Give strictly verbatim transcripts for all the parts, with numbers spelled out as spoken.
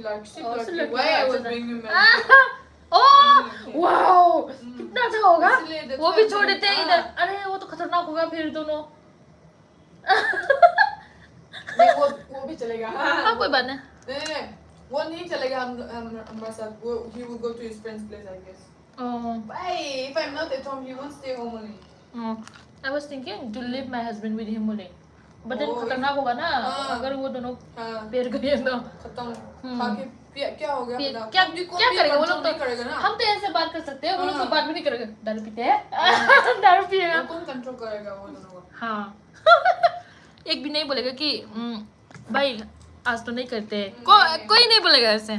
लड़की, और लड़की, लड़की why है are you उधर। bringing me? ओ हम्म। वाओ, कितना अच्छा होगा। इसलिए देखो वो भी ना, छोड़ देते हैं हाँ। इधर। अरे वो तो खतरनाक होगा फिर दोनों। नहीं, वो वो भी चलेगा। हाँ, कोई बात नहीं। नहीं, नहीं, वो नहीं चलेगा हम हम हमारे साथ। वो, he will go to his friend's place, I guess. Oh, Why? If I'm not at home, he won't stay home only. Oh, I was thinking to leave my husband with him only. But then Oh, खतरनाक होगा ना, हाँ। अगर वो दोनों हाँ, पेर गए तो। खत्म। हम्म। खा के क्या, क्या हो गया फिर पता? क्या, क्योंकि क्या भी करेगा वो control लोग तो? नहीं करेगा ना। हम तो ऐसे बात कर सकते हैं, वो लोग तो हाँ। बात भी नहीं करेगा। दारू पीते हैं, दारू पिएगा। वो कौन कंट्रोल करेगा वो दोनों को? हाँ। एक भी नहीं बोलेगा कि "हम्म, भाई आज तो नहीं करते।" को, नहीं। कोई नहीं बोलेगा ऐसे।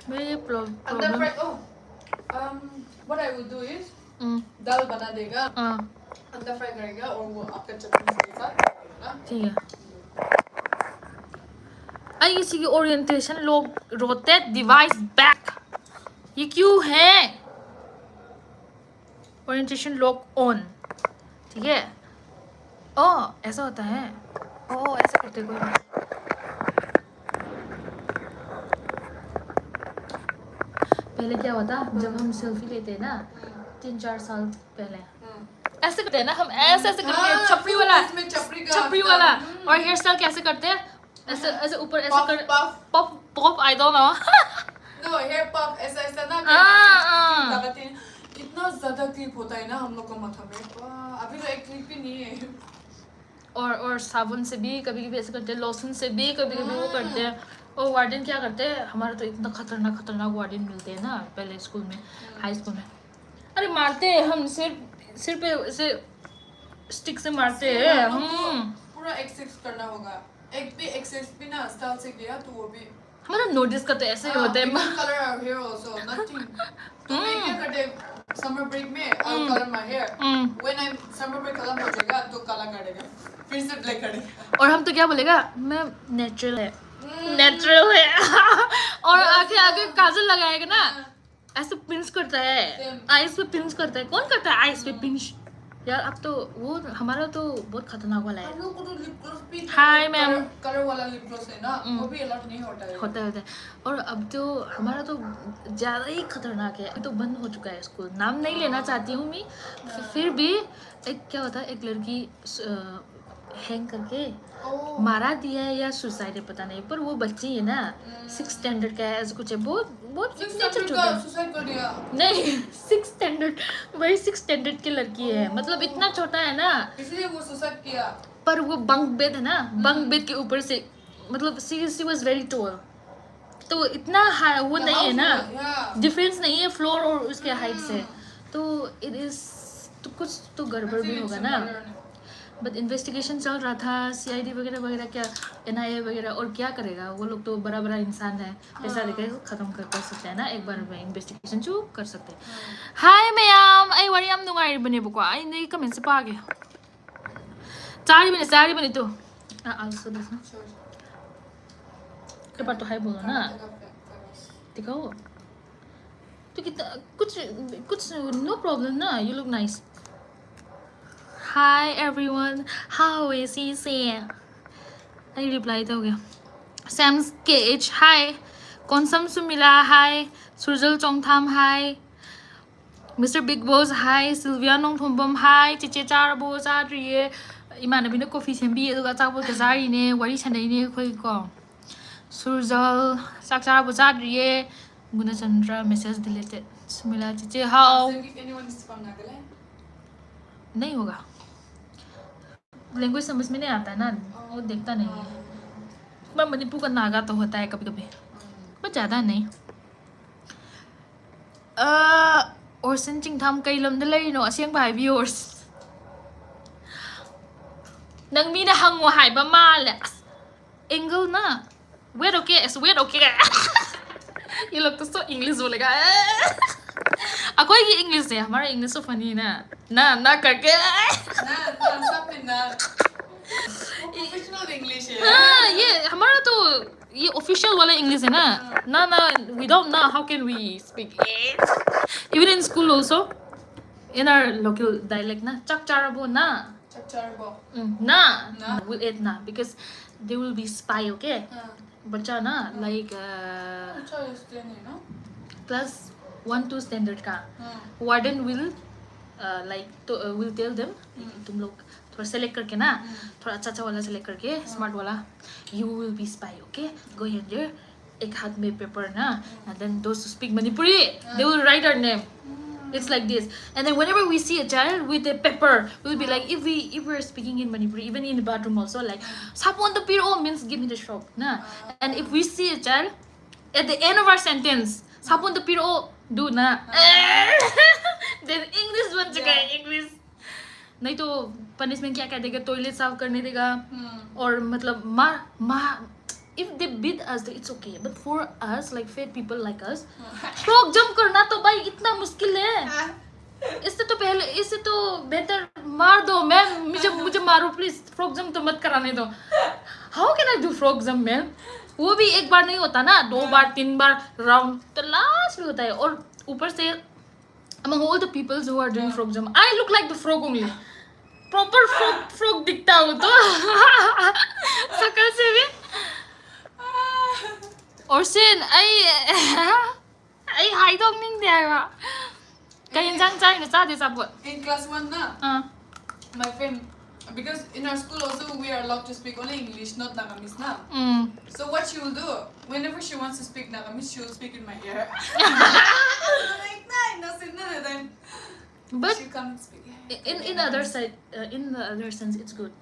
मेरे ये अंदर problem. Fry. Oh, um, what I would do is दाल बना देगा, हाँ, अंदर फ्राई करेगा और वो आपका चटनी के साथ खाएगा। ठीक है। अरे किसी की ओरिएंटेशन लोग रोते, डिवाइस बैक, ये क्यों है? ओरिएंटेशन लॉक ऑन, ठीक है। ओ, ऐसा होता है। ओ, ऐसा करते कोई बात। पहले क्या होता, जब हम सेल्फी लेते हैं ना, तीन चार साल पहले, हम्म। ऐसे करते हैं ना हम, ऐसे ऐसे करते हैं, हाँ, छपरी वाला, इसमें छपरी का छपरी आता वाला। है। हम्म। और हेयर स्टाइल कैसे करते हैं, ऐसे ऐसे ऊपर ऐसे Puff, कर, puff। Puff puff, I don't know. No, hair puff, ऐसा ऐसा ना हाँ, हाँ। लगाते हैं। कितना ज्यादा क्लिप होता है ना हम लोग का माथा में। वाह, अभी तो एक क्लिप भी नहीं है। और और साबुन से भी कभी कभी ऐसे करते हैं, लोशन से भी कभी कभी वो करते हैं। और वार्डन क्या करते हैं, हमारे तो इतना खतरनाक खतरनाक वार्डन मिलते हैं ना पहले स्कूल में, हाई स्कूल में। अरे मारते हैं हम सिर, सिर पे ऐसे स्टिक से मारते हैं। हम लोग को हम्म। पूरा एक्सेस करना होगा। एक भी एक्सेस भी ना स्टाइल से गया तो वो भी हमारा नोटिस का तो ऐसे ही होता है। Even color our hair also, nothing. तो मैं क्या करते, समर ब्रेक में I colour my hair. Hmm. When I summer break खत्म हो जाएगा तो काला कर देगा, फिर से ब्लैक कर देगा। और हम तो क्या बोलेगा, मैं नेचुरल है, नेचुरल है। और आगे आगे काजल लगाएगा ना, ऐसे पिंच करता है, आइज पे पिंच करता है। कौन करता है आइज पे पिंच? यार, अब तो वो हमारा तो बहुत खतरनाक वाला है। हम लोग को तो लिप ग्लॉस भी Hi, ma'am. कलर वाला लिप ग्लॉस है ना, वो भी अलाउड नहीं होता है। होता है, होता है। और अब तो हमारा तो ज़्यादा ही खतरनाक है। अब तो बंद हो चुका है स्कूल, नाम नहीं लेना चाहती हूँ मैं। फिर भी एक, क्या होता है, एक लड़की हैंग करके मारा दिया है या सुसाइड है, पता नहीं, पर वो बच्ची है ना, सिक्स स्टैंडर्ड का है, ऐसा कुछ है, बहुत बहुत इतने छोटे छोटे। सुसाइड कर दिया। नहीं, सिक्स स्टैंडर्ड, वही सिक्स स्टैंडर्ड की लड़की है, मतलब इतना छोटा है ना, इसलिए वो सुसाइड किया। पर वो बंक बेड है ना, बंक बेड के ऊपर से, मतलब she she was very tall, तो इतना हाई वो नहीं है ना, डिफरेंस नहीं है फ्लोर और उसके हाइट से, तो इट इज, तो कुछ तो गड़बड़ भी होगा ना। बट इन्वेस्टिगेशन चल रहा था, सीआईडी वगैरह वगैरह, क्या एनआईए वगैरह, और क्या करेगा वो लोग, तो बड़ा बड़ा इंसान है, पैसा देके खत्म कर कर सकते हैं ना एक बार में। इन्वेस्टिगेशन जो कर सकते हैं। Hi ma'am, ꯑꯩ ꯋꯥꯔꯤ ꯌꯥꯝ ꯅꯨꯡꯉꯥꯏꯔꯤꯕꯅꯦꯕꯀꯣ, ꯑꯩ ꯅꯣꯏꯒꯤ ꯀꯃꯦꯟꯁꯦ ꯄꯥꯒꯦ꯫ ꯆꯥꯔꯤꯕꯅꯦ, ꯆꯥꯔꯤꯕꯅꯦ ꯇꯨ꯫ ꯑꯥ, ꯑꯥ, ꯁꯣꯔꯤ, ꯁꯣꯔꯤ꯫ ꯀꯩꯕꯥꯇꯣ ꯍꯥꯏꯕꯣꯂꯣ ꯅ? ꯇꯤꯀꯧ꯫ ꯇꯨ ꯈꯤꯇ, ꯀꯨꯆ, ꯀꯨꯆ, no problem ꯅ, you look nice. Hi everyone, how is he ꯁꯦ? ꯑꯩ ꯔꯤꯄ꯭ꯂꯥꯏ ꯇꯧꯒꯦ꯫ Sam's K H, hi. Konsam Sumila, hi. Surjal Chongtham, hi. Mister Big Boss, hi. Sylvia Nongthombam, hi. ꯆꯤꯆꯦ ꯆꯥꯔꯕꯣ? ꯆꯥꯗ꯭ꯔꯤꯌꯦ꯫ ꯏꯃꯥꯟꯅꯕꯤꯅ ꯀꯣꯐꯤ ꯁꯦꯝꯕꯤ, ꯑꯗꯨꯒ ꯑꯆꯥꯄꯣꯠꯀ ꯆꯥꯔꯤꯅꯦ, ꯋꯥꯔꯤ ꯁꯥꯟꯅꯩꯅꯦ ꯑꯩꯈꯣꯏꯀꯣ꯫ ꯁꯨꯔꯖꯜ, ꯆꯥꯛ ꯆꯥꯔꯕꯣ? ꯆꯥꯗ꯭ꯔꯤꯌꯦ꯫ ꯒꯨꯅꯆꯟꯗ꯭ꯔ, message deleted. ꯁꯨꯃꯤꯂꯥ, ꯆꯤꯆꯦ ꯍꯥꯎ꯫ If anyone is from Nagaland? नहीं होगा। लैंग्वेज समझ में नहीं आता है ना, वो देखता नहीं है। मैं मणिपुर का नागा तो होता है कभी कभी, पर ज़्यादा नहीं। ꯑ, ꯑꯣꯔꯁꯟ ꯆꯤꯡꯊꯥꯝ, ꯀꯩ ꯂꯝꯗ ꯂꯩꯔꯤꯅꯣ? ꯑꯁꯦꯡꯕ ꯍꯥꯏꯕꯤꯌꯣ, ꯑꯣꯔꯁꯟ꯫ ꯅꯪ ꯃꯤꯅ ꯍꯪꯉꯣ ꯍꯥꯏꯕ ꯃꯥꯜꯂꯦ꯫ ꯑꯁ, angle ना? Wait, okay, ऐसे wait, okay। ये लोग तो so English बोलेगा। ꯑꯩꯈꯣꯏꯒꯤ English ꯁꯦ, हमारा English तो funny ना। ना, ना करके। ना, ना, सब में ना। वो professional English है। हाँ, ये हमारा तो ये ऑफिशियल वाला इंग्लिश है ना? ना ना, without ना, how can we speak? Even in school also, in our local dialect ना, चक चारबो ना, चक चारबो। Mm, ना, ना। Will add ना, because they will be spy, okay? हाँ। बच्चा ना, like अच्छा, इस दिन है ना। Class one two standard का हाँ। Warden will, uh, like, तो, uh, will tell them, तुम लोग थोड़ा सेलेक्ट करके ना, थोड़ा अच्छा अच्छा वाला सेलेक्ट करके, स्मार्ट वाला, you will be spy, okay? Go in there, एक हाथ में पेपर ना, and then those who speak Manipuri, they will write our name. It's like this. And then whenever we see a child with a paper, we'll be like, if we, if we're speaking in Manipuri, even in the bathroom also, like, "Sapon to piro" means give me the soap, na. And if we see a child, at the end of our sentence, "Sapon to piro" do na. Then English बन चुका है, English. नहीं तो punishment क्या क्या देगा, toilet साफ करने देगा, और मतलब मार मार If they beat us, it's okay, but for us, like, fat people like us, frock jump करना तो भाई इतना मुश्किल है। इससे तो पहले, इससे तो बेहतर मार दो मैम, मुझे मुझे मारो प्लीज, फ्रॉक जंप तो मत कराने दो। How can I do frog jump, man? वो भी एक बार नहीं होता ना, दो बार, तीन बार राउंड तो लास्ट में होता है। और ऊपर से, among all the peoples who are doing frog jump, I look like the frog only. Proper frog frog दिखता हो तो शक्ल से भी। और सेन, ꯑꯩ ꯑꯩ ꯍꯥꯏꯗꯣꯛꯅꯤꯡꯗꯦ ꯍꯥꯏꯕ꯫ ꯀꯩ ꯌꯦꯟꯁꯥꯡ ꯆꯥꯏꯅꯣ? ꯆꯥꯗꯦ ꯑꯆꯥꯄꯣꯠ꯫ In class one ना, ꯑꯥ꯫ My friend, because in our school also we are allowed to speak only English, not Nagamese ना. ꯎꯝ꯫ So what she will do, whenever she wants to speak Nagamese, she will speak in my ear. Like, nah, no, no, no, then But she comes speak. in in other side, uh, in the other sense, it's good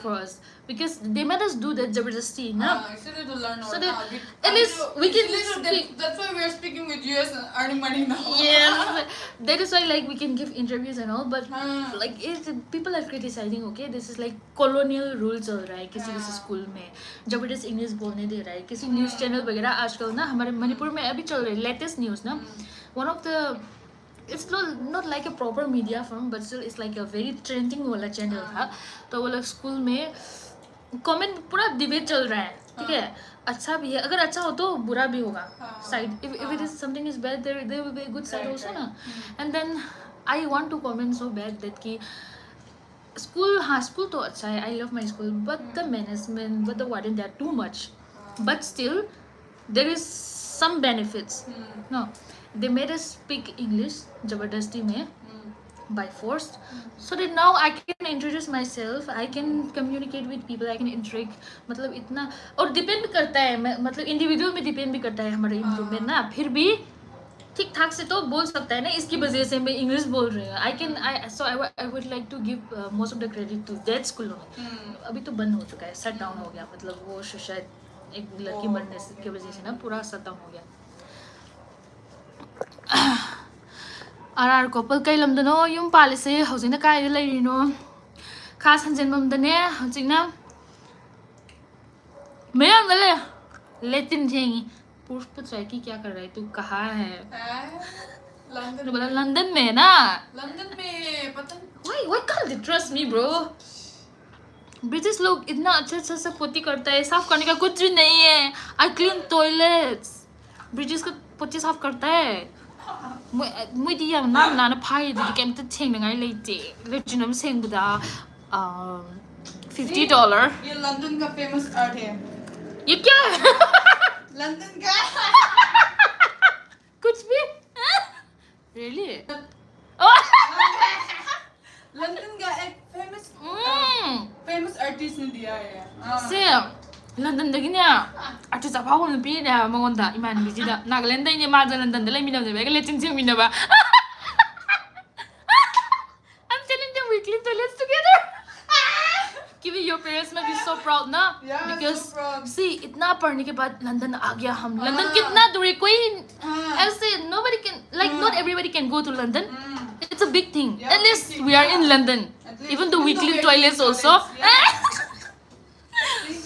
for us because they made us do that जबरदस्ती ना. Ah, it's better to learn. So Our- that ah, we- at least little- we can little- speak. That's why we are speaking with U S and earning money now. Yes, that is why, like, we can give interviews and all, but Ah. like it, people are criticizing, okay, this is like colonial rule चल रहा है किसी किसी हाँ। School में, जबरदस्त English बोलने दे रहा है किसी न्यूज़ चैनल वगैरह। आजकल ना हमारे मणिपुर में अभी चल रहे लेटेस्ट न्यूज़ ना, one of the, it's not not like a proper media firm, but still it's like a very trending वाला चैनल था। तो वो लोग स्कूल में कमेंट, पूरा डिबेट चल रहा है ठीक है, अच्छा भी है, अगर अच्छा हो तो बुरा भी होगा। हाँ, Side, if, if it हाँ। Is something is bad, there there will be a good side Right, also right. ना. And then I want to comment so bad that कि school, हाँ, school तो अच्छा है, I love my school, but the management, but the warden, they are too much. But still, there is some benefits. Hmm, No, they made us speak English जबरदस्ती में, हम्म, by force, so that now I can introduce myself, I can communicate with people, I can interact. मतलब इतना, और depend करता है, मैं मतलब individual में depend भी करता है हमारा इम्प्रूवमेंट ना. फिर भी ठीक ठाक से तो बोल सकता है ना, इसकी वजह से मैं इंग्लिश बोल रही हूँ. I can I so I I would like to give most of the credit to that school only. हम्म, अभी तो बंद हो चुका है, शट डाउन हो गया, मतलब वो शायद एक लड़की Oh, मरने से- की वजह से ना पूरा शट डाउन हो गया. ꯑꯥꯔ ꯑꯥꯔ ꯀꯣꯄꯜ ꯀꯩ ꯂꯝꯗꯅꯣ ꯌꯨꯝ ꯄꯥꯜꯂꯤꯁꯦ? ꯍꯧꯖꯤꯛꯅ ꯀꯥꯏꯗ ꯂꯩꯔꯤꯅꯣ? ꯈꯥ ꯁꯟꯖꯦꯟꯕꯝꯗꯅꯦ ꯍꯧꯖꯤꯛꯅ. ꯃꯌꯥꯝꯗ ꯂꯩ. ꯂꯦꯇꯤꯟ ꯊꯦꯡꯉꯤ. पुरुष पूछ रहा है कि क्या कर रहा है, तू कहाँ है? हैं? लंदन तो बोला लंदन में है ना. लंदन में पता नहीं। Why why can't they trust me, bro? British लोग इतना अच्छा अच्छा सा पोती करता है, साफ करने का कुछ भी नहीं है. I clean toilets. ब्रिटिश का पोती साफ करता है. ꯃꯣꯏ ꯃꯣꯏꯗꯤ ꯌꯥꯝ ꯅꯥꯟꯅ ꯅꯥꯟꯅ ꯐꯥꯏ, ꯑꯗꯨꯗꯤ ꯀꯩꯝꯇ ꯁꯦꯡꯅꯉꯥꯏ ꯂꯩꯇꯦ. ꯂꯦꯇ꯭ꯔꯤꯟ ꯑꯃ ꯁꯦꯡꯕꯗ ꯐꯤꯐꯇꯤ ꯗꯣꯂꯔ. ये लंदन का फेमस अर्थ है। ये क्या है? लंदन का कुछ भी. Really? लंदन का एक फेमस ꯎꯝ. फेमस आर्टिस्ट ने दिया है। हाँ। ꯁꯦ, ꯂꯟꯗꯟꯗꯒꯤꯅꯦ ꯑꯥꯔꯇꯤꯁ ꯑꯐꯥꯎꯕ ꯅꯨꯄꯤꯅꯦ ꯍꯥꯏꯕ ꯃꯉꯣꯟꯗ, ꯏꯃꯥꯟꯅꯕꯤꯁꯤꯗ. ꯅꯥꯒꯥꯂꯦꯟꯗꯩꯅꯦ, ꯃꯥꯁꯦ ꯂꯟꯗꯟꯗ ꯂꯩꯃꯤꯟꯅꯕꯅꯦꯕ, ꯑꯩꯒ latrine ꯁꯦꯡꯃꯤꯟꯅꯕ. I'm telling them we clean toilets together. Kiwi, your parents must be so proud, na? Yeah, Because so proud। See, इतना पढ़ने के बाद लंदन आ गया हम. लंदन हाँ। कितना दूर है? कोई हाँ। ऐसे nobody can, like, not everybody can go to London. Hmm. It's a big thing. Yeah, At least big thing, we are in yeah। London. At least Even though we even though clean we toilets clean also. toilets, yeah। See?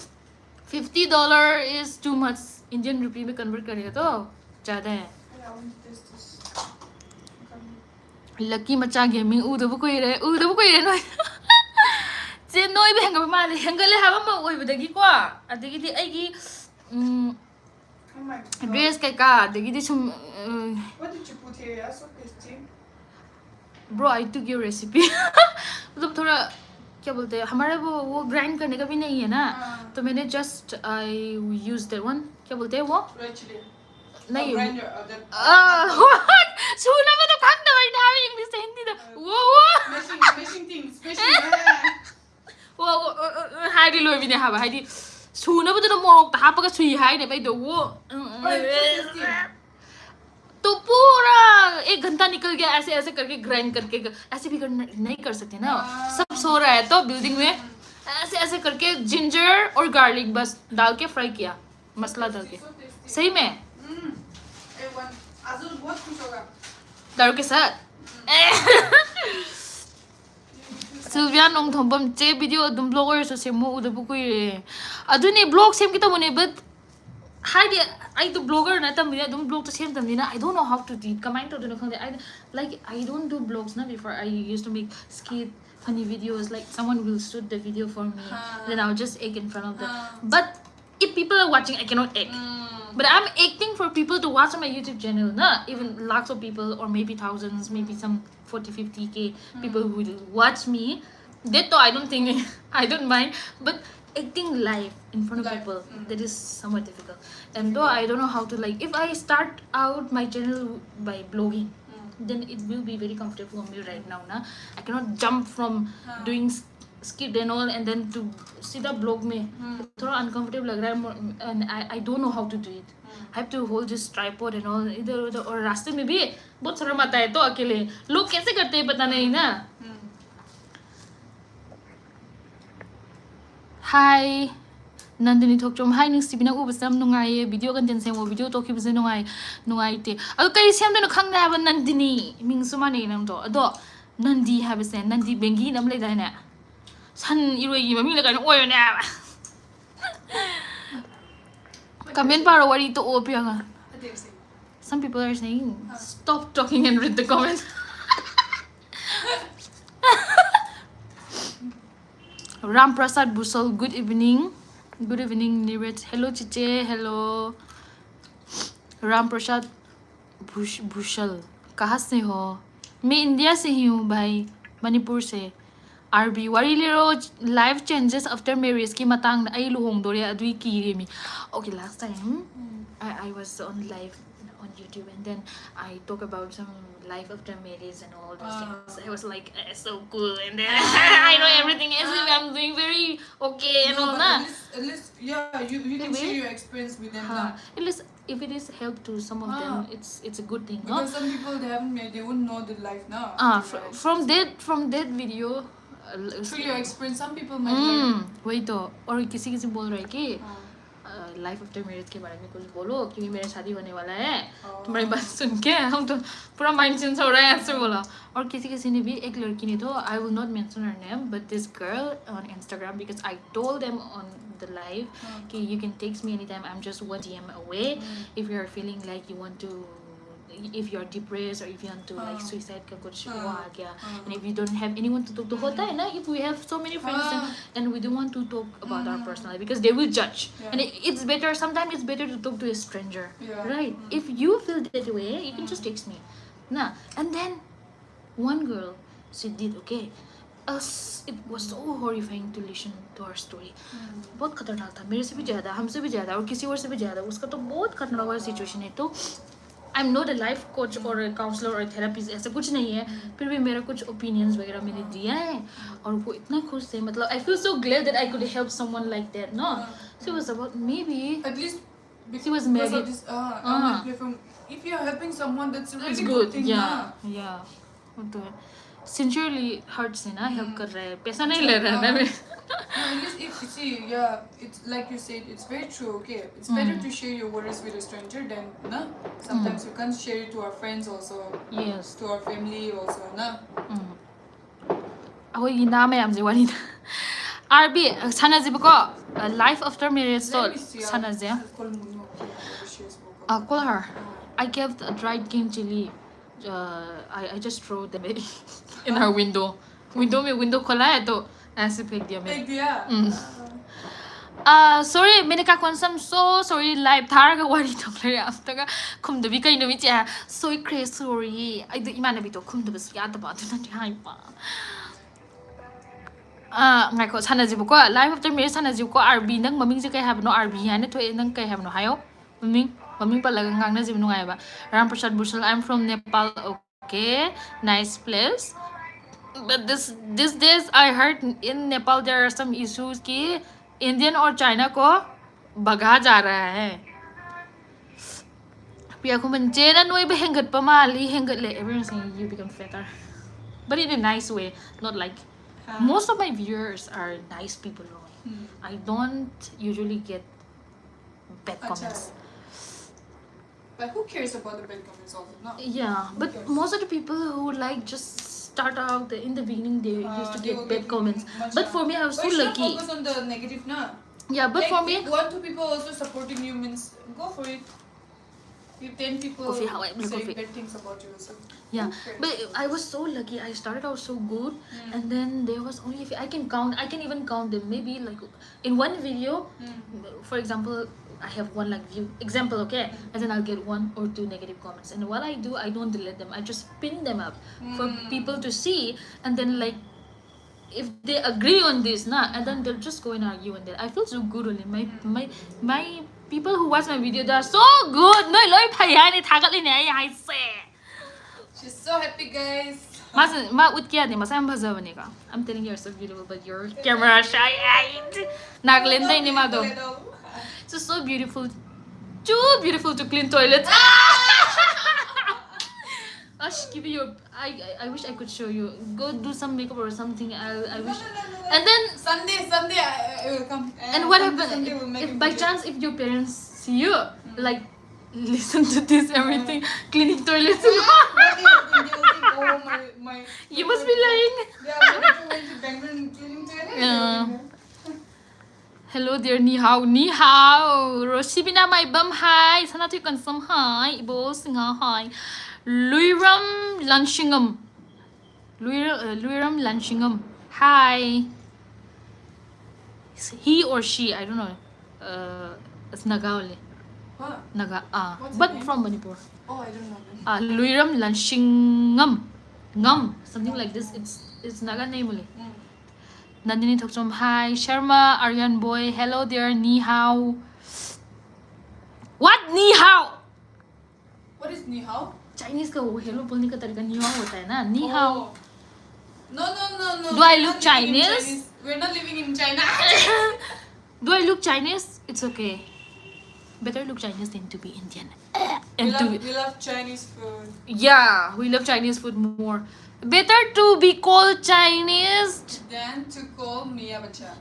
Fifty dollar is too much. Indian rupee में convert करेगा तो ज़्यादा है. I want to taste this. Lucky Macha Gaming ꯎꯗꯕ ꯀꯨꯏꯔꯦ, ꯎꯗꯕ ꯀꯨꯏꯔꯦ ꯅꯣꯏ. ꯆꯦ, ꯅꯣꯏꯕ ꯍꯦꯟꯒꯠꯄ ꯃꯥꯜꯂꯦ꯫ ꯍꯦꯟꯒꯠꯂꯦ ꯍꯥꯏꯕ ꯑꯃ ꯑꯣꯏꯕꯗꯒꯤꯀꯣ, ꯑꯗꯒꯤꯗꯤ ꯑꯩꯒꯤ, ꯎꯝ, Oh my God. ꯗ꯭ꯔꯦꯁ ꯀꯩꯀꯥ, ꯑꯗꯒꯤꯗꯤ ꯁꯨꯝ, ꯎꯝ, What did you put here? That's so tasty. Bro, I took your recipe. मतलब थोड़ा, क्या बोलते हैं, हमारे वो वो ग्राइंड करने का भी नहीं है ना, हाँ. तो मैंने just I use that one. क्या बोलते हैं वो? Actually. नहीं, A grinder. Uh, that, ꯑ, ꯍꯣꯏ꯫ ꯁꯨꯅꯕꯗꯣ ꯈꯪꯗꯕꯩꯅꯦ ꯍꯥꯏꯕ, ꯏꯪꯂꯤꯁꯇ, ꯍꯤꯟꯗꯤꯗ꯫ वो वो mashing, mashing things. Mashing. Yeah. वो वो, अ, अ, अ, ꯍꯥꯏꯗꯤ ꯂꯣꯏꯕꯤꯅꯦ ꯍꯥꯏꯕ, ꯍꯥꯏꯗꯤ ꯁꯨꯅꯕꯗꯨꯅ ꯃꯣꯔꯣꯛꯇ ꯍꯥꯞꯄꯒ ꯁꯨꯏ ꯍꯥꯏꯅꯦꯕ ꯑꯩꯗꯣ꯫ वो, अ, अ, Oh, it's so tasty. तो पूरा एक घंटा निकल गया, ऐसे ऐसे करके ग्राइंड करके। ऐसे भी करना, नहीं कर सकते ना, हाँ. सब सो रहा है तो बिल्डिंग में। ऐसे ऐसे करके जिंजर और गार्लिक बस डाल के फ्राई किया, मसाला डाल के। So tasty. सही में? Mm. Everyone. Azul, what to show up? दारू के साथ। सिल्विया नोंगथोंबम, चे ꯚꯤꯗꯤꯑꯣ ꯑꯗꯨꯝ ꯕ꯭ꯂꯣꯒꯔꯁꯨ ꯁꯦꯝꯃꯣ, ꯎꯗꯕ ꯀꯨꯏꯔꯦ꯫ ꯑꯗꯨꯅꯦ, ꯕ꯭ꯂꯣꯒ ꯁꯦꯝꯒꯦ ꯇꯧꯕꯅꯦ, but ꯍꯥꯏꯗꯤ ꯑꯩꯗꯣ ꯕ꯭ꯂꯣꯒꯔ ꯅꯠꯇꯕꯅꯤꯅ, ꯑꯗꯨꯝ ꯕ꯭ꯂꯣꯒꯇꯣ ꯁꯦꯝꯗꯕꯅꯤꯅ, I don't know how to do it, ꯀꯃꯥꯏꯅ ꯇꯧꯗꯣꯏꯅꯣ ꯈꯪꯗꯦ꯫ I, like, I don't do blogs, not before. I used to make skit, funny videos, like, someone will shoot the video for me, हाँ. Then I'll just act in front of them. हाँ. But if people are watching, I cannot act. Mm. But I'm acting for people to watch on my YouTube channel, na? Even lakhs of people, or maybe thousands, maybe some forty, fifty K people will watch me. That though I don't think, I don't mind. But acting live in front of Live, people, mm. That is somewhat difficult. And though I don't know how to, like, if I start out my channel by blogging, Mm. then it will be very comfortable for me right now, na? I cannot jump from हाँ. doing s- skit and all and then to सीधा blog में। हम्म. थोड़ा uncomfortable लग रहा है, and I, I don't know how to do it. Hmm. I have to hold this tripod and all, इधर उधर, और रास्ते में भी बहुत शर्म आता है तो अकेले। लोग कैसे करते हैं पता नहीं ना। हम्म. Hi, ꯅꯟꯗꯤꯅꯤ ꯊꯣꯛꯆꯣꯝ꯫ Hi, ꯅꯨꯡꯁꯤꯕꯤ, ꯅꯪ ꯎꯕꯁꯦ ꯌꯥꯝ ꯅꯨꯡꯉꯥꯏꯌꯦ꯫ ꯚꯤꯗꯤꯑꯣ ꯀꯟꯇꯦꯟ ꯁꯦꯝꯃꯣ, ꯚꯤꯗꯤꯑꯣ ꯇꯣꯛꯈꯤꯕꯁꯦ ꯅꯨꯡꯉꯥꯏ, ꯅꯨꯡꯉꯥꯏꯇꯦ꯫ ꯑꯗꯣ ꯀꯩ ꯁꯦꯝꯗꯣꯏꯅꯣ ꯈꯪꯗꯦ ꯍꯥꯏꯕ, ꯅꯟꯗꯤꯅꯤ꯫ ꯃꯤꯡꯁꯨ ꯃꯥꯟꯅꯩ ꯅꯪꯗꯣ꯫ ꯑꯗꯣ ꯅꯟꯗꯤ ꯍꯥꯏꯕꯁꯦ, ꯅꯟꯗꯤ ꯕꯦꯡꯒꯤꯅ ꯑꯃ ꯂꯩꯗꯥꯏꯅꯦ? ꯁꯟ ꯏꯔꯣꯏꯒꯤ ꯃꯃꯤꯡꯗ ꯀꯩꯅꯣ ꯑꯣꯏꯕꯅꯦ ꯍꯥꯏꯕ꯫ ꯀꯃꯦꯟ ꯄꯥꯔꯣ, ꯋꯥꯔꯤ ꯇꯣꯛꯑꯣ, Priyanka. What do you say? Some people are saying, हाँ. "Stop talking and read the comment." Ram Prasad Busal, good evening. Good evening, Niraj. Hello, Chiche. Hello. Ram Prasad Bush, Bushal. कहाँ से हो? मैं इंडिया से ही हूँ भाई, मणिपुर से। आरबी, ꯋꯥꯔꯤ ꯂꯤꯔꯣ, life changes after marriage ꯀꯤ ꯃꯇꯥꯡꯗ꯫ ꯑꯩ ꯂꯨꯍꯣꯡꯗꯣꯔꯦ, ꯑꯗꯨꯏ ꯀꯤꯔꯦꯃꯤ꯫ Okay, last time I, I was on live on YouTube, and then I talk about some life after marriage and all those Ah. things. I was like, "Eh, so cool," and then I know everything as if I'm doing very okay and No, all but that. At least, at least, yeah, you, you can Maybe. Share your experience with them. Huh. Lah. At least if it is help to some of them, Ah. it's it's a good thing, no? Because some people they haven't made, they won't know the life now. Ah, After fr- marriage. From that, from that video, uh, l- Through your experience, some people might learn. हम्म, वही तो। और किसी किसी बोल रहे कि हाँ। Life after marriage के बारे में कुछ बोलो, क्योंकि मेरा शादी होने वाला है। Oh. तुम्हारी बात सुन के हम तो पूरा माइंड चेंज हो रहा है, ऐसे बोला। और किसी किसी ने भी, एक लड़की ने तो, I will not mention her name, but this girl on Instagram, because I told them on the live हाँ। कि you can text me anytime, I'm just one DM away. Hmm. If you are feeling like you want to, if you are depressed or if you want to like हाँ। suicide का कुछ हाँ। वो आ गया, हाँ। And if you don't have anyone to talk to, होता है ना, if we have so many friends and, हाँ। and we don't want to talk about our हाँ। personal life because they will judge. Yeah. And it, it's better, sometimes it's better to talk to a stranger, Yeah. right? Mm. If you feel that way, you can just Mm. text me. Nah, and then one girl, she did, okay. Us, it was so horrifying to listen to her story. हम्म। बहुत खतरनाक था, मेरे से भी ज़्यादा, हमसे भी ज़्यादा और किसी और से भी ज़्यादा। उसका तो बहुत खतरनाक वाला सिचुएशन है। तो I'm not a life coach or a counselor or a therapist, ऐसा कुछ नहीं है। फिर भी मेरा कुछ ओपिनियंस वगैरह मैंने दिया है और वो इतना खुश थे, मतलब, I feel so glad that I could help someone like that, no? So it was about maybe At least She was because married. Of this, uh, Ah. online platform, if you are helping someone, that's a really It's good, good, thing. yeah, ना। Yeah. वो तो है। Sincerely heart से ना help हम्म। कर रहे हैं, पैसा नहीं ले रहे हैं ना। No, at least if you see, yeah, it's like you said, it's very true. Okay, it's better to share your worries with a stranger than, na. Sometimes you can't share it to our friends also, yes. To our family also, na. ꯑꯩꯈꯣꯏꯒꯤ ꯅꯥ ꯃꯌꯥꯝꯁꯦ ꯋꯥꯔꯤꯗ R B ꯁꯥꯟꯅꯁꯦꯕꯀꯣ꯫ Life after ꯃꯦꯔꯦꯖꯇꯣ Let me see, I'll- ꯁꯥꯟꯅꯁꯦ꯫ I'll call Munu. Okay, she has spoken. Uh, call her. I kept a dried green chili. Uh, I, I just throw them in her window. Window में window खोला है तो ऐसे फेंक दिया मैंने। फेंक दिया। हम्म। आ, सॉरी, मैंने कहा कौन सा, I'm so sorry, live ꯊꯥꯔꯒ ꯋꯥꯔꯤ ꯇꯧ ꯂꯩꯔꯦ ꯑꯝꯇꯒ ꯈꯨꯝꯗꯕꯤ ꯀꯩꯅꯣ ꯃꯤꯠꯁꯦ ꯁꯣꯏꯈ꯭ꯔꯦ, sorry꯫ ꯑꯩꯗꯣ ꯏꯃꯥꯟꯅꯕꯤꯗꯣ ꯈꯨꯝꯗꯕꯁꯨ ꯌꯥꯗꯕ, ꯑꯗꯨꯅꯅꯦ ꯍꯥꯏꯕ꯫ ꯑꯥ, ꯉꯥꯏꯈꯣ, ꯁꯥꯟꯅꯁꯤꯕꯀꯣ, life after marriage ꯁꯥꯟꯅꯁꯤꯕꯀꯣ꯫ ꯑꯥꯔꯕꯤ, ꯅꯪ ꯃꯃꯤꯡꯁꯦ ꯀꯩ ꯍꯥꯏꯕꯅꯣ? ꯑꯥꯔꯕꯤ ꯍꯥꯏꯅ ꯊꯣꯛꯑꯦ, ꯅꯪ ꯀꯩ ꯍꯥꯏꯕꯅꯣ ꯍꯥꯏꯌꯣ꯫ ꯃꯃꯤꯡ ꯃꯃꯤꯡ ꯄꯜꯂꯒ ꯉꯥꯡꯅꯁꯤꯕ ꯅꯨꯡꯉꯥꯏꯌꯦꯕ꯫ Ram Prasad Bushal, I'm from Nepal. Okay, nice place. But this these days I heard in Nepal there are some issues कि Indian और China को भगा जा रहा है। ꯄꯤꯌꯥ ꯈꯨꯃꯟ, ꯆꯦꯅ ꯅꯣꯏꯕ ꯍꯦꯟꯒꯠꯄ ꯃꯥꯜꯂꯤ꯫ ꯍꯦꯟꯒꯠꯂꯦ, everyone saying you become fatter, but in a nice way, not like most of my viewers are nice people. I don't usually get bad comments. But who cares about the bad comments also, no? Yeah, but most of the people who, like, just start out in the beginning, they used to get bad comments. But for me, I was so lucky. Focus on the negative, na. Yeah, but for me, if one, two people also supporting you means go for it. If ten people Coffee, how I make saying coffee. Bad things about you also. Yeah, Who cares? But I was so lucky. I started out so good, and then there was only a few, I can count. I can even count them. Maybe, like, in one video, for example, I have one lakh view. Example, okay, and then I'll get one or two negative comments. And what I do, I don't delete them. I just pin them up for people to see, and then, like, if they agree on this, na, and then they'll just go and argue on that. I feel so good on it. My my my people who watch my video, they are so good. ꯅꯣꯏ ꯂꯣꯏ ꯐꯩ ꯍꯥꯏꯅ ꯊꯥꯒꯠꯂꯤꯅꯦ ꯑꯩ ꯍꯥꯏꯁꯦ꯫ She's so happy, guys. ꯃꯥꯁꯦ, ꯃꯥ ꯎꯠꯀꯦ ꯌꯥꯗꯦ, ꯃꯁꯥ ꯌꯥꯝ ꯐꯖꯕꯅꯦꯀꯣ꯫ I'm telling you, you're so beautiful, but your camera shy. ꯅꯥꯒꯥꯂꯦꯟꯗꯩꯅꯦ ꯃꯥꯗꯣ꯫ She's so beautiful, too beautiful to clean toilet. Ash, give you your, I, I I wish I could show you. Go do some makeup or something. I I wish. And then Sunday, Sunday I, I will come. And what Sunday, happened Sunday we'll make if a by video. Chance, if your parents see you, like, listen to this everything, cleaning toilets? What do you think? They will think, oh, my, my. You must be lying. Yeah, my daughter went to Bangalore and cleaning toilet. Yeah. Hello there, ni hao, ni hao. Roshibina Maibam, hi. Sanatui Kansam, hi. Ibo Singha, hi. Luiram Lanshingam. Luiram, uh, Luiram Lanshingam, hi. He or she, I don't know. Uh, it's Naga only. What? Naga. Ah, What's her but name? From Manipur. Oh, I don't know them. Uh, Luiram Lanshingam. Ngam. Something like this. It's it's Naga name only. Mm. Nandini Thokchom, hi. Sharma Aryan boy, hello there. Ni hao. What ni hao? What is ni hao? Chinese का वो hello बोलने का तरीका ni hao होता है ना. Ni hao. Oh. No, no, no, no. Do I We're look not living in Chinese? Chinese. We're not living in China. Do I look Chinese? It's okay. Better look Chinese than to be Indian. We And to love, be, we love Chinese food. Yeah, we love Chinese food more. Better to be called Chinese. Then to call Mia Bacha.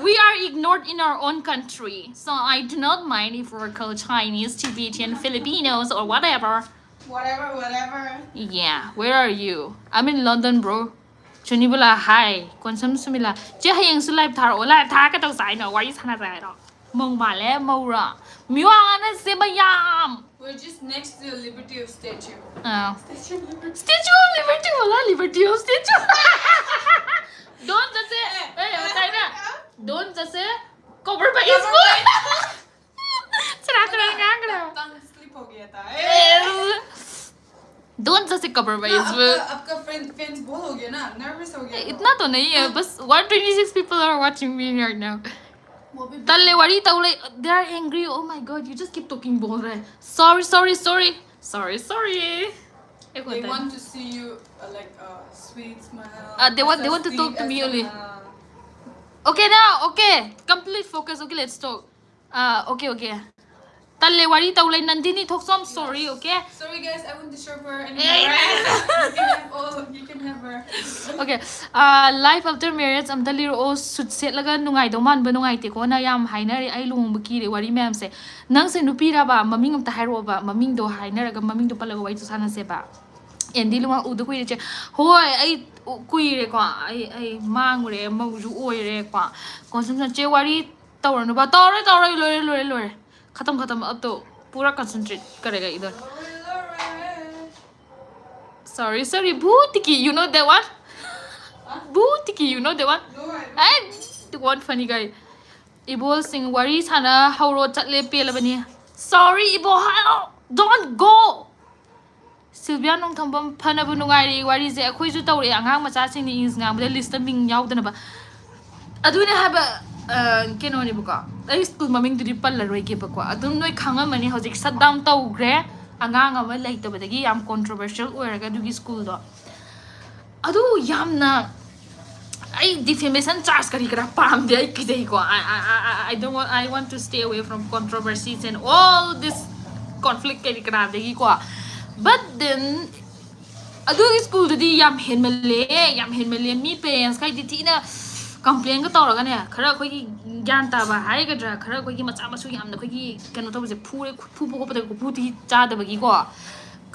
We are ignored in our own country, so I do not mind if we're called Chinese, Tibetan, Filipinos, or whatever. Whatever, whatever. Yeah, where are you? I'm in London, bro. Chunibula, hi. Konsam Sumila. Che hayang su live thar o live thar ka tau sai no. Why is hana sai no? Mong male mora. Miwa na se bayam. We're just next to the Liberty of statue. Uh, Statue of Liberty. Statue of Liberty wala Liberty of Statue. Don't just say, hey, China. Don't just say cover by his foot. Chara chara ngang karo. Tongue slip हो गया था. Eh. Don't just say cover by ना, his foot. आपका, आपका friend, fans bore हो गया ना, nervous हो गया. इतना तो नहीं है, बस one twenty six people are watching me right now. वो भी तल्ले वारी तौले, they are angry. Oh my god, you just keep talking बोल रहे हैं. Sorry, sorry, sorry. Sorry, sorry. एक They होता है. want to see you, uh, like, uh, sweet smile. Uh, they want- they ऐसा want to talk sweet, to me ऐसा only. smile. Okay, now, okay. Complete focus. Okay, let's talk. Uh, okay, okay. तल्ले वारी तौले Nandini Thokchom, I'm sorry, okay? Sorry guys, I won't disturb her Hey. anymore. You can have all, you can have her. Okay. Uh, life after marriage ꯑꯝꯇ ꯂꯤꯔꯛꯑꯣ. ꯁꯨꯠ ꯁꯦꯠꯂꯒ ꯅꯨꯡꯉꯥꯏꯗꯧ ꯃꯥꯟꯕ ꯅꯨꯡꯉꯥꯏꯇꯦꯀꯣ. ꯅ ꯌꯥꯝ ꯍꯥꯏꯅꯔꯦ, ꯑꯩ ꯂꯨꯍꯣꯡꯕ ꯀꯤꯔꯦ. ꯋꯥꯔꯤ ꯃꯌꯥꯝꯁꯦ. ꯅꯪꯁꯦ ꯅꯨꯄꯤꯔꯕ? ꯃꯃꯤꯡ ꯑꯝꯇ ꯍꯥꯏꯔꯛꯑꯣꯕ. ꯃꯃꯤꯡꯗꯣ ꯍꯥꯏꯅꯔꯒ ꯃꯃꯤꯡꯗꯣ ꯄꯜꯂꯒ ꯋꯥꯔꯤꯗꯣ ꯁꯥꯟꯅꯁꯦꯕ. ꯑꯦꯟꯗꯤ ꯂꯨꯍꯣꯡ ꯎꯗ ꯀꯨꯏꯔꯦ ꯆꯦ. ꯍꯣꯏ, ꯑꯩ ꯎ- ꯀꯨꯏꯔꯦꯀꯣ. ꯑꯩ ꯑꯩ ꯃꯥꯡꯉꯨꯔꯦ, ꯃꯧꯁꯨ ꯑꯣꯏꯔꯦꯀꯣ. ꯀꯣꯟꯁꯝꯁ ꯆꯦ, ꯋꯥꯔꯤ ꯇꯧꯔꯅꯨꯕ. ꯇꯧꯔꯣꯏ, ꯇꯧꯔꯣꯏ, ꯂꯣꯏꯔꯦ, ꯂꯣꯏꯔꯦ, ꯂꯣꯏꯔꯦ. खत्म खत्म, अब तो पूरा concentrate करेगा इधर. Sorry, sorry, भूतिकी, you know that one? Butiki, you know the one? I, the one funny guy. ꯏꯕꯣꯁꯤꯡ ꯋꯥꯔꯤ ꯁꯥꯟꯅ ꯍꯧꯔꯣ, ꯆꯠꯂꯦ, ꯄꯦꯜꯂꯕꯅꯤ꯫ Sorry, ꯏꯕꯣ, ꯍꯥꯏꯔꯣ, don't go꯫ ꯁꯤꯜꯚꯤꯌꯥ ꯅꯣꯡꯊꯣꯝꯕꯝ, ꯐꯅꯕꯨ ꯅꯨꯡꯉꯥꯏꯔꯤ ꯋꯥꯔꯤꯁꯦ꯫ ꯑꯩꯈꯣꯏꯁꯨ ꯇꯧꯔꯛꯑꯦ, ꯑꯉꯥꯡ ꯃꯆꯥꯁꯤꯡꯅ ꯏꯪꯂꯤꯁ ꯉꯥꯡꯕꯗ ꯂꯤꯁꯇ ꯃꯤꯡ ꯌꯥꯎꯗꯅꯕ꯫ ꯑꯗꯨꯅꯦ ꯍꯥꯏꯕ, ꯑ, ꯀꯩꯅꯣꯅꯦꯕꯀꯣ, ꯑꯩ ꯁ꯭ꯀꯨꯜ ꯃꯃꯤꯡꯗꯨꯗꯤ ꯄꯜꯂꯔꯣꯏꯒꯦꯕꯀꯣ꯫ ꯑꯗꯨꯝ ꯅꯣꯏ ꯈꯪꯉꯝꯃꯅꯤ, ꯍꯧꯖꯤꯛ ꯁꯠ ꯗꯥꯎꯟ ꯇꯧꯈ꯭ꯔꯦ꯫ ꯑꯉꯥꯡ ꯑꯃ ꯂꯩꯇꯕꯗꯒꯤ ꯌꯥꯝ ꯀꯣꯟꯇ꯭ꯔꯣꯚꯔꯁꯤꯌꯦꯜ ꯑꯣꯏꯔꯒ ꯑꯗꯨꯒꯤ ꯁ꯭ꯀꯨꯜꯗꯣ꯫ ꯑꯗꯨ ꯌꯥꯝꯅ ꯑꯩ ꯗꯤꯐꯦꯃꯦꯁꯟ ꯆꯥꯔꯖ ꯀꯔꯤ ꯀꯔꯥ ꯄꯥꯝꯗꯦ, ꯑꯩ ꯀꯤꯖꯩꯀꯣ꯫ I, I, I, I don't want, I want to stay away from controversies and all this conflict ꯀꯔꯤ ꯀꯔꯥꯗꯒꯤꯀꯣ꯫ But then ꯑꯗꯨꯒꯤ ꯁ꯭ꯀꯨꯜꯗꯨꯗꯤ ꯌꯥꯝ ꯍꯦꯟꯃꯜꯂꯦ, ꯌꯥꯝ ꯍꯦꯟꯃꯜꯂꯦ꯫ ꯃꯤ ꯄꯦꯔꯦꯟꯁꯈꯩꯗꯤ ꯊꯤꯅ ꯀꯝꯄ꯭ꯂꯦꯟꯒ ꯇꯧꯔꯒꯅꯦ, ꯈꯔ ꯑꯩꯈꯣꯏꯒꯤ ꯒ꯭ꯌꯥꯟ ꯇꯥꯕ ꯍꯥꯏꯒꯗ꯭ꯔꯥ, ꯈꯔ ꯑꯩꯈꯣꯏꯒꯤ ꯃꯆꯥ ꯃꯁꯨ ꯌꯥꯝꯅ ꯑꯩꯈꯣꯏꯒꯤ ꯀꯩꯅꯣ ꯇꯧꯕꯁꯦ, ꯐꯨꯔꯦ, ꯐꯨꯕ ꯈꯣꯠꯄꯗ ꯈꯨꯐꯨ ꯊꯤ ꯆꯥꯗꯕꯒꯤꯀꯣ,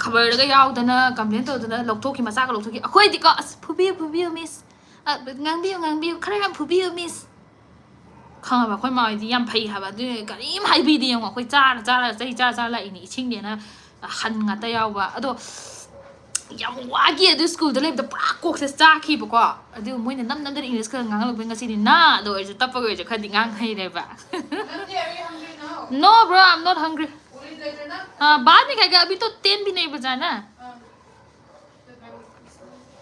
ꯈꯕꯔꯗꯒ ꯌꯥꯎꯗꯅ ꯀꯝꯄ꯭ꯂꯦꯟ ꯇꯧꯗꯅ ꯂꯧꯊꯣꯛꯈꯤ, ꯃꯆꯥꯒ ꯂꯧꯊꯣꯛꯈꯤ꯫ ꯑꯩꯈꯣꯏꯗꯤꯀꯣ, "ꯑꯁ, ꯐꯨꯕꯤꯌꯨ, ꯐꯨꯕꯤꯌꯨ, ꯃꯤꯁ꯫ ꯑ, ꯉꯥꯡꯕꯤꯌꯨ, ꯉꯥꯡꯕꯤꯌꯨ, ꯈꯔ ꯌꯥꯝ ꯐꯨꯕꯤꯌꯨ, ꯃꯤꯁ꯫" ꯈꯪꯉꯕ? ꯑꯩꯈꯣꯏ ꯃꯥ ꯍꯣꯏꯗꯤ ꯌꯥꯝ ꯐꯩ ꯍꯥꯏꯕ꯫ ꯑꯗꯨ ꯀꯔꯤꯝ ꯍꯥꯏꯕꯤꯗꯦ꯫ ꯌꯦꯡꯉꯣ, ꯑꯩꯈꯣꯏ ꯆꯥꯔ ꯆꯥꯔ, ꯆꯍꯤ ꯆꯥꯔ ꯆꯥꯔ ꯂꯥꯛꯏꯅꯤ, ꯏꯁꯤꯡꯅꯦꯅ ꯍꯟ ꯉꯥꯛꯇ ꯌꯥꯎꯕ꯫ ꯑꯗꯣ ꯌꯥꯝ ꯋꯥꯈꯤ ꯑꯗꯨ ꯁ꯭ꯀꯨꯜꯗ ꯂꯩꯕꯗ, ꯄꯨꯔꯥ ꯀꯣꯛꯁꯦ ꯆꯥꯛꯈꯤꯕꯀꯣ꯫ ꯑꯗꯨ ꯃꯣꯏꯅ ꯅꯝ ꯅꯝꯗꯅ ꯏꯪꯂꯤꯁ ꯈꯔ ꯉꯥꯡꯍꯜꯂꯛꯄꯩ ꯉꯁꯤꯗꯤ ꯅꯥꯗ ꯑꯣꯏꯔꯁꯨ, ꯇꯞꯄꯒ ꯑꯣꯏꯔꯁꯨ ꯈꯔꯗꯤ ꯉꯥꯡ ꯍꯩꯔꯦꯕ꯫ No, bro, I'm not hungry. हाँ, बाद में खाएगा, अभी तो टेन भी नहीं बजा ना।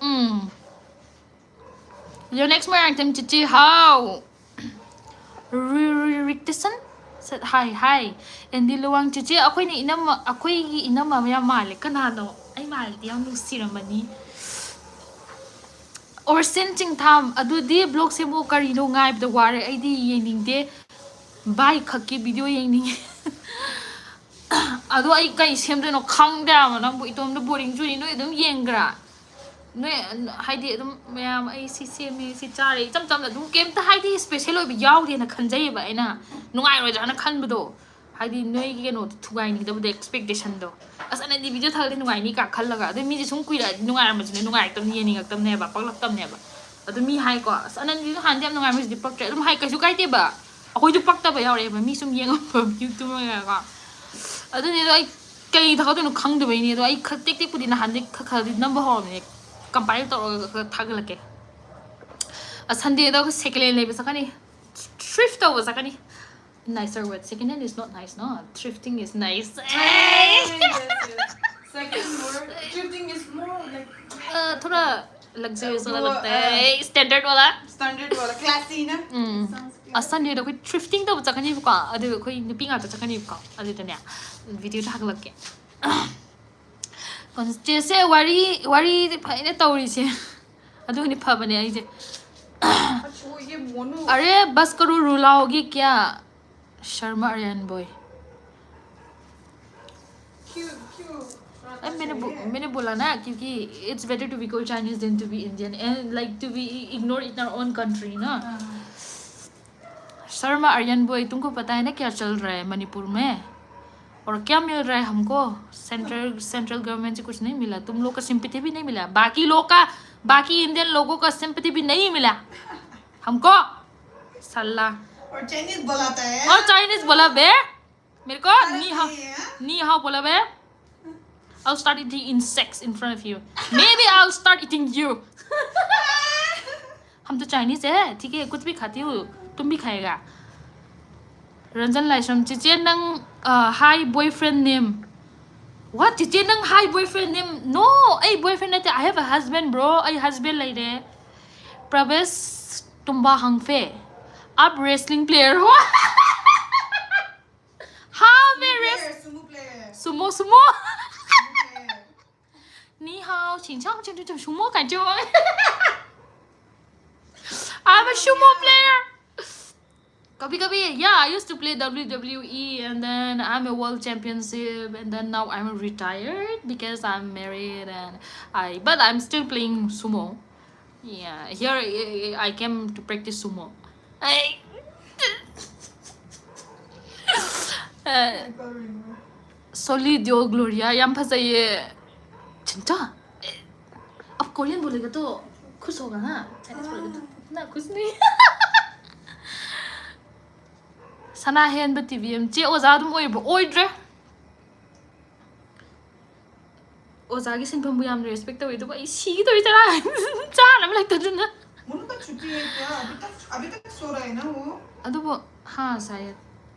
हम्म। Your next, ꯃꯣꯏꯔꯥꯡꯊꯦꯝ ꯆꯤꯆꯦ ꯍꯥꯎ꯫ ꯔꯤ-, ꯔꯤ-, ꯔꯤꯛꯇꯁꯟ ꯁꯠ, ꯍꯥꯏ, ꯍꯥꯏ꯫ ꯑꯦꯟꯗꯤ ꯂꯨꯋꯥꯡ ꯆꯤꯆꯦ, ꯑꯩꯈꯣꯏꯅ ꯏꯅꯝꯃ, ꯑꯩꯈꯣꯏꯒꯤ ꯏꯅꯝꯃ ꯑꯃ ꯌꯥꯝ ꯃꯥꯜꯂꯦ꯫ ꯀꯅꯥꯅꯣ? ꯑꯩ ꯃꯥꯜꯂꯗꯤ ꯌꯥꯝ ꯅꯨꯡꯁꯤꯔꯝꯃꯅꯤ꯫ ꯑꯣꯔꯁꯤꯟ ꯆꯤꯡꯊꯥꯝ, ꯑꯗꯨꯗꯤ ꯕ꯭ꯂꯣꯛ ꯁꯦꯝꯃꯣ, ꯀꯔꯤꯅꯣ ꯉꯥꯏꯕꯗ ꯋꯥꯔꯦ, ꯑꯩꯗꯤ ꯌꯦꯡꯅꯤꯡꯗꯦ꯫ ꯚꯥꯏ ꯈꯛꯀꯤ ꯚꯤꯗꯤꯑꯣ ꯌꯦꯡꯅꯤꯡꯉꯦ꯫ ꯑꯗꯣ ꯑꯩ ꯀꯩ ꯁꯦꯝꯗꯣꯏꯅꯣ ꯈꯪꯗꯦ ꯍꯥꯏꯕ ꯅꯪꯕꯨ꯫ ꯏꯇꯣꯝꯇ ꯕꯣꯔꯤꯡ ꯆꯨꯏ꯫ ꯅꯣꯏ ꯑꯗꯨꯝ ꯌꯦꯡꯒ꯭ꯔꯥ? ꯅꯣꯏ, ꯍꯥꯏꯗꯤ, ꯑꯗꯨꯝ ꯃꯌꯥꯝ ꯑꯩ ꯁꯤ ꯁꯦꯝꯃꯦ, ꯁꯤ ꯆꯥꯔꯦ, ꯏꯆꯝ ꯆꯝꯅ ꯑꯗꯨꯝ ꯀꯩꯝꯇ, ꯍꯥꯏꯗꯤ, ꯏꯁꯄꯦꯁꯦꯜ ꯑꯣꯏꯕ ꯌꯥꯎꯗꯦꯅ ꯈꯟꯖꯩꯌꯦꯕ ꯑꯩꯅ꯫ ꯅꯨꯡꯉꯥꯏꯔꯣꯏꯗ꯭ꯔꯥꯅ ꯈꯟꯕꯗꯣ, ꯍꯥꯏꯗꯤ, ꯅꯣꯏꯒꯤ ꯀꯩꯅꯣꯗꯣ ꯊꯨꯒꯥꯏꯅꯤꯡꯗꯕꯗꯣ, expectation ꯗꯣ꯫ ꯑꯁ, ꯑꯅꯟꯗꯤ ꯚꯤꯗꯤꯑꯣ ꯊꯥꯒꯠꯂꯗꯤ ꯅꯨꯡꯉꯥꯏꯅꯤ ꯀꯥ ꯈꯜꯂꯒ, ꯑꯗꯨ ꯃꯤꯁꯦ ꯁꯨꯝ ꯀꯨꯏꯔꯛꯑꯗꯤ ꯅꯨꯡꯉꯥꯏꯔꯝꯕꯁꯨꯅꯦ, ꯅꯨꯡꯉꯥꯏꯔꯛꯇꯕꯅꯤ, ꯌꯦꯡꯅꯤꯡꯉꯛꯇꯕꯅꯦꯕ, ꯄꯛꯂꯛꯇꯕꯅꯦꯕ꯫ ꯑꯗꯨ ꯃꯤ ꯍꯥꯏꯀꯣ, "ꯑꯁ, ꯑꯅꯟꯗꯤꯗꯣ ꯍꯥꯟꯅꯗꯤ ꯌꯥꯝ ꯅꯨꯡꯉꯥꯏꯔꯝꯃꯦ, ꯍꯧꯖꯤꯛꯇꯤ ꯄꯛꯇ꯭ꯔꯦ", ꯑꯗꯨꯝ ꯍꯥꯏ, ꯀꯩꯁꯨ ꯀꯥꯏꯗꯦꯕ꯫ ꯑꯩꯈꯣꯏꯁꯨ ꯄꯛꯇꯕ ꯌꯥꯎꯔꯛꯑꯦꯕ, ꯃꯤ ꯁꯨꯝ ꯌꯦꯡꯉꯛꯄ ꯚꯤꯗꯤꯑꯣ ꯇꯨꯝꯃꯒꯀꯣ꯫ ꯑꯗꯨꯅꯦ, ꯑꯗꯣ ꯑꯩ ꯀꯩ ꯊꯥꯒꯠꯇꯣꯏꯅꯣ ꯈꯪꯗꯕꯩꯅꯦ꯫ ꯑꯗꯣ ꯑꯩ ꯈꯔ ꯇꯦꯛ ꯇꯦꯛꯄꯨꯗꯤ ꯅꯍꯥꯟꯗꯩ ꯈꯔ ꯈꯔꯗꯤ ꯅꯝꯕ ꯍꯧꯔꯕꯅꯦ, compile ꯇꯧꯔꯒ ꯈꯔ ꯊꯥꯒꯠꯂꯛꯀꯦ꯫ ꯑ, Sundayꯗ ꯑꯩꯈꯣꯏ second hand ꯂꯩꯕ ꯆꯠꯀꯅꯤ, thrift ꯇꯧꯕ ꯆꯠꯀꯅꯤ. Nicer word, second hand is not nice, no? Thrifting is nice. Yes, yes. Second word, thrifting is more like ꯑ, थोड़ा luxurious वाला वो, लगता है, standard वाला. Standard वाला, classy ना. ꯎꯝ. ꯑ, Sundayꯗ ꯑꯩꯈꯣꯏ thrifting ꯇꯧꯕ ꯆꯠꯀꯅꯤꯕꯀꯣ. ꯑꯗꯨ ꯑꯩꯈꯣꯏ ꯅꯨꯄꯤ ꯉꯥꯛꯇ ꯆꯠꯀꯅꯤꯕꯀꯣ. ꯑꯗꯨꯗꯅꯦ video ꯊꯥꯒꯠꯂꯛꯀꯦ. ꯀꯣꯟ-, ꯆꯦꯁꯦ ꯋꯥꯔꯤ, ꯋꯥꯔꯤꯗꯤ ꯐꯖꯅ ꯇꯧꯔꯤꯁꯦ. ꯑꯗꯨꯅꯤ ꯐꯕꯅꯦ ꯑꯩꯁꯦ. अच्छा, ये मोनू. अरे बस करो, रुलाओगे क्या? शर्मा आर्यन बॉय. क्यों, क्यों? अरे मैंने बो-, मैंने बोला ना, क्योंकि it's better to be called Chinese than to be Indian and, like, to be ignored in our own country ना. हाँ. शर्मा आर्यन बॉय, तुमको पता है ना क्या चल रहा है मणिपुर में? और क्या मिल रहा है हमको? सेंट्रल, सेंट्रल गवर्नमेंट से कुछ नहीं मिला, तुम लोग का सिंपैथी भी नहीं मिला, बाकी लोग का, बाकी इंडियन लोगों का सिंपैथी भी नहीं मिला हमको. साला. और चाइनीज बुलाता है. और चाइनीज बोला बे मेरे को. नी हाओ, नहीं है. नी हाओ बोला बे. I'll start eating insects in front of you. Maybe I'll start eating you. हम तो चाइनीज है, ठीक है, कुछ भी खाती हूँ, तुम भी खाएगा. रंजन लाइसम, ꯆꯤꯆꯦ ꯅꯪ, uh, hi boyfriend name. What? ꯆꯤꯆꯦ ꯅꯪ hi boyfriend name? No, ꯑꯩ boyfriend ꯅꯠꯇꯦ. I have a husband, bro. ꯑꯩ husband ꯂꯩꯔꯦ. प्रवेश तुम्बा हंगफे. आप wrestling player हो? हाँ, मैं रेस Sumo player. Sumo, sumo. नी हाओ, छिंग छाओ, छिंग छाओ, सुमो का जो. I'm a sumo player. कभी कभी, yeah, I used to play W W E, and then I'm a world championship, and then now I'm retired because I'm married, and I, but I'm still playing sumo. Yeah, here I, I came to practice sumo. I, uh, Solid Deo Gloria, ꯌꯥꯝ ꯐꯖꯩꯌꯦ. 진짜? अब Korean बोलेगा तो खुश होगा ना? Chinese बोलेगा तो ना खुश नहीं. ꯁꯅꯥ ꯍꯦꯟꯕ ꯇꯤ ꯚꯤ ꯑꯦꯝ ꯆꯦ ꯑꯣꯖꯥ ꯑꯗꯨꯝ ꯑꯣꯏꯕ꯭ꯔꯣ? ꯑꯣꯏꯗ꯭ꯔꯦ. ꯑꯣꯖꯥꯒꯤ ꯁꯤꯟꯐꯝꯕꯨ ꯌꯥꯝꯅ respect ꯇꯧꯏ, ꯑꯗꯨꯒ ꯑꯩ ꯁꯤꯒꯦ ꯇꯧꯏ ꯆꯔꯥ. ꯆꯥꯅꯕ ꯂꯩꯇꯗꯅ. मुन्ना छुट्टी है क्या? अभी तक अभी तक सो रहा है ना वो? ꯑꯗꯨꯕꯨ ꯍꯥ ꯁꯥꯏꯌꯦ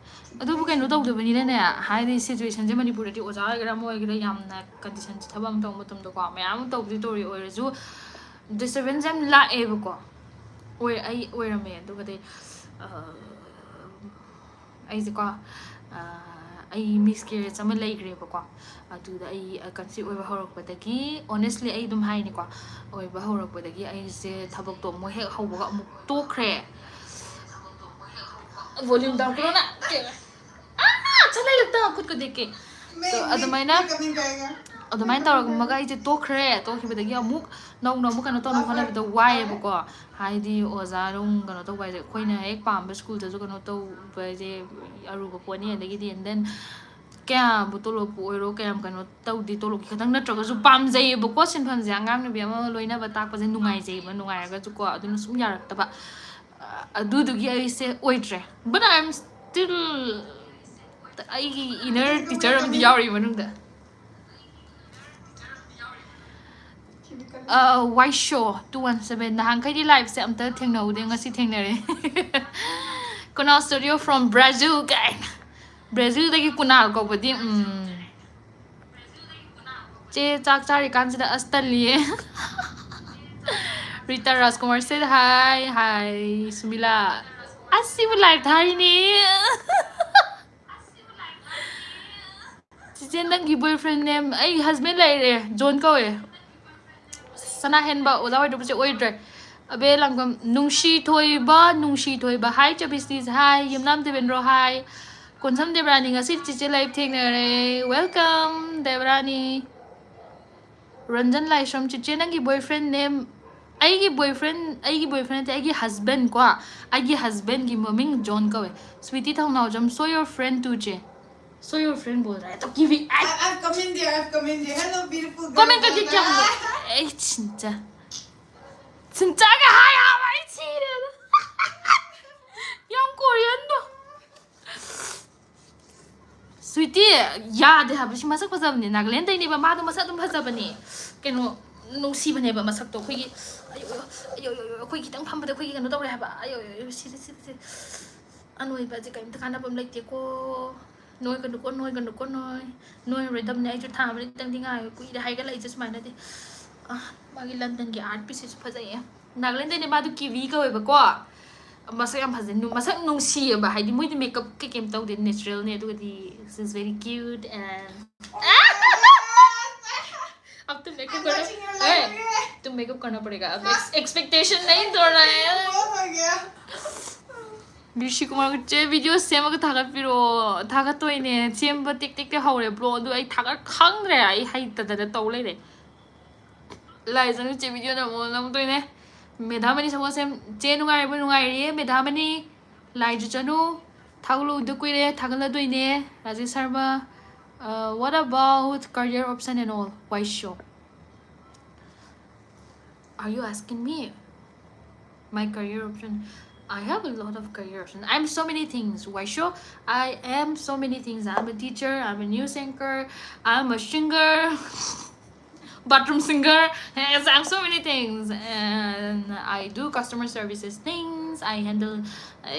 ꯑꯗꯨꯕꯨ ꯀꯩꯅꯣ ꯇꯧꯗꯕꯅꯤꯅꯅꯦ ꯍꯥꯏꯗꯤ ꯁꯤꯆꯨꯋꯦꯁꯟꯁꯦ ꯃꯅꯤꯄꯨꯔꯗꯗꯤ ꯑꯣꯖꯥ ꯑꯣꯏꯒꯦꯔꯥ ꯑꯃ ꯑꯣꯏꯒꯦꯔꯥ ꯌꯥꯝꯅ ꯀꯟꯗꯤꯁꯟꯁꯦ ꯊꯕꯛ ꯑꯃ ꯇꯧꯕ ꯃꯇꯝꯗꯀꯣ ꯃꯌꯥꯝ ꯑꯃ ꯇꯧꯕꯗꯤ ꯇꯧꯔꯤ ꯑꯣꯏꯔꯁꯨ ꯗꯤꯁꯇꯔꯕꯦꯟꯁ ꯌꯥꯝ ꯂꯥꯛꯑꯦꯕꯀꯣ ꯑꯣꯏ ꯑꯩ ꯑꯣꯏꯔꯝꯃꯦ ꯑꯗꯨꯒꯗꯤ ꯑꯩꯁꯦꯀꯣ ꯑꯩ ꯃꯤꯁ ꯀꯦꯔꯦꯖ ꯑꯃ ꯂꯩꯈ꯭ꯔꯦꯕꯀꯣ ꯑꯗꯨꯗ ꯑꯩ ꯀꯟꯁꯤꯞ ꯑꯣꯏꯕ ꯍꯧꯔꯛꯄꯗꯒꯤ ꯑꯣꯅꯦꯁꯂꯤ ꯑꯩ ꯑꯗꯨꯝ ꯍꯥꯏꯅꯤꯀꯣ ꯑꯣꯏꯕ ꯍꯧꯔꯛꯄꯗꯒꯤ ꯑꯩꯁꯦ ꯊꯕꯛꯇꯣ ꯑꯃꯨꯛ ꯍꯦꯛ ꯍꯧꯕꯒ ꯑꯃꯨꯛ ꯇꯣꯛꯈ꯭ꯔꯦ volume down ꯀꯩꯅꯣꯅ ꯆꯠꯂꯩꯂꯛꯇ ꯈꯨꯠꯀꯗꯦꯛꯀꯦ ꯑꯗꯨꯃꯥꯏꯅ ꯑꯗꯨꯃꯥꯏꯅ ꯇꯧꯔꯝꯃꯒ ꯑꯩꯁꯦ ꯇꯣꯛꯈ꯭ꯔꯦ ꯇꯣꯛꯈꯤꯕꯗꯒꯤ ꯑꯃꯨꯛ ꯅꯧꯅ ꯑꯃꯨꯛ ꯀꯩꯅꯣ ꯇꯧꯅꯕ ꯍꯣꯠꯅꯕꯗ ꯋꯥꯏꯑꯦꯕꯀꯣ ꯍꯥꯏꯗꯤ ꯑꯣꯖꯥ ꯑꯗꯨꯝ ꯀꯩꯅꯣ ꯇꯧꯕ ꯍꯥꯏꯁꯦ ꯑꯩꯈꯣꯏꯅ ꯍꯦꯛ ꯄꯥꯝꯕ ꯁ꯭ꯀꯨꯜꯗꯁꯨ ꯀꯩꯅꯣ ꯇꯧꯕ ꯍꯥꯏꯁꯦ ꯑꯔꯨꯕ ꯄꯣꯠꯅꯤ ꯑꯗꯒꯤꯗꯤ and then ꯀꯌꯥꯝꯕꯨ ꯇꯣꯂꯣꯞꯄꯨ ꯑꯣꯏꯔꯣ ꯀꯌꯥꯝ ꯀꯩꯅꯣ ꯇꯧꯗꯦ ꯇꯣꯂꯣꯞꯀꯤ ꯈꯛꯇꯪ ꯅꯠꯇ꯭ꯔꯒꯁꯨ ꯄꯥꯝꯖꯩꯌꯦꯕꯀꯣ ꯁꯤꯟꯐꯝꯁꯦ ꯑꯉꯥꯡ ꯅꯨꯄꯤ ꯑꯃ ꯂꯣꯏꯅꯕ ꯇꯥꯛꯄꯁꯦ ꯅꯨꯡꯉꯥꯏꯖꯩꯌꯦꯕ ꯅꯨꯡꯉꯥꯏꯔꯒꯁꯨꯀꯣ ꯑꯗꯨꯅ ꯁꯨꯝ ꯌꯥꯔꯛꯇꯕ ꯑꯗꯨꯗꯨꯒꯤ ꯑꯩꯁꯦ ꯑꯣꯏꯗ꯭ꯔꯦ but I am still ꯑꯩꯒꯤ inner teacher ꯑꯃꯗꯤ ꯌꯥꯎꯔꯤ ꯃꯅꯨꯡꯗ ꯋꯥꯏ ꯁꯣ ꯇꯨ ꯋꯥꯟ ꯁꯕꯦꯟ ꯅꯍꯥꯟꯈꯩꯗꯤ ꯂꯥꯏꯞꯁꯦ ꯑꯝꯇ ꯊꯦꯡꯅꯍꯧꯗꯦ ꯉꯁꯤ ꯊꯦꯡꯅꯔꯦ ꯀꯅꯥ studio from Brazil ꯀꯥꯏꯅ ꯕ꯭ꯔꯥꯖꯤꯜꯗꯒꯤ ꯀꯨꯅꯥꯜ ꯀꯧꯕꯗꯤ ꯎꯝ ꯆꯦ ꯆꯥꯛ ꯆꯥꯔꯤꯀꯥꯟꯁꯤꯗ ꯑꯁ ꯇꯜꯂꯤꯌꯦ ꯔꯤꯇꯥ ꯔꯥꯖꯀꯨꯃꯥꯔ said hi hi ꯁꯨꯃꯤꯂꯥ ꯑꯁ ꯁꯤꯕꯨ ꯂꯥꯏꯞ ꯊꯥꯔꯤꯅꯦ ꯆꯤꯆꯦ ꯅꯪꯒꯤ boyfriend name ꯑꯩ husband ꯂꯩꯔꯦ ꯖꯣꯟ ꯀꯧꯋꯦ ꯁꯅꯥꯍꯦꯟꯕ ꯑꯣꯖꯥ ꯑꯣꯏꯗꯧꯕꯁꯦ ꯑꯣꯏꯗ꯭ꯔꯦ ꯑꯕꯦ ꯂꯥꯡꯕꯝ ꯅꯨꯡꯁꯤ ꯊꯣꯏꯕ ꯅꯨꯡꯁꯤ ꯊꯣꯏꯕ hi ꯆꯕꯤꯁꯇꯤꯁ hi ꯌꯨꯝꯅꯥꯝ ꯗꯦꯕꯦꯟꯗ꯭ꯔꯣ hi ꯀꯣꯟꯁꯝ ꯗꯦꯕꯔꯥꯅꯤ ꯉꯁꯤ ꯆꯤꯆꯦ ꯂꯥꯏꯞ ꯊꯦꯡꯅꯔꯦ welcome ꯗꯦꯕꯔꯥꯅꯤ ꯔꯟꯖꯟ ꯂꯥꯏꯁ꯭ꯔꯝ ꯆꯤꯆꯦ ꯅꯪꯒꯤ boyfriend name ꯑꯩꯒꯤ boyfriend ꯑꯩꯒꯤ boyfriend ꯅꯠꯇꯦ ꯑꯩꯒꯤ husband ꯀꯣ ꯑꯩꯒꯤ husbandꯒꯤ ꯃꯃꯤꯡ ꯖꯣꯟ ꯀꯧꯋꯦ sweetie Thounaojam so your friend too ꯆꯦ so your friend ꯕꯣꯜ ꯔꯍꯥ ꯍꯦ ꯇꯣ ꯀꯤꯕꯤ I, I've come in there, I've come in there. Hello, beautiful girl. Comment ꯀꯗꯤ ꯀꯌꯥꯝ ꯑꯩ ꯁꯤꯟꯆꯥ ꯁꯤꯟꯆꯥꯒ ꯍꯥꯏ ꯍꯥꯏꯕ ꯑꯩ ꯁꯤꯔꯦꯗ ꯌꯥꯝ ꯀꯣꯔꯤꯌꯟꯗꯣ ꯁ꯭ꯋꯤꯇꯤ ꯌꯥꯗꯦ ꯍꯥꯏꯕ ꯁꯤ ꯃꯁꯛ ꯐꯖꯕꯅꯦ ꯅꯥꯒꯥꯂꯦꯟꯗꯩꯅꯦꯕ ꯃꯥꯗꯣ ꯃꯁꯛ ꯑꯗꯨꯝ ꯐꯖꯕꯅꯦ ꯀꯩꯅꯣ ꯅꯨꯡꯁꯤꯕꯅꯦꯕ ꯃꯁꯛꯇꯣ꯫ ꯑꯩꯈꯣꯏꯒꯤ ꯑꯌꯣ, ꯑꯌꯣ, ꯑꯌꯣ, ꯑꯌꯣ, ꯑꯩꯈꯣꯏ ꯈꯤꯇꯪ ꯐꯝꯕꯗ ꯑꯩꯈꯣꯏꯒꯤ ꯀꯩꯅꯣ ꯇꯧꯔꯦ ꯍꯥꯏꯕ꯫ ꯑꯌꯣ, ꯑꯌꯣ, ꯑꯌꯣ, ꯁꯤꯔꯦ, ꯁꯤꯔꯦ, ꯁꯤꯔꯦ꯫ ꯑꯅꯣꯏꯕꯁꯦ ꯀꯔꯤꯝꯇ ꯀꯥꯟꯅꯕ ꯑꯃ ꯂꯩꯇꯦꯀꯣ꯫ ꯅꯣꯏꯒꯅꯨꯀꯣ, ꯅꯣꯏꯒꯅꯨꯀꯣ, ꯅꯣꯏ꯫ ꯅꯣꯏꯔꯣꯏꯗꯕꯅꯦ꯫ ꯑꯩꯁꯨ ꯊꯥ ꯑꯃꯅꯤꯇꯪꯗꯤ ꯉꯥꯏꯌꯨ꯫ ꯀꯨꯏꯔꯦ ꯍꯥꯏꯒꯠꯂꯛꯏꯁꯦ ꯁꯨꯃꯥꯏꯅꯗꯤ꯫ ꯑ, ꯃꯥꯒꯤ ꯂꯟꯗꯟꯒꯤ art piece ꯁꯤꯁꯨ ꯐꯖꯩꯌꯦ꯫ ꯅꯥꯒꯥꯂꯦꯟꯗꯩꯅꯦ, ꯃꯥꯗꯣ ꯀꯤꯋꯤ ꯀꯧꯋꯦꯕꯀꯣ꯫ ꯃꯁꯛ ꯌꯥꯝ ꯐꯖꯩ꯫ ꯅꯨ-, ꯃꯁꯛ ꯅꯨꯡꯁꯤꯌꯦꯕ꯫ ꯍꯥꯏꯗꯤ ꯃꯣꯏꯗꯤ makeup ꯀꯩꯀꯩꯝ ꯇꯧꯗꯦ, natural ꯅꯦ꯫ ꯑꯗꯨꯒꯗꯤ she's very cute and ꯑꯝꯇ makeup ꯀꯩꯅꯣ, ꯑꯝꯇ makeup ꯀꯩꯅꯣ ꯄꯔꯦꯒ꯫ Ex-, expectation ꯅꯍꯤ ꯇꯣꯔ ꯔꯍꯥ ꯍꯩ꯫ ꯔꯤꯁꯤ ꯀꯨꯃꯥꯔ ꯆꯦ, video ꯁꯦꯝꯃꯒ ꯊꯥꯒꯠꯄꯤꯔꯛꯑꯣ꯫ ꯊꯥꯒꯠꯇꯣꯏꯅꯦ꯫ ꯁꯦꯝꯕ ꯇꯦꯛ ꯇꯦꯛ ꯇꯦꯛ ꯍꯧꯔꯦ꯫ Blog ꯑꯗꯨ ꯑꯩ ꯊꯥꯒꯠ ꯈꯪꯗ꯭ꯔꯦ꯫ ꯑꯩ ꯍꯩꯇꯗꯅ ꯇꯧ ꯂꯩꯔꯦ꯫ ꯂꯥꯏꯖꯅ ꯆꯦ video ꯅꯝꯃꯣ, ꯅꯝꯗꯣꯏꯅꯦ꯫ ꯃꯦꯙꯥꯃꯅꯤ ꯁꯒꯣꯜꯁꯦꯝ ꯆꯦ, ꯅꯨꯡꯉꯥꯏꯔꯤꯕꯣ? ꯅꯨꯡꯉꯥꯏꯔꯤꯌꯦ ꯃꯦꯙꯥꯃꯅꯤ꯫ ꯂꯥꯏꯖꯨ ꯆꯅꯨ, ꯊꯥꯒꯠꯂꯨꯗ ꯀꯨꯏꯔꯦ, ꯊꯥꯒꯠꯂꯗꯣꯏꯅꯦ꯫ Rajesh Sharma, uh, what about career option and all? Why show? Are you asking me? My career option. I have a lot of career options. I'm so many things. Why show? I am so many things. I'm a teacher, I'm a news anchor, I'm a singer, bathroom singer. Yes, I'm so many things. And I do customer services things. I handle, uh,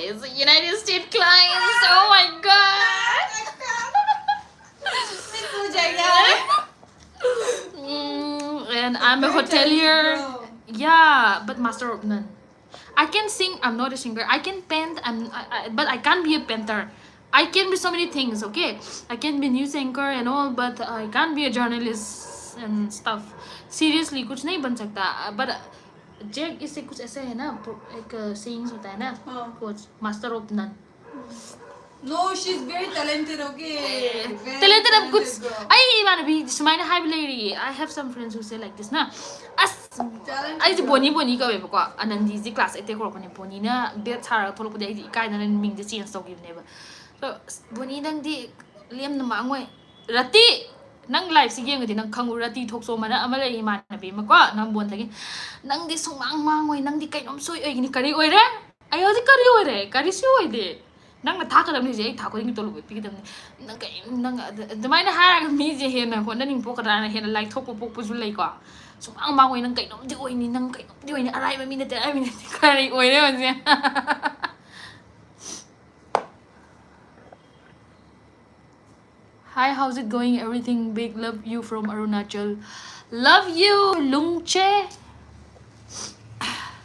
United States clients. Oh my God. Mm, and I'm a hotelier. Yeah, but master of none. I can sing, I'm not a singer. I can paint, I'm, I, I, but I can't be a painter. I can be so many things, okay? I can be news anchor and all, but I can't be a journalist and stuff. Seriously, कुछ नहीं बन सकता. But Jack इससे कुछ ऐसा है ना, एक sayings होता है ना, quotes, master of none. No, she's very talented, okay? Very talented of goods. ꯑꯩ ꯏꯃꯥꯟꯅꯕꯤ ꯁꯨꯃꯥꯏꯅ ꯍꯥꯏꯕ ꯂꯩꯔꯤꯌꯦ꯫ I have some friends who say like this ꯅ, ꯑꯁ, ꯑꯩꯁꯦ ꯕꯣꯅꯤ, ꯕꯣꯅꯤ ꯀꯧꯋꯦꯕꯀꯣ꯫ ꯑꯅꯟꯗꯤꯁꯦ class eight ꯇꯩ ꯀꯧꯔꯛꯄꯅꯦ꯫ ꯕꯣꯅꯤꯅ ꯕꯦꯠ ꯁꯥꯔꯒ ꯊꯣꯛꯂꯛꯄꯗꯒꯤ ꯑꯩꯁꯦ ꯏꯀꯥꯏꯗꯅ ꯃꯤꯡꯁꯦ change ꯇꯧꯈꯤꯕꯅꯦꯕ꯫ ꯑꯗꯣ, ꯑꯁ, ꯕꯣꯅꯤ, ꯅꯪꯗꯤ ꯂꯦꯝꯅ ꯃꯥꯡꯉꯣꯏ꯫ ꯔꯇꯤ, ꯅꯪ live ꯁꯤ ꯌꯦꯡꯉꯗꯤ ꯅꯪ ꯈꯪꯉꯨ꯫ ꯔꯇꯤ ꯊꯣꯛꯆꯣꯝ ꯑꯅ ꯑꯃ ꯂꯩ, ꯏꯃꯥꯟꯅꯕꯤ ꯑꯃꯀꯣ, ꯅꯝꯕꯣꯟꯗꯒꯤ꯫ ꯅꯪꯗꯤ ꯁꯨꯡꯃꯥꯡ ꯃꯥꯡꯉꯣꯏ, ꯅꯪꯗꯤ ꯀꯩꯅꯣꯝ ꯁꯣꯏ ꯑꯣꯏꯒꯅꯤ꯫ ꯀꯔꯤ ꯑꯣꯏꯔꯦ? ꯑꯩ ꯍꯧꯖꯤꯛ ꯀꯔꯤ ꯑꯣꯏꯔꯦ? ꯀꯔꯤꯁꯨ ꯑꯣꯏꯗꯦ꯫ ꯅꯪꯅ ꯊꯥꯛꯀꯗꯕꯅꯤ ꯍꯧꯖꯤꯛ, ꯑꯩ ꯊꯥ ꯈꯨꯗꯤꯡꯒꯤ ꯇꯣꯂꯣꯞ ꯄꯤꯒꯗꯕꯅꯤ꯫ ꯅꯪ ꯀꯩ, ꯅꯪ ꯑꯗ-, ꯑꯗꯨꯃꯥꯏꯅ ꯍꯥꯏꯔꯒ ꯃꯤꯁꯦ ꯍꯦꯟꯅ ꯍꯣꯠꯅꯅꯤꯡ ꯄꯣꯛꯀꯗ꯭ꯔꯥꯅ ꯍꯦꯟꯅ ꯂꯥꯏꯊꯣꯛꯄ ꯄꯣꯛꯄꯁꯨ ꯂꯩꯀꯣ꯫ ꯁꯨꯃꯥꯡ ꯃꯥꯡ ꯑꯣꯏ, ꯅꯪ ꯀꯩꯅꯣꯝꯗꯤ ꯑꯣꯏꯅꯤ, ꯅꯪ ꯀꯩꯅꯣꯝꯗꯤ ꯑꯣꯏꯅꯤ, ꯑꯔꯥꯏꯕ ꯃꯤ ꯅꯠꯇꯦ, ꯑꯔꯥꯏꯕ ꯃꯤ ꯅꯠꯇꯦ, ꯀꯔꯤ ꯑꯣꯏꯔꯦ ꯍꯧꯖꯤꯛ? Hi, how's it going? Everything big. Love you from Arunachal. Love you, Lungche.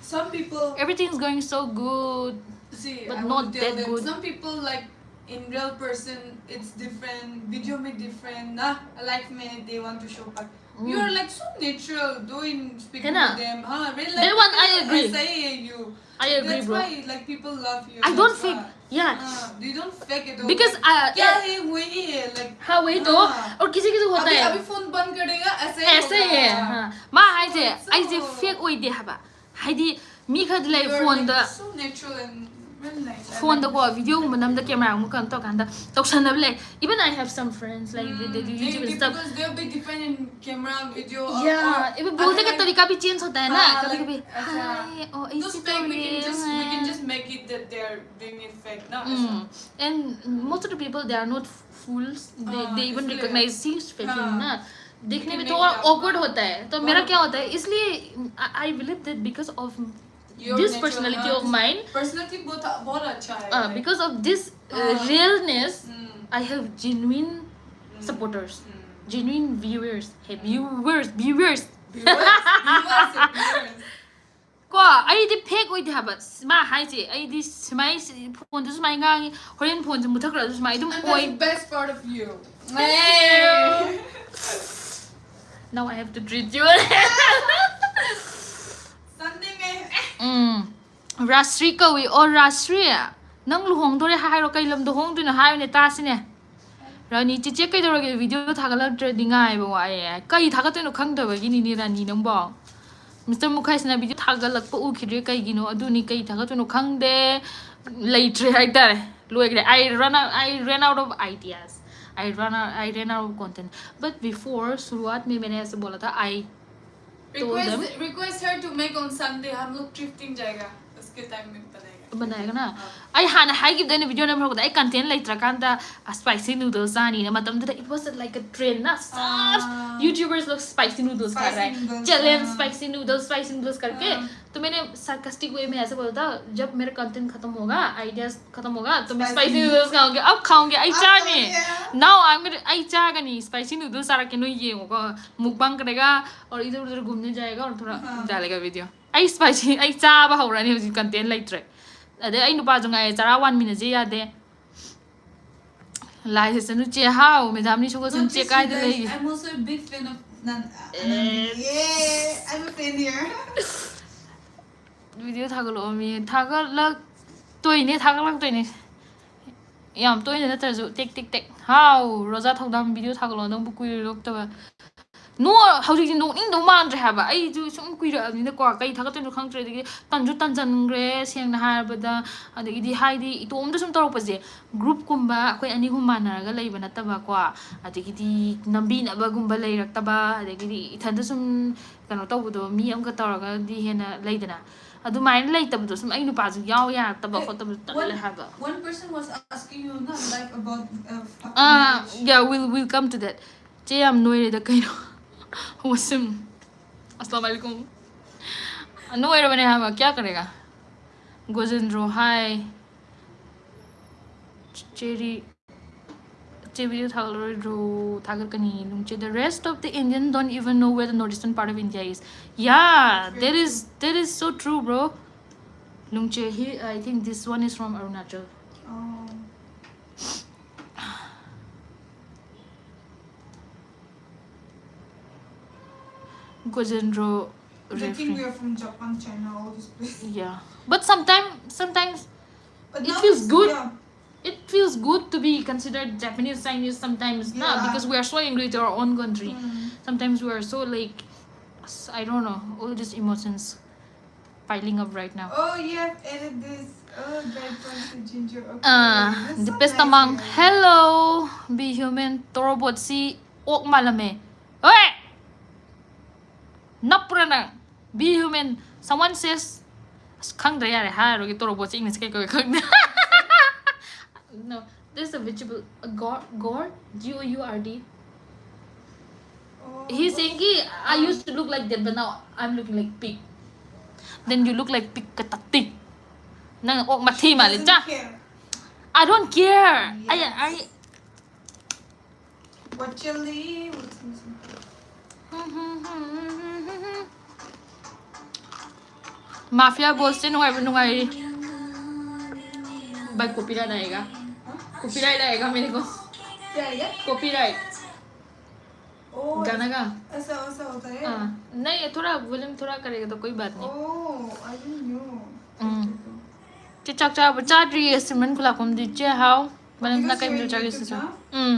Some people Everything's going so good. see, But I not want to tell that them. Good. Some people, like, in real person, it's different. Video में different ना, life में they want to show, but Mm. you are, like, so natural. दो in speaking है ना? with them, हाँ, real That life one I में agree. ऐसा ही है you. I agree, That's bro. Why, like, people love you. I don't That's fake. Why. Yeah. हाँ, you don't fake it. Because, Like, uh, क्या uh, है वही है, like, हाँ, वही तो। हाँ। और किसी किसी को होता अभी है। ꯑꯩ ꯐꯣꯟ ꯕꯟ ꯀꯔꯦꯒꯥ, ऐसे ही ऐसे ही है, होगा। हाँ। ꯃꯥ ꯍꯥꯏꯁꯦ, So, it's ꯑꯩꯁꯦ so fake ꯑꯣꯏꯗꯦ ꯍꯥꯏꯕ꯫ ꯍꯥꯏꯗꯤ, ꯃꯤ ꯈꯔꯗꯤ ꯂꯩ, You are, ꯐꯣꯟꯗ, like, so natural and real nice. I like ꯐꯣꯟꯗꯀꯣ, this. videoꯒꯨꯝꯕ ꯅꯝꯗ, cameraꯒꯨꯝꯕ ꯀꯩꯅꯣ ꯇꯧꯔꯀꯥꯟꯗ ꯇꯧꯁꯟꯅꯕ ꯂꯩ꯫ Even I have some friends, like, they, they do Mm, YouTube and they- stuff. Because they'll be different in camera, video, or, Yeah, or even बोलते का अलग-अलग तरीका भी change होता है ना, हाँ, कभी like, कभी, अच्छा। "Hi, oh, Those ऐसे fake, we can just, we can तो just make it that they're doing it fake ना, Mm. ऐसा। And most of the people, they are not fools. They, हाँ, they even इसलिए। recognize things faking हाँ। ना। देखने You में can थोड़ा make it up. Awkward होता है, तो मेरा क्या होता है, इसलिए I, I believe that because of Your this natural, personality हाँ, of this mine, personality बहुत, बहुत अच्छा है, uh, like, because of this uh, हाँ। realness, Mm, I have genuine mm, supporters, mm. Genuine viewers, hey, viewers, viewers. Viewers, viewers, viewers. ꯀꯣ, ꯑꯩꯗꯤ fake ꯑꯣꯏꯗꯦ ꯍꯥꯏꯕ꯫ ꯃꯥ ꯍꯥꯏꯁꯦ, ꯑꯩꯗꯤ ꯁꯨꯃꯥꯏ, ꯐꯣꯟꯗꯁꯨ ꯁꯨꯃꯥꯏ ꯉꯥꯡꯉꯤ, ꯍꯣꯔꯦꯟ ꯐꯣꯟꯁꯦ ꯃꯨꯠꯊꯈ꯭ꯔꯁꯨ ꯁꯨꯃꯥꯏ ꯑꯗꯨꯝ And ꯑꯣꯏ꯫ that's the best part of you. Thank you. Now I have to treat you. Sunday में ꯎꯝ, ꯔꯥꯁ꯭ꯔꯤ ꯀꯧꯏ꯫ ꯑꯣ, ꯔꯥꯁ꯭ꯔꯤ, ꯅꯪ ꯂꯨꯍꯣꯡꯗꯣꯔꯦ ꯍꯥꯏꯔꯣ? ꯀꯩ ꯂꯝꯗ ꯍꯣꯡꯗꯣꯏꯅꯣ ꯍꯥꯏꯌꯨꯅꯦ, ꯇꯥꯁꯤꯅꯦ꯫ ꯔꯥꯅꯤ, ꯆꯦꯆꯦ ꯀꯩꯗꯧꯔꯒꯦ? Video ꯊꯥꯒꯠꯂꯛꯇ꯭ꯔꯗꯤ ꯉꯥꯏꯕ ꯋꯥꯏꯌꯦ꯫ ꯀꯩ ꯊꯥꯒꯠꯇꯣꯏꯅꯣ ꯈꯪꯗꯕꯒꯤꯅꯤꯅꯦ, ꯔꯥꯅꯤ, ꯅꯪꯕꯣ꯫ Mister ꯃꯨꯈꯥꯏꯁꯤꯅ video ꯊꯥꯒꯠꯂꯛꯄ ꯎꯈꯤꯗ꯭ꯔꯦ, ꯀꯩꯒꯤꯅꯣ? ꯑꯗꯨꯅꯤ, ꯀꯩ ꯊꯥꯒꯠꯇꯣꯏꯅꯣ ꯈꯪꯗꯦ, ꯂꯩꯇ꯭ꯔꯦ ꯍꯥꯏꯇꯥꯔꯦ, ꯂꯣꯏꯈ꯭ꯔꯦ꯫ I run out, I ran out of ideas. I run out, I ran out of content. But before शुरुआत में मैंने ऐसे बोला था, I told them. Request, request her to make on Sunday. हम लोग thrifting जाएगा, उसके time में बनाएगा। ꯃꯅꯥꯏꯒꯅ ꯑꯩ ꯍꯥꯟꯅ ꯍꯥꯏꯈꯤꯕꯗ ꯑꯩꯅ ꯚꯤꯗꯤꯑꯣ ꯅꯝꯕ ꯍꯧꯔꯛꯄꯗ ꯑꯩ ꯀꯟꯇꯦꯟ ꯂꯩꯇ꯭ꯔꯀꯥꯟꯗ ꯁ꯭ꯄꯥꯏꯁꯤ ꯅꯨꯗꯜꯁ ꯆꯥꯅꯤꯅ ꯃꯇꯝꯗꯨꯗ it was like a trend ꯅ ꯑꯥ. YouTubers ꯂꯣ ꯁ꯭ꯄꯥꯏꯁꯤ ꯅꯨꯗꯜꯁ ꯈꯔ Spicy noodles, चैलेंज हाँ। स्पाइसी नूडल्स स्पाइसी नूडल्स करके हाँ। तो मैंने सार्कास्टिक वे में ऐसे बोला था, जब मेरा कंटेंट खत्म होगा, आइडियाज खत्म होगा, तो मैं Spicy स्पाइसी noodles। नूडल्स खाऊंगी। अब खाऊंगी, आई अब चाहनी। खाओगे आप? Now I'm gonna, आई चाहनी स्पाइसी नूडल्स सारा के नो ये होगा, मुकबांग करेगा और इधर उधर घूमने जाएगा और थोड़ा हाँ। डालेगा वीडियो। आई स्पाइसी, आई चाह हो रहा नहीं, कंटेंट लाइट रहे। अदे आई नुपा जो ngai चारा वन मिनट जे यादे। लाइसेंस नु चे हाउ मैडम नी सुगो सुन Not चे just काय you दे guys, लेगी। I'm also a big fan of Nan. Eh. Yeah, I'm a fan here. Video ꯊꯥꯒꯠꯂꯛꯑꯣ ꯃꯤ ꯊꯥꯒꯠꯂꯛꯇꯣꯏꯅꯦ ꯊꯥꯒꯠꯂꯛꯇꯣꯏꯅꯦ ꯌꯥꯝ ꯇꯣꯏꯅ ꯅꯠꯇ꯭ꯔꯁꯨ ꯇꯦꯛ ꯇꯦꯛ ꯇꯦꯛ꯫ ꯍꯥꯎ ꯔꯣꯖꯥ ꯊꯧꯗꯥꯝ ꯚꯤꯗꯤꯑꯣ ꯊꯥꯒꯠꯂꯛꯑꯣ ꯅꯪꯕꯨ ꯀꯨꯏꯔꯣꯛꯇꯕ꯫ ꯅꯣ ꯍꯧꯖꯤꯛꯇꯤ ꯅꯣꯛꯅꯤꯡꯗꯧ ꯃꯥꯟꯗ꯭ꯔꯦ ꯍꯥꯏꯕ ꯑꯩꯁꯨ ꯁꯨꯝ ꯀꯨꯏꯔꯛꯑꯕꯅꯤꯅꯀꯣ ꯀꯩ ꯊꯥꯒꯠꯇꯣꯏꯅꯣ ꯈꯪꯗ꯭ꯔꯦ ꯑꯗꯒꯤ ꯇꯟꯁꯨ ꯇꯟꯖꯟꯈ꯭ꯔꯦ ꯁꯦꯡꯅ ꯍꯥꯏꯔꯕꯗ꯫ ꯑꯗꯒꯤꯗꯤ ꯍꯥꯏꯗꯤ ꯏꯇꯣꯝꯇ ꯁꯨꯝ ꯇꯧꯔꯛꯄꯁꯦ ꯒ꯭ꯔꯨꯞꯀꯨꯝꯕ ꯑꯩꯈꯣꯏ ꯑꯅꯤ ꯑꯍꯨꯝ ꯃꯥꯟꯅꯔꯒ ꯂꯩꯕ ꯅꯠꯇꯕꯀꯣ ꯑꯗꯒꯤꯗꯤ ꯅꯝꯕꯤꯅꯕꯒꯨꯝꯕ ꯂꯩꯔꯛꯇꯕ ꯑꯗꯒꯤꯗꯤ ꯏꯊꯟꯇ ꯁꯨꯝ ꯀꯩꯅꯣ ꯇꯧꯕꯗꯣ ꯃꯤ ꯑꯃꯒ ꯇꯧꯔꯒꯗꯤ ꯍꯦꯟꯅ ꯂꯩꯗꯅ ꯑꯗꯨꯃꯥꯏꯅ ꯂꯩꯇꯕꯗꯣ ꯁꯨꯝ ꯑꯩ ꯅꯨꯄꯥꯁꯨ ꯌꯥꯎ ꯌꯥꯔꯛꯇꯕ Eh, ꯈꯣꯠꯇꯕꯗꯣ ꯇꯜꯂꯦ one- ꯍꯥꯏꯕ꯫ One person was asking you not live about uh, ah, yeah, we'll, we'll come to that. ꯆꯦ ꯌꯥꯝ ꯅꯣꯏꯔꯦꯗ ꯀꯩꯅꯣ꯫ ꯋꯥꯁꯤꯝ꯫ अस्सलाम वालेकुम। ꯅꯣꯏꯔꯕꯅꯦ ꯍꯥꯏꯕ, क्या करेगा? ꯒꯣꯖꯦꯟꯗ꯭ꯔꯣ, hi꯫ ꯆꯦꯔꯤ, ꯆꯦ video ꯊꯥꯒꯠꯂꯔꯣꯏꯗ꯭ꯔꯣ? ꯊꯥꯒꯠꯀꯅꯤ, ꯂꯨꯡꯆꯦ꯫ The rest of the Indian don't even know where the northeastern part of India is. Yeah, that is, that is so true, bro. ꯂꯨꯡꯆꯦ, he, I think this one is from Arunachal. Oh. ꯒꯣꯖꯦꯟꯗ꯭ꯔꯣ Good thing reference. We are from Japan, China, all this place. Yeah. But sometimes, sometimes But It now feels it's- good. Yeah. It feels good to be considered Japanese, Chinese sometimes, nah, Yeah. because we are so angry to our own country. Mm. Sometimes we are so like, s- I don't know, all these emotions piling up right now. Oh, you have added this. Oh, dried plants with ginger. Okay. Uh, That's the so best nice, among. yeah. Hello, be human. Robot si ok malame. Oy! Napura na. Be human. Someone says, ꯈꯪꯗ꯭ꯔꯦ, ꯌꯥꯔꯦ, ꯍꯥꯏꯔꯔꯣꯏꯒꯦ꯫ ꯇꯣꯔꯣꯕꯣꯠꯁꯦ English ꯀꯩ ꯀꯧꯋꯦ ꯈꯪꯗꯦ꯫ No, this is a vegetable, a gourd, gourd, G O U R D. He's saying, "I used to look like that, but now I'm looking like pig." Then you look like pig ꯀꯇꯠꯇꯤ꯫ ꯅꯪ ꯑꯣꯛ ꯃꯊꯤ ꯃꯥꯜꯂꯦ꯫ ꯆꯥ꯫ I don't care. I, I, What chili? What's missing? Mafia Boss ꯁꯦ ꯅꯨꯡꯉꯥꯏꯕ ꯅꯨꯡꯉꯥꯏꯔꯤ꯫ By copyright आएगा। Copyright आएगा मेरे को। क्या है? Copyright। Oh, गाना का। ऐसा ऐसा होता है? हाँ, नहीं, थोड़ा volume थोड़ा करेगा तो कोई बात नहीं। Oh, I didn't know. ꯎꯝ꯫ ꯆꯦ ꯆꯥꯛ ꯆꯥꯕ ꯆꯥꯗ꯭ꯔꯤꯌꯦ ꯁꯤꯃꯔꯟ ꯈꯨꯂꯥꯛꯄꯝꯗꯤ꯫ ꯆꯦ ꯍꯥꯎ꯫ ꯃꯅꯝꯅ ꯀꯩ ꯃꯊꯦꯜ ꯆꯥꯒꯦ ꯁꯤꯁꯨ? ꯎꯝ꯫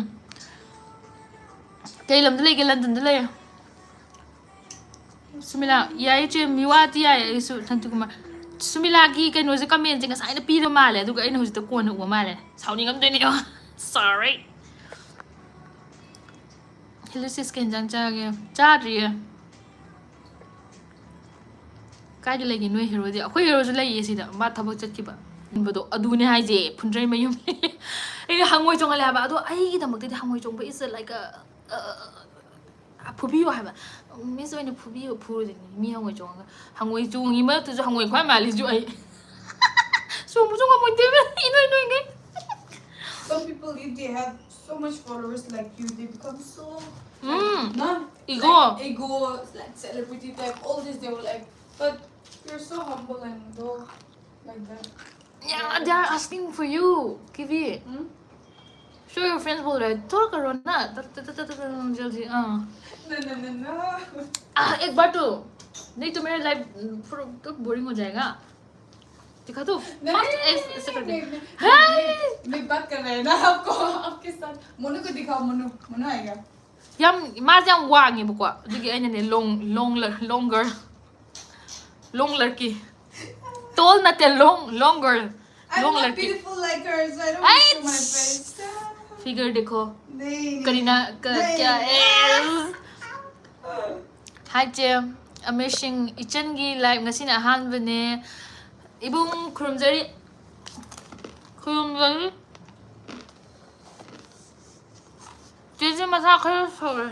ꯀꯩ ꯂꯝꯗ ꯂꯩꯒꯦ? ꯂꯟꯗꯟꯗ ꯂꯩꯌꯦ꯫ ꯁꯨꯃꯤꯂꯥ, ꯌꯥꯏꯌꯦ ꯆꯦ, ꯃꯤꯋꯥꯗꯤ ꯌꯥꯏꯌꯦ ꯑꯩꯁꯨ꯫ ꯁꯥꯟꯇꯤꯀꯨꯃꯥꯔ꯫ ꯁꯨꯃꯤꯂꯥꯒꯤ ꯀꯩꯅꯣꯁꯦ, comment ꯁꯦ ꯉꯁꯥꯏꯅ ꯄꯤꯔ ꯃꯥꯜꯂꯦ, ꯑꯗꯨꯒ ꯑꯩꯅ ꯍꯧꯖꯤꯛꯇ ꯀꯣꯟꯅ ꯎꯕ ꯃꯥꯜꯂꯦ꯫ ꯁꯥꯎꯅꯤꯡꯉꯝꯗꯣꯏꯅꯦ꯫ Sorry꯫ Hello sis, ꯀꯩ ꯌꯦꯟꯖꯥꯡ ꯆꯥꯒꯦ? ꯆꯥꯗ꯭ꯔꯤꯌꯦ꯫ ꯀꯥꯏꯗ ꯂꯩꯒꯦ ꯅꯣꯏ ꯍꯦꯔꯣꯗꯤ? ꯑꯩꯈꯣꯏ ꯍꯦꯔꯣꯁꯨ ꯂꯩꯌꯦ ꯁꯤꯗ, ꯃꯥ ꯊꯕꯛ ꯆꯠꯈꯤꯕ꯫ ꯍꯟꯕꯗꯣ ꯑꯗꯨꯅꯦ ꯍꯥꯏꯁꯦ, ꯐꯨꯟꯗ꯭ꯔꯩ ꯃꯌꯨꯝ꯫ ꯑꯩꯅ ꯍꯪꯉꯣꯏ ꯆꯣꯡꯍꯜꯂꯦ ꯍꯥꯏꯕ꯫ ꯑꯗꯣ ꯑꯩꯒꯤꯗꯃꯛꯇꯗꯤ ꯍꯪꯉꯣꯏ ꯆꯣꯡꯕ is like a, uh, ꯐꯨꯕꯤꯌꯣ ꯍꯥꯏꯕ꯫ Miss ꯑꯣꯏꯅ ꯐꯨꯕꯤꯌꯣ, ꯐꯨꯔꯣꯏꯗꯣꯏꯅꯤ꯫ ꯃꯤ ꯍꯪꯉꯣꯏ ꯆꯣꯡꯉꯒ, ꯍꯪꯉꯣꯏ ꯆꯣꯡꯉꯤ ꯃꯔꯛꯇꯨꯁꯨ ꯍꯪꯉꯣꯏ ꯈ꯭ꯋꯥꯏ ꯃꯥꯜꯂꯤꯁꯨ ꯑꯩ꯫ ꯆꯣꯡꯕꯁꯨ ꯉꯝꯃꯣꯏꯗꯦꯕ, ꯏꯅꯣꯏ ꯅꯣꯏꯒꯩ꯫ Some people, if they have so much followers like you, they become so Mm. Nah, Ego. Like, ego, like celebrity type, all this they will like. But you're so humble and though like that. Yeah, they are asking for you, Kiwi. Hmm? Show your friends बोल रहे हैं, थोड़ा करो ना। त-, त-, त-, त-, त-, त-, जल्दी, हाँ। No, no, no, no. आ, एक बार तो। नहीं तो मेरा life, उम, पूरा तो boring हो जाएगा। दिखा दो। नहीं, First नहीं, ऐस-, ऐसे कर दे। नहीं, नहीं, Hey! नहीं, मैं बात कर रहे हैं ना आपको, आपके साथ। मोनू को दिखाओ, मोनू, मोनू आएगा। ꯌꯥꯝ, ꯃꯥꯁꯦ ꯌꯥꯝ ꯋꯥꯡꯉꯦꯕꯀꯣ, ꯑꯗꯨꯒꯤ ꯑꯩꯅꯅꯦ long, long, longer, long ꯂꯔꯀꯤ꯫ Tall ꯅꯠꯇꯦ, long, longer. I'm Long not ꯂꯔꯀꯤ꯫ Beautiful like her, so I don't Ay! want to show my face. Figure देखो। नहीं, नहीं। करीना का नहीं। क्या है? Hi ꯆꯦ, amazing, ꯏꯆꯟꯒꯤ live ꯉꯁꯤꯅ ꯑꯍꯥꯟꯕꯅꯦ꯫ ꯏꯕꯨꯡ ꯈꯨꯔꯨꯝꯖꯔꯤ꯫ ꯈꯨꯔꯨꯝꯖꯔꯤ꯫ ꯆꯦꯁꯦ ꯃꯁꯥ ꯈꯔ ꯁꯣꯛꯑꯦ꯫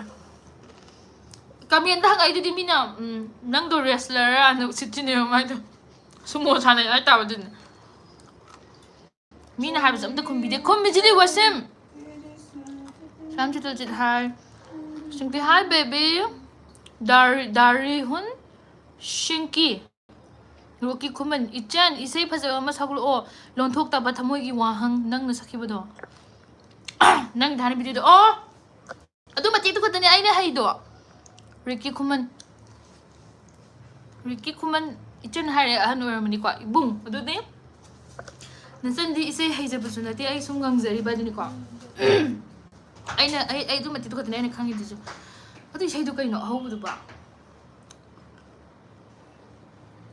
ꯀꯃꯦꯟꯗ ꯍꯪꯉꯛꯏꯗꯨꯗꯤ ꯃꯤꯅ, ꯎꯝ, "ꯅꯪꯗꯣ wrestler ꯔꯥ?" ꯅ ꯎꯁꯤꯠꯇ꯭ꯔꯤꯅꯦꯕ ꯃꯥꯏꯗꯣ꯫ ꯁꯨꯃꯣ ꯁꯥꯟꯅꯩ ꯍꯥꯏ ꯇꯥꯕ ꯑꯗꯨꯅꯦ꯫ ꯃꯤꯅ ꯍꯥꯏꯕꯁꯨ ꯑꯝꯇ ꯈꯨꯝꯕꯤꯗꯦ꯫ ꯈꯨꯝꯃꯤꯁꯤꯗꯤ ꯋꯥꯁꯤꯝ꯫ ꯁꯥꯝ ꯆꯤꯇꯜꯖꯤꯠ ꯍꯥꯏ꯫ ꯁꯤꯡꯀꯤ ꯍꯥꯏ, baby꯫ ꯗꯥꯔꯤ-, ꯗꯥꯔꯤꯍꯨꯟ ꯁꯤꯡꯀꯤ꯫ ꯔꯣꯀꯤ ꯈꯨꯃꯟ, "ꯏꯆꯟ, ꯏꯁꯩ ꯐꯖꯕ ꯑꯃ ꯁꯛꯂꯛꯑꯣ, ꯂꯣꯟꯊꯣꯛꯇꯕ ꯊꯃꯣꯏꯒꯤ ꯋꯥꯍꯪ ꯅꯪꯅ ꯁꯛꯈꯤꯕꯗꯣ꯫" ꯅꯪ ꯊꯥꯅ video ꯗꯣ꯫ ꯑꯣ! ꯑꯗꯨ ꯃꯇꯦꯛꯇꯨ ꯈꯛꯇꯅꯦ ꯑꯩꯅ ꯍꯩꯗꯣ꯫ ꯔꯤꯀꯤ ꯈꯨꯃꯟ꯫ ꯔꯤꯀꯤ ꯈꯨꯃꯟ ꯏꯆꯟ ꯍꯥꯏꯔꯦ, ꯑꯍꯟ ꯑꯣꯏꯔꯝꯃꯅꯤꯀꯣ, ꯏꯕꯨꯡ꯫ ꯑꯗꯨꯗꯤ ꯅꯆꯟꯗꯤ ꯏꯁꯩ ꯍꯩꯖꯕꯁꯨ ꯅꯠꯇꯦ, ꯑꯩ ꯁꯨꯝ ꯉꯪꯖꯔꯤꯕ ꯑꯗꯨꯅꯤꯀꯣ꯫ ꯑꯩꯅ, ꯑꯩ, ꯑꯩ ꯑꯗꯨ ꯃꯇꯦꯛꯇꯨ ꯈꯛꯇꯅꯦ ꯑꯩꯅ ꯈꯪꯉꯤꯗꯨꯁꯨ꯫ ꯑꯗꯨ ꯏꯁꯩꯗꯨ ꯀꯩꯅꯣ ꯑꯍꯧꯕꯗꯨꯕꯣ?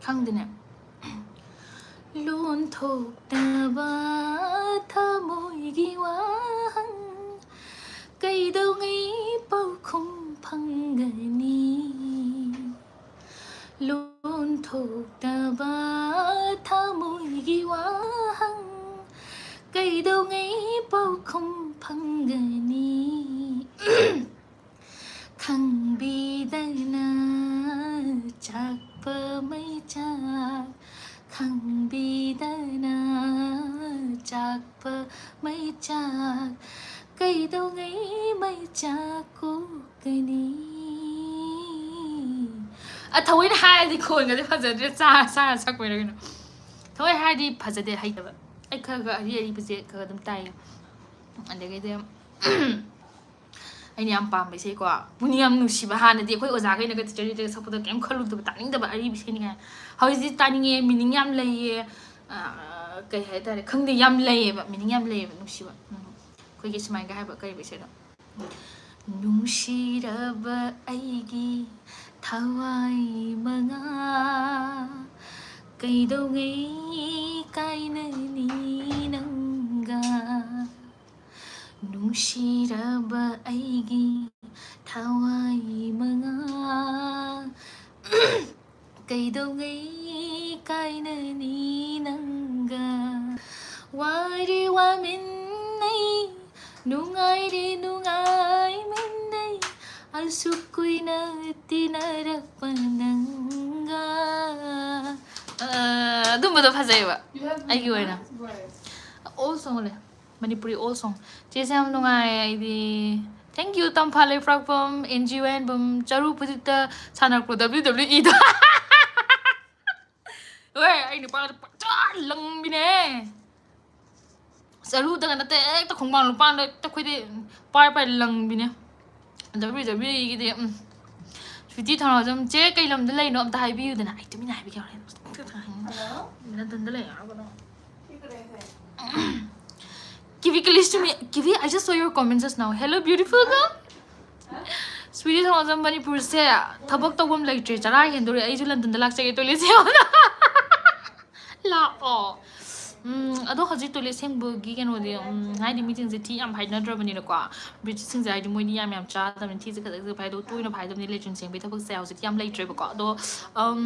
ꯈꯪꯗꯦꯅꯦ꯫ ꯂꯣꯟꯊꯣꯛꯇꯕ ꯊꯃꯣꯏꯒꯤ ꯋꯥꯍꯪ ꯀꯩꯗꯧꯉꯩ ꯄꯥꯎꯈꯨꯝ ꯐꯪꯒꯅꯤ? ꯂꯣꯟꯊꯣꯛꯇꯕ ꯊꯃꯣꯏꯒꯤ ꯋꯥꯍꯪ ꯀꯩꯗꯧꯉꯩ ꯄꯥꯎꯈꯨꯝ ꯐꯪꯒꯅꯤ? ꯈꯪꯕꯤꯗꯅ ꯆꯥꯛꯄ ꯃꯩꯆꯥꯛ, ꯈꯪꯕꯤꯗꯅ ꯆꯥꯛꯄ ꯃꯩꯆꯥꯛ, ꯀꯩꯗꯧꯉꯩ ꯃꯩꯆꯥꯛ ꯀꯣꯛꯀꯅꯤ? ꯑ, ꯊꯑꯣꯏꯅ ꯍꯥꯏꯔꯗꯤ ꯈꯣꯟꯒꯁꯦ ꯐꯖꯗ꯭ꯔꯦ, ꯆꯥꯔ ꯆꯥꯔ ꯁꯛꯄꯩꯔ ꯀꯩꯅꯣ꯫ ꯊꯑꯣꯏ ꯍꯥꯏꯔꯗꯤ ꯐꯖꯗꯦ, ꯍꯩꯇꯕ꯫ ꯑꯩ ꯈꯔ ꯈꯔ ꯑꯔꯤ ꯑꯔꯤꯕꯁꯦ ꯈꯔ ꯑꯗꯨꯝ ꯇꯥꯏꯌꯦ꯫ ꯑꯗꯒꯤꯗꯤ ꯑꯩꯅ ꯌꯥꯝ ꯄꯥꯝꯕ ꯏꯁꯩꯀꯣ, ꯄꯨꯛꯅꯤꯡ ꯌꯥꯝ ꯅꯨꯡꯁꯤꯕ, ꯍꯥꯟꯅꯗꯤ ꯑꯩꯈꯣꯏ ꯑꯣꯖꯥꯈꯩꯅꯒ teacher day ꯗꯒ ꯁꯛꯄꯗꯣ ꯀꯩꯝ ꯈꯜꯂꯨꯗꯕ, ꯇꯥꯅꯤꯡꯗꯕ ꯑꯔꯤꯕ ꯏꯁꯩꯅꯤ ꯀꯥꯏꯅ꯫ ꯍꯧꯖꯤꯛꯇꯤ ꯇꯥꯅꯤꯡꯉꯦ, meaning ꯌꯥꯝ ꯂꯩꯌꯦ, ꯑ, ꯀꯩ ꯍꯥꯏꯇꯥꯔꯦ, ꯈꯪꯗꯦ, ꯌꯥꯝ ꯂꯩꯌꯦꯕ, meaning ꯌꯥꯝ ꯂꯩꯌꯦꯕ, ꯅꯨꯡꯁꯤꯕ꯫ ꯎꯝ, ꯑꯩꯈꯣꯏꯒꯤ ꯁꯨꯃꯥꯏꯅꯒ ꯍꯥꯏꯕ, ꯀꯔꯤꯕ ꯏꯁꯩꯗꯣ? "ꯅꯨꯡꯁꯤꯔꯕ ꯑꯩꯒꯤ ꯊꯋꯥꯏ ꯃꯉꯥ, ꯀꯩꯗꯧꯉꯩ ꯀꯥꯏꯅꯅꯤ ꯅꯪꯒ? ꯅꯨꯡꯁꯤꯔꯕ ꯑꯩꯒꯤ ꯊꯋꯥꯏ ꯃꯉꯥ, ꯀꯩꯗꯧꯉꯩ ꯀꯥꯏꯅꯅꯤ ꯅꯪꯒ꯫ ꯋꯥꯔꯦ ꯋꯥꯃꯤꯟꯅꯩ, ꯅꯨꯡꯉꯥꯏꯔꯦ ꯅꯨꯡꯉꯥꯏꯃꯤꯟꯅꯩ, ꯑꯁꯨꯛ ꯀꯨꯏꯅ ꯇꯤꯟꯅꯔꯛꯄ ꯅꯪꯒ꯫ ꯑ, ꯑꯗꯨꯝꯕꯗꯣ ꯐꯖꯩꯌꯦꯕ ꯑꯩꯒꯤ ꯑꯣꯏꯅ꯫ Old song ꯂꯩ꯫ Manipuri old song꯫ ꯆꯦꯁꯦ ꯌꯥꯝ ꯅꯨꯡꯉꯥꯏ ꯑꯩꯗꯤ꯫ Thank you, Tampha ꯂꯩꯄ꯭ꯔꯥꯛꯄꯝ, and G ꯋꯥꯍꯦꯟꯕꯝ, ꯆꯔꯨ ꯐꯨꯗꯤꯠꯇ ꯁꯥꯟꯅꯔꯛꯄ W W E ꯗꯣ꯫ ꯍꯣꯏ, ꯑꯩ ꯅꯨꯄꯥꯗ ꯄꯪꯆꯥ ꯂꯪꯕꯤꯅꯦ꯫ ꯆꯔꯨꯗꯒ ꯅꯠꯇꯦ, ꯍꯦꯛꯇ ꯈꯣꯡꯕꯥꯟ ꯂꯨꯄꯥꯟꯗ ꯍꯦꯛꯇ ꯑꯩꯈꯣꯏꯗꯤ ꯄꯥꯏ ꯄꯥꯏ ꯂꯪꯕꯤꯅꯦ꯫ W W E ꯒꯤꯗꯤ, ꯎꯝ꯫ ꯁ꯭ꯋꯤꯇꯤ ꯊꯧꯅꯥꯎꯖꯝ, "ꯆꯦ, ꯀꯩ ꯂꯝꯗ ꯂꯩꯅꯣ? ꯑꯝꯇ ꯍꯥꯏꯕꯤꯌꯨꯗꯅ꯫" ꯑꯩ ꯇꯨꯃꯤꯟꯅ ꯍꯥꯏꯕꯤꯒꯦ ꯍꯣꯔꯦꯟ꯫ ꯂꯟꯗꯟꯗ ꯂꯩ ꯍꯥꯏꯔꯒꯅ꯫ Kivi Kalistumi, Kivi, I just saw your comment just now. Hello, beautiful girl. Sweety Thounaojam, ꯃꯅꯤꯄꯨꯔꯁꯦ ꯊꯕꯛ ꯇꯧꯐꯝ ꯂꯩꯇ꯭ꯔꯦ, ꯆꯔꯥ ꯍꯦꯟꯗꯣꯔꯦ, ꯑꯩꯁꯨ ꯂꯟꯗꯟꯗ ꯂꯥꯛꯆꯒꯦ, toilet ꯁꯦꯡꯕꯗ꯫ ꯂꯥꯛꯑꯣ꯫ ꯎꯝ, ꯑꯗꯣ ꯍꯧꯖꯤꯛ toilet ꯁꯦꯡꯕꯒꯤ ꯀꯩꯅꯣꯗꯤ, ꯎꯝ, ꯍꯥꯏꯗꯤ ꯃꯤꯁꯤꯡꯁꯦ ꯊꯤ ꯌꯥꯝ ꯐꯥꯏꯅꯗ꯭ꯔꯕꯅꯤꯅꯀꯣ, British ꯁꯤꯡꯁꯦ ꯍꯥꯏꯗꯤ ꯃꯣꯏꯗꯤ ꯌꯥꯝ ꯌꯥꯝ ꯆꯥꯗꯕꯅꯤ, ꯊꯤꯁꯦ ꯈꯖꯤꯛ ꯈꯖꯤꯛ ꯐꯥꯏꯗꯣꯛ ꯇꯣꯏꯅ ꯐꯥꯏꯗꯕꯅꯤ, latrine ꯁꯦꯡꯕꯒꯤ ꯊꯕꯛꯁꯦ ꯍꯧꯖꯤꯛꯇꯤ ꯌꯥꯝ ꯂꯩꯇ꯭ꯔꯦꯕꯀꯣ꯫ ꯑꯗꯣ, ꯎꯝ,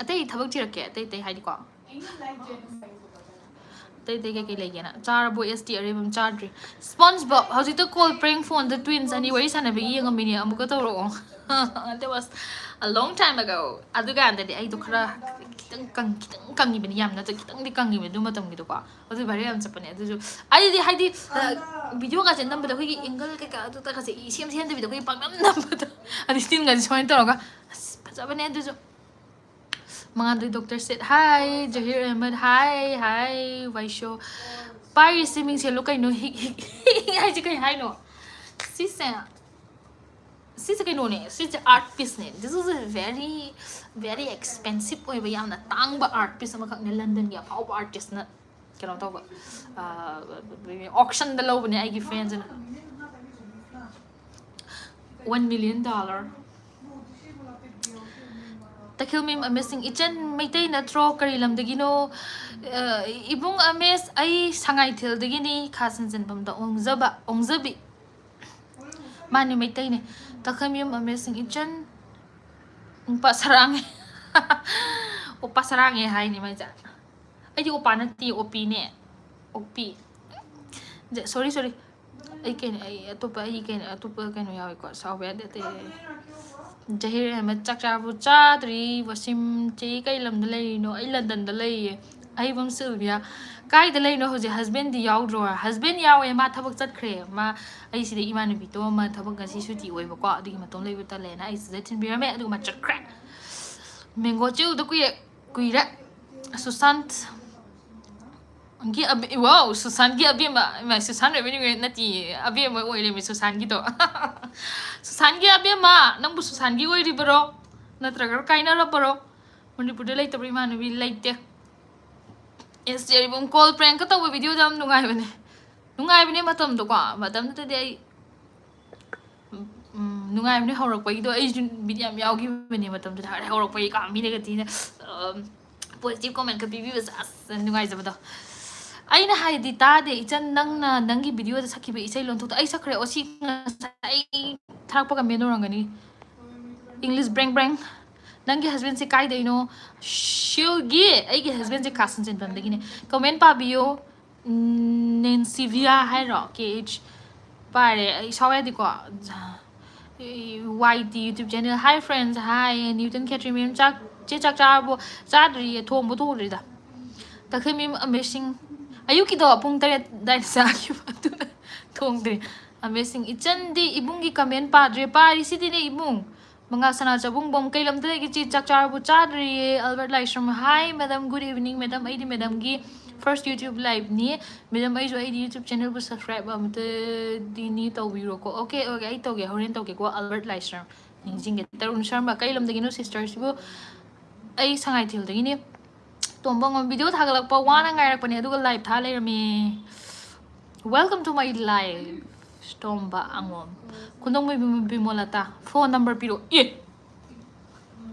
ꯑꯇꯩ ꯊꯕꯛ ꯊꯤꯔꯛꯀꯦ, ꯑꯇꯩ ꯑꯇꯩ ꯍꯥꯏꯗꯤꯀꯣ꯫ ꯑꯇꯩ ꯑꯇꯩ ꯀꯩꯀꯩ ꯂꯩꯒꯦꯅ? ꯆꯥꯔꯕꯣ? ꯑꯦꯁ ꯇꯤ ꯑꯔꯤꯕꯝ ꯆꯥꯗ꯭ꯔꯤ꯫ SpongeBob, ꯍꯧꯖꯤꯛꯇ call prank phone ꯗ twins ꯑꯅꯤ ꯋꯥꯔꯤ ꯁꯥꯟꯅꯕꯒꯤ ꯌꯦꯡꯉꯝꯃꯤꯅꯦ, ꯑꯃꯨꯛꯀ ꯇꯧꯔꯛꯑꯣ꯫ That was a long time ago. ꯑꯗꯨꯀꯥꯟꯗꯗꯤ ꯑꯩꯗꯣ ꯈꯔ ꯈꯤꯇꯪ ꯀꯪ-, ꯈꯤꯇꯪ ꯀꯪꯉꯤꯕꯅꯤ, ꯌꯥꯝ ꯅꯠꯇ꯭ꯔ ꯈꯤꯇꯪꯗꯤ ꯀꯪꯉꯤꯕꯅꯤ ꯑꯗꯨ ꯃꯇꯝꯒꯤꯗꯣꯀꯣ꯫ ꯑꯗꯨ viral ꯌꯥꯝ ꯆꯠꯄꯅꯦ꯫ ꯑꯗꯨꯁꯨ ꯑꯩꯗꯤ ꯍꯥꯏꯗꯤ, ꯑ, video ꯒꯁꯦ ꯅꯝꯕꯗ ꯑꯩꯈꯣꯏꯒꯤ angle ꯀꯩꯀꯥ ꯑꯗꯨ ꯀꯩꯀꯥꯁꯦ ꯏꯁꯦꯝ ꯁꯦꯝꯗꯕꯤꯗ ꯑꯩꯈꯣꯏꯒꯤ ꯄꯥꯛꯅꯝ ꯅꯝꯕꯗꯣ, ꯑꯗꯩ ꯁ꯭ꯇꯤꯜꯒꯁꯦ ꯁꯨꯃꯥꯏꯅ ꯇꯧꯔꯒ, ꯑꯁ, ꯐꯖꯕꯅꯦ ꯑꯗꯨꯁꯨ꯫ ꯃꯉꯥꯜꯗꯣꯏ ꯗꯣꯛꯇꯔ ꯁꯦꯠ, hi꯫ Jahir Ahmad, hi, hi꯫ ꯋꯥꯏꯁꯣ꯫ ꯄꯥꯏꯔꯤꯁꯦ ꯃꯤꯡꯁꯦꯜꯂꯣ ꯀꯩꯅꯣ? ꯍꯤꯛ, ꯍꯤꯛ, ꯍꯤꯛ ꯍꯥꯏꯁꯦ ꯀꯩ ꯍꯥꯏꯅꯣ? ꯁꯤꯁꯦ, ꯁꯤꯁꯦ ꯀꯩꯅꯣꯅꯦ, ꯁꯤꯁꯦ art piece ꯅꯦ꯫ This is a very, very expensive ꯑꯣꯏꯕ, ꯌꯥꯝꯅ ꯇꯥꯡꯕ art piece ꯑꯃꯈꯛꯅꯦ꯫ ꯂꯟꯗꯟꯒꯤ ꯑꯐꯥꯎꯕ artist ꯅ ꯀꯩꯅꯣ ꯇꯧꯕ, ꯑ, auction ꯗ ꯂꯧꯕꯅꯦ ꯑꯩꯒꯤ friend ꯁꯤꯅ꯫ One million dollar꯫ ꯇꯈꯦꯜꯃꯌꯨꯝ ꯑꯃꯦꯁ ꯁꯤꯡ, "ꯏꯆꯟ ꯃꯩꯇꯩ ꯅꯠꯇ꯭ꯔꯣ? ꯀꯔꯤ ꯂꯝꯗꯒꯤꯅꯣ?" ꯑ, ꯏꯕꯨꯡ ꯑꯃꯦꯁ, ꯑꯩ ꯁꯉꯥꯏꯊꯦꯜꯗꯒꯤꯅꯤ, ꯈꯥ ꯁꯟꯖꯦꯟꯕꯝꯗ ꯑꯣꯡꯖꯕ, ꯑꯣꯡꯖꯕꯤ꯫ ꯃꯥꯅꯤ, ꯃꯩꯇꯩꯅꯦ꯫ ꯇꯈꯦꯜꯃꯌꯨꯝ ꯑꯃꯦꯁ ꯁꯤꯡ, "ꯏꯆꯟ ꯅꯨꯄꯥ ꯁꯔꯥꯡꯉꯦ꯫" ꯑꯣꯄꯥ ꯁꯔꯥꯡꯉꯦ ꯍꯥꯏꯅꯤ ꯃꯥꯏꯁꯦ꯫ ꯑꯩꯗꯤ ꯑꯣꯄꯥ ꯅꯠꯇꯦ, ꯑꯣꯄꯤꯅꯦ꯫ ꯑꯣꯄꯤ꯫ ꯁꯣꯔꯤ, ꯁꯣꯔꯤ꯫ ꯑꯩ ꯀꯩꯅꯣ, ꯑꯩ ꯑꯇꯣꯞꯄ, ꯑꯩ ꯀꯩꯅꯣ, ꯑꯇꯣꯞꯄ ꯀꯩꯅꯣ ꯌꯥꯎꯋꯦꯀꯣ, ꯁꯥꯎꯕ ꯌꯥꯗꯦ꯫ ꯑꯇꯩ ꯖꯍꯤꯔ ꯑꯍꯃꯗ, "ꯆꯥꯛ ꯆꯥꯔꯕꯣ?" "ꯆꯥꯗ꯭ꯔꯤ꯫ ꯋꯥꯁꯤꯝ, ꯆꯦ ꯀꯩ ꯂꯝꯗ ꯂꯩꯔꯤꯅꯣ?" "ꯑꯩ ꯂꯟꯗꯟꯗ ꯂꯩꯌꯦ꯫" ꯑꯍꯩꯕꯝ ꯁꯤꯜꯚꯤꯌꯥ, "ꯀꯥꯏꯗ ꯂꯩꯅꯣ ꯍꯧꯖꯤꯛ? ꯍꯁꯕꯦꯟꯗꯤ ꯌꯥꯎꯗ꯭ꯔꯣ?" ꯍꯁꯕꯦꯟ ꯌꯥꯎꯋꯦ, ꯃꯥ ꯊꯕꯛ ꯆꯠꯈ꯭ꯔꯦ꯫ ꯃꯥ, ꯑꯩ ꯁꯤꯗ ꯏꯃꯥꯟꯅꯕꯤꯗꯣ ꯑꯃ ꯊꯕꯛ ꯉꯁꯤ ꯁꯨꯇꯤ ꯑꯣꯏꯕꯀꯣ, ꯑꯗꯨꯒꯤ ꯃꯇꯣꯝ ꯂꯩꯕ ꯇꯜꯂꯦꯅ ꯑꯩ ꯁꯤꯗ ꯊꯤꯟꯕꯤꯔꯝꯃꯦ, ꯑꯗꯨꯒ ꯃꯥ ꯆꯠꯈ꯭ꯔꯦ꯫ ꯃꯦꯡꯒꯣ ꯆꯦ ꯎꯗ ꯀꯨꯏꯔꯦ, ꯀꯨꯏꯔꯦ꯫ ꯁꯨꯁꯥꯟꯠ ꯒꯤ ꯑꯕꯦ-, wow, ꯁꯨꯁꯥꯟꯒꯤ ꯑꯕꯦꯝꯃ, ꯏꯃꯥ, ꯁꯨꯁꯥꯟ ꯑꯣꯏꯕ ꯅꯤꯡꯉꯨꯔꯦ, ꯅꯠꯇꯦ, ꯑꯕꯦꯝꯃ ꯑꯣꯏꯔꯦꯃꯤ ꯁꯨꯁꯥꯟꯒꯤꯗꯣ꯫ ꯁꯨꯁꯥꯟꯒꯤ ꯑꯕꯦꯝꯃ, ꯅꯪꯕꯨ ꯁꯨꯁꯥꯟꯒꯤ ꯑꯣꯏꯔꯤꯕꯔꯣ? ꯅꯠꯇ꯭ꯔꯒ ꯀꯥꯏꯅꯔꯕꯔꯣ? ꯃꯅꯤꯄꯨꯔꯗ ꯂꯩꯇꯕ꯭ꯔꯣ ꯏꯃꯥꯟꯅꯕꯤ? ꯂꯩꯇꯦ꯫ ꯑꯦꯁ ꯖꯦ ꯏꯕꯨꯡ call prank ꯀ ꯇꯧꯕ video ꯗꯣ ꯌꯥꯝ ꯅꯨꯡꯉꯥꯏꯕꯅꯦ꯫ ꯅꯨꯡꯉꯥꯏꯕꯅꯦ ꯃꯇꯝꯗꯣꯀꯣ, ꯃꯇꯝꯗꯨꯗꯗꯤ ꯑꯩ ꯎꯝ, ꯅꯨꯡꯉꯥꯏꯕꯅꯦ ꯍꯧꯔꯛꯄꯒꯤꯗꯣ, ꯑꯩꯁꯨ ꯕꯤꯠ ꯌꯥꯝ ꯌꯥꯎꯈꯤꯕꯅꯦ ꯃꯇꯝꯗꯨꯗ꯫ ꯍꯧꯔꯛꯄꯒꯤ ꯀꯥ ꯃꯤꯅꯒ ꯊꯤꯅ, ꯑꯝ, positive comment ꯀ ꯄꯤꯕꯤꯕꯁꯦ, ꯑꯁ, ꯅꯨꯡꯉꯥꯏꯖꯕꯗꯣ꯫ ꯑꯩꯅ ꯍꯥꯏꯗꯤ ꯇꯥꯗꯦ, ꯏꯆꯟ, ꯅꯪꯅ ꯅꯪꯒꯤ video ꯗ ꯁꯛꯈꯤꯕ ꯏꯁꯩ ꯂꯣꯟꯊꯣꯛꯇꯣ꯫ ꯑꯩ ꯁꯛꯈ꯭ꯔꯦ, ꯑꯣ, ꯁꯤ ꯉꯁꯥꯏ ꯊꯥꯔꯛꯄ comment ꯑꯣꯏꯔꯝꯒꯅꯤ꯫ English ꯕ꯭ꯔꯦꯡ ꯕ꯭ꯔꯦꯡ꯫ "ꯅꯪꯒꯤ husband ꯁꯦ ꯀꯥꯏꯗꯩꯅꯣ?" ꯁꯤꯜꯒꯤ, ꯑꯩꯒꯤ husband ꯁꯦ ꯈꯥꯁꯟ ꯆꯦꯟꯐꯝꯗꯒꯤꯅꯦ꯫ Comment ꯄꯥꯕꯤꯌꯨ꯫ ꯎꯝ, ꯅꯦꯟꯁꯤꯚꯤꯌꯥ ꯍꯥꯏꯔꯣ? ꯀꯦ ꯑꯩꯆ ꯄꯥꯔꯦ, ꯑꯩ ꯁꯥꯎ ꯌꯥꯗꯦꯀꯣ꯫ Y T YouTube channel꯫ Hi friends, hi, Newton Khetri ma'am, ꯆꯥꯛ, ꯆꯦ ꯆꯥꯛ ꯆꯥꯔꯕꯣ? ꯆꯥꯗ꯭ꯔꯤꯌꯦ, ꯊꯣꯡꯕ ꯊꯣꯡꯗ꯭ꯔꯤꯗ꯫ ꯀꯛꯆꯤꯡ ꯃꯦꯝ, amazing꯫ ꯑꯌꯨꯛꯀꯤꯗꯣ ꯄꯨꯡ ꯇꯔꯦꯠ ꯑꯗꯥꯏꯗ ꯆꯥꯈꯤꯕ, ꯑꯗꯨꯅ ꯊꯣꯡꯗ꯭ꯔꯤ꯫ Amazing꯫ ꯏꯆꯟꯗꯤ ꯏꯕꯨꯡꯒꯤ comment ꯄꯥꯗ꯭ꯔꯦ, ꯄꯥꯔꯤꯁꯤꯗꯤꯅꯦ ꯏꯕꯨꯡ꯫ ꯃꯉꯥꯜ ꯁꯅꯥ ꯆꯕꯨꯡꯕꯝ, "ꯀꯩ ꯂꯝꯗ ꯂꯩꯒꯦ ꯆꯦ? ꯆꯥꯛ ꯆꯥꯔꯕꯣ?" "ꯆꯥꯗ꯭ꯔꯤꯌꯦ, ꯑꯜꯕꯔꯠ ꯂꯥꯏꯁ꯭ꯔꯝ꯫" Hi madam, good evening madam, ꯑꯩꯗꯤ madam ꯒꯤ first YouTube live ꯅꯤ꯫ Madam, ꯑꯩꯁꯨ ꯑꯩꯗꯤ YouTube channel ꯕꯨ subscribe ꯑꯃꯇꯗꯤ ꯅꯤ ꯇꯧꯕꯤꯔꯣꯀꯣ꯫ Okay, okay, ꯑꯩ ꯇꯧꯒꯦ, ꯍꯣꯔꯦꯟ ꯇꯧꯒꯦꯀꯣ꯫ ꯑꯜꯕꯔꯠ ꯂꯥꯏꯁ꯭ꯔꯝ, ꯅꯤꯡꯁꯤꯡꯒꯦ꯫ ꯇꯔꯨꯟ ꯁꯔꯃ, "ꯀꯩ ꯂꯝꯗꯒꯤꯅꯣ sister ꯁꯤꯕꯨ?" "ꯑꯩ ꯁꯉꯥꯏꯊꯦꯜꯗꯒꯤꯅꯤ꯫" ꯇꯣꯝꯕ ꯑꯉꯣꯝ, "Video ꯊꯥꯒꯠꯂꯛꯄ ꯋꯥꯅ ꯉꯥꯏꯔꯛꯄꯅꯦ, ꯑꯗꯨꯒ live ꯊꯥ ꯂꯩꯔꯝꯃꯦ꯫" Welcome to my live, Tomba ꯑꯉꯣꯝ꯫ ꯈꯨꯟꯗꯣꯡꯕꯤ Bimo-, ꯕꯤꯃꯣꯂꯇꯥ, "Phone number ꯄꯤꯔꯛꯑꯣ꯫" ꯑꯦ!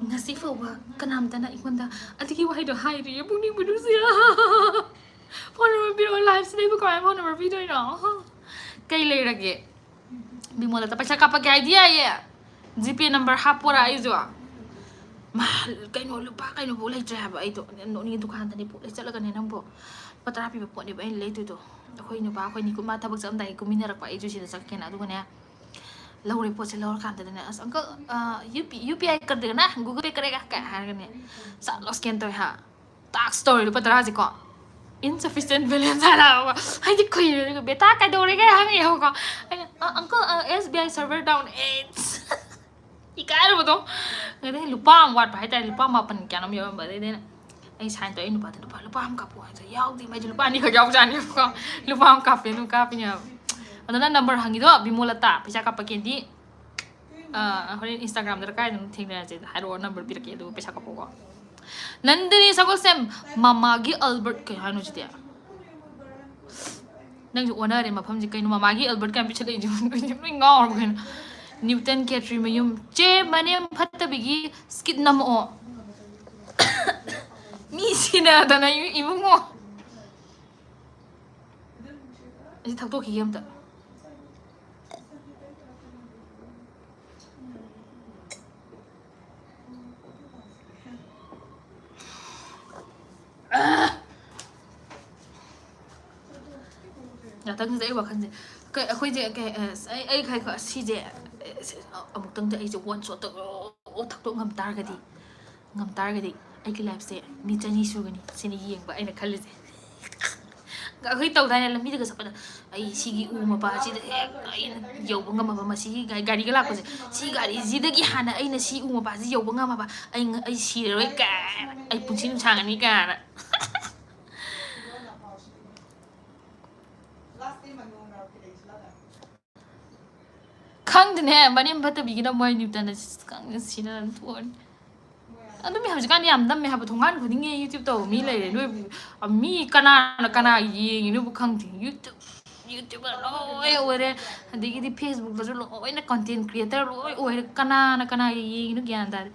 ꯉꯁꯤ ꯐꯥꯎꯕ ꯀꯅꯥꯝꯇꯅ ꯑꯩꯉꯣꯟꯗ ꯑꯗꯨꯒꯤ ꯋꯥꯍꯩꯗꯣ ꯍꯥꯏꯗ꯭ꯔꯤꯌꯦ, ꯄꯨꯛꯅꯤꯡ ꯃꯅꯨꯡꯁꯦ꯫ Phone number ꯄꯤꯔꯛꯑꯣ, live ꯁꯤꯗ ꯑꯩꯕꯨ ꯀꯃꯥꯏꯅ phone number ꯄꯤꯗꯣꯏꯅꯣ? ꯀꯩ ꯂꯩꯔꯒꯦ? ꯕꯤꯃꯣꯂꯇꯥ, "ꯄꯩꯁꯥ ꯀꯥꯞꯄꯛꯀꯦ ꯍꯥꯏꯗꯤ ꯌꯥꯏꯌꯦ꯫ GPay number ꯍꯥꯞꯄꯣꯔꯥ ꯑꯩꯁꯨ?" ꯃꯥ, ꯀꯩꯅꯣ, ꯂꯨꯄꯥ ꯀꯩꯅꯣꯐꯥꯎ ꯂꯩꯇ꯭ꯔꯦ ꯍꯥꯏꯕ꯫ ꯑꯩꯗꯣ ꯅꯣꯛꯅꯤꯡꯉꯦ, ꯗꯨꯀꯥꯟꯗꯅꯦ ꯄꯣꯠ ꯂꯩ ꯆꯠꯂꯒꯅꯦ ꯅꯪꯕꯣ, ꯂꯨꯄꯥ ꯇꯔꯥ ꯄꯤꯕ ꯄꯣꯠꯅꯦꯕ ꯑꯩꯅ ꯂꯩꯗꯣꯏꯗꯣ꯫ ꯑꯩꯈꯣꯏ ꯅꯨꯄꯥ ꯑꯩꯈꯣꯏꯅꯤ ꯀꯨꯝ-, ꯃꯥ ꯊꯕꯛ ꯆꯠꯂꯝꯗꯥꯏꯒꯤ ꯀꯨꯝꯃꯤꯟꯅꯔꯛꯄ, ꯑꯩꯁꯨ ꯁꯤꯗ ꯆꯠꯀꯦꯅ꯫ ꯑꯗꯨꯒꯅꯦ ꯂꯧꯔꯦ ꯄꯣꯠꯁꯦ꯫ ꯂꯧꯔꯀꯥꯟꯗꯅꯦ, "ꯑꯁ, uncle, ꯑ, UP, UPI कर देना, Google Pay करेगा?" ꯀꯥꯏ ꯍꯥꯏꯔꯒꯅꯦ ꯆꯠꯂꯣ, scan ꯇꯧꯋꯦ ꯍꯥ꯫ Tax ꯇꯧꯔꯦ ꯂꯨꯄꯥ ꯇꯔꯥꯁꯦꯀꯣ꯫ "Insufficient balance" ꯍꯥꯏꯔꯛꯑꯕ꯫ ꯑꯩꯗꯤ ꯀꯨꯏꯔꯦ꯫ "ꯕꯦꯇꯥ ꯀꯩꯗꯧꯔꯒꯦ?" ꯍꯪꯉꯛꯑꯦꯕꯀꯣ꯫ ꯑꯩꯅ, "ꯑ, uncle, ꯑ, SBI server down." ꯑꯦ, ꯏꯀꯥꯏꯔꯕꯗꯣ꯫ ꯑꯗꯩ ꯂꯨꯄꯥ ꯑꯃ ꯋꯥꯠꯄ ꯍꯥꯏꯇꯥꯔꯦ, ꯂꯨꯄꯥ ꯃꯥꯄꯟ ꯀꯌꯥꯅꯣꯝ ꯌꯥꯎꯔꯝꯕ꯫ ꯑꯗꯩꯗꯤ ꯑꯩꯅ, ꯑꯩ sign ꯇꯧꯔꯦ, ꯑꯩ ꯅꯨꯄꯥꯗ, "ꯂꯨꯄꯥ, ꯂꯨꯄꯥ ꯑꯃ ꯀꯥꯞꯄꯛꯑꯣ" ꯍꯥꯏꯗꯣ, ꯌꯥꯎꯗꯦ ꯃꯥꯏꯗꯤ, ꯂꯨꯄꯥ ꯑꯅꯤꯈꯛ ꯌꯥꯎꯖꯥꯠꯅꯦꯕꯀꯣ꯫ ꯂꯨꯄꯥ ꯑꯃ ꯀꯥꯞꯄꯦ, ꯑꯗꯨꯝ ꯀꯥꯞꯄꯤꯅꯦꯕ꯫ ꯑꯗꯨꯅ number ꯍꯪꯉꯤꯗꯣ ꯕꯤꯃꯣꯂꯇꯥ, ꯄꯩꯁꯥ ꯀꯥꯞꯄꯛꯀꯦꯗꯤ, ꯑ, ꯍꯣꯔꯦꯟ Instagram ꯗꯔ ꯀꯥꯏꯗꯅꯣ ꯊꯦꯡꯅꯔꯁꯦ, ꯍꯥꯏꯔꯛꯑꯣ, number ꯄꯤꯔꯛꯀꯦ, ꯑꯗꯨꯒ ꯄꯩꯁꯥ ꯀꯥꯞꯄꯛꯑꯣꯀꯣ꯫ ꯅꯟꯗꯤꯅꯤ ꯁꯒꯣꯜꯁꯦꯝ, ꯃꯃꯥꯒꯤ Albert, ꯀꯩ ꯍꯥꯏꯅꯣ ꯁꯤꯗꯤ? ꯅꯪꯁꯨ ꯑꯣꯟꯅꯔꯦ ꯃꯐꯝꯁꯦ꯫ ꯀꯩꯅꯣ ꯃꯃꯥꯒꯤ Albert ꯀꯥꯏꯅ ꯄꯤꯁꯜꯂꯛꯏꯁꯦ? ꯂꯣꯏ ꯉꯥꯎꯔꯕ ꯀꯩꯅꯣ? ꯅ꯭ꯌꯨꯇꯟ ꯀꯦꯇ꯭ꯔꯤ ꯃꯌꯨꯝ꯫ ꯆꯦ, ꯃꯅꯦꯝ ꯐꯠꯇꯕꯤꯒꯤ skit ꯅꯝꯃꯛꯑꯣ꯫ ꯃꯤ ꯁꯤꯅꯗꯅ ꯏ-, ꯏꯕꯨꯡꯉꯣ꯫ ꯑꯁꯤ ꯊꯛꯇꯣꯛꯈꯤꯒꯦ ꯑꯝꯇ꯫ ꯉꯥꯛꯇꯪꯁꯤꯗ ꯑꯩ ꯋꯥꯈꯜꯁꯦ, ꯀꯩ, ꯑꯩꯈꯣꯏꯁꯦ, ꯀꯩ, ꯑꯁ, ꯑꯩ, ꯑꯩ ꯈꯥꯏꯈꯣ, ꯑꯁꯤꯁꯦ, ꯑꯁ, ꯑꯃꯨꯛꯇꯪꯗ ꯑꯩꯁꯦ one shot ꯇ ꯊꯛꯇꯣꯛ ꯉꯝ ꯇꯥꯔꯒꯗꯤ, ꯉꯝ ꯇꯥꯔꯒꯗꯤ ꯑꯩꯒꯤ life ꯁꯦ ꯃꯤ ꯆꯅꯤ ꯁꯨꯒꯅꯤ ꯁꯤꯅꯤ ꯌꯦꯡꯕ ꯑꯩꯅ ꯈꯜꯂꯤꯁꯦ꯫ ꯑꯩꯈꯣꯏ ꯇꯧꯗꯥꯏꯅꯦ, ꯂꯝꯕꯤꯗꯒ ꯆꯠꯄꯗ, "ꯑꯩ ꯁꯤꯒꯤ ꯎ ꯃꯄꯥꯁꯤꯗ ꯍꯦꯛ ꯑꯩꯅ ꯌꯧꯕ ꯉꯝꯃꯕ, ꯃꯁꯤꯒꯤ ꯒꯥ-, ꯒꯥꯔꯤꯒ ꯂꯥꯛꯄꯁꯦ, ꯁꯤ ꯒꯥꯔꯤꯁꯤꯗꯒꯤ ꯍꯥꯟꯅ ꯑꯩꯅ ꯁꯤ ꯎ ꯃꯄꯥꯁꯤ ꯌꯧꯕ ꯉꯝꯃꯕ, ꯑꯩ ꯉ-, ꯑꯩ ꯁꯤꯔꯔꯣꯏ ꯀꯥꯏꯅ, ꯑꯩ ꯄꯨꯟꯁꯤ ꯅꯨꯡꯁꯥꯡꯉꯅꯤ" ꯀꯥꯏꯅ꯫ ꯈꯪꯗꯦꯅꯦ, ꯃꯅꯦꯝ ꯐꯠꯇꯕꯤꯒꯤꯅ ꯃꯣꯏ ꯅ꯭ꯌꯨꯇꯟꯅ ꯈꯪꯗꯦ, ꯁꯤꯅ ꯑꯗꯨꯝ ꯊꯣꯛꯑꯅꯤ꯫ ꯑꯗꯨꯝ ꯃꯤ ꯍꯧꯖꯤꯛꯀꯥꯟꯗꯤ ꯌꯥꯝ ꯅꯝꯃꯦ ꯍꯥꯏꯕ, ꯊꯣꯡꯒꯥꯟ ꯈꯨꯗꯤꯡꯒꯤ YouTube ꯇꯧꯕ ꯃꯤ ꯂꯩꯔꯦ꯫ ꯅꯣꯏꯕꯨ, ꯑ, ꯃꯤ ꯀꯅꯥꯅ ꯀꯅꯥ ꯌꯦꯡꯉꯤꯅꯣꯕꯨ ꯈꯪꯗꯦ꯫ YouTube, YouTuber ꯂꯣꯏ ꯑꯣꯏꯔꯦ꯫ ꯑꯗꯒꯤꯗꯤ Facebook ꯇꯁꯨ ꯂꯣꯏꯅ content creator ꯂꯣꯏ ꯑꯣꯏꯔꯦ꯫ ꯀꯅꯥꯅ ꯀꯅꯥꯒꯤ ꯌꯦꯡꯉꯤꯅꯣ ꯒ꯭ꯌꯥꯟ ꯇꯥꯗꯦ꯫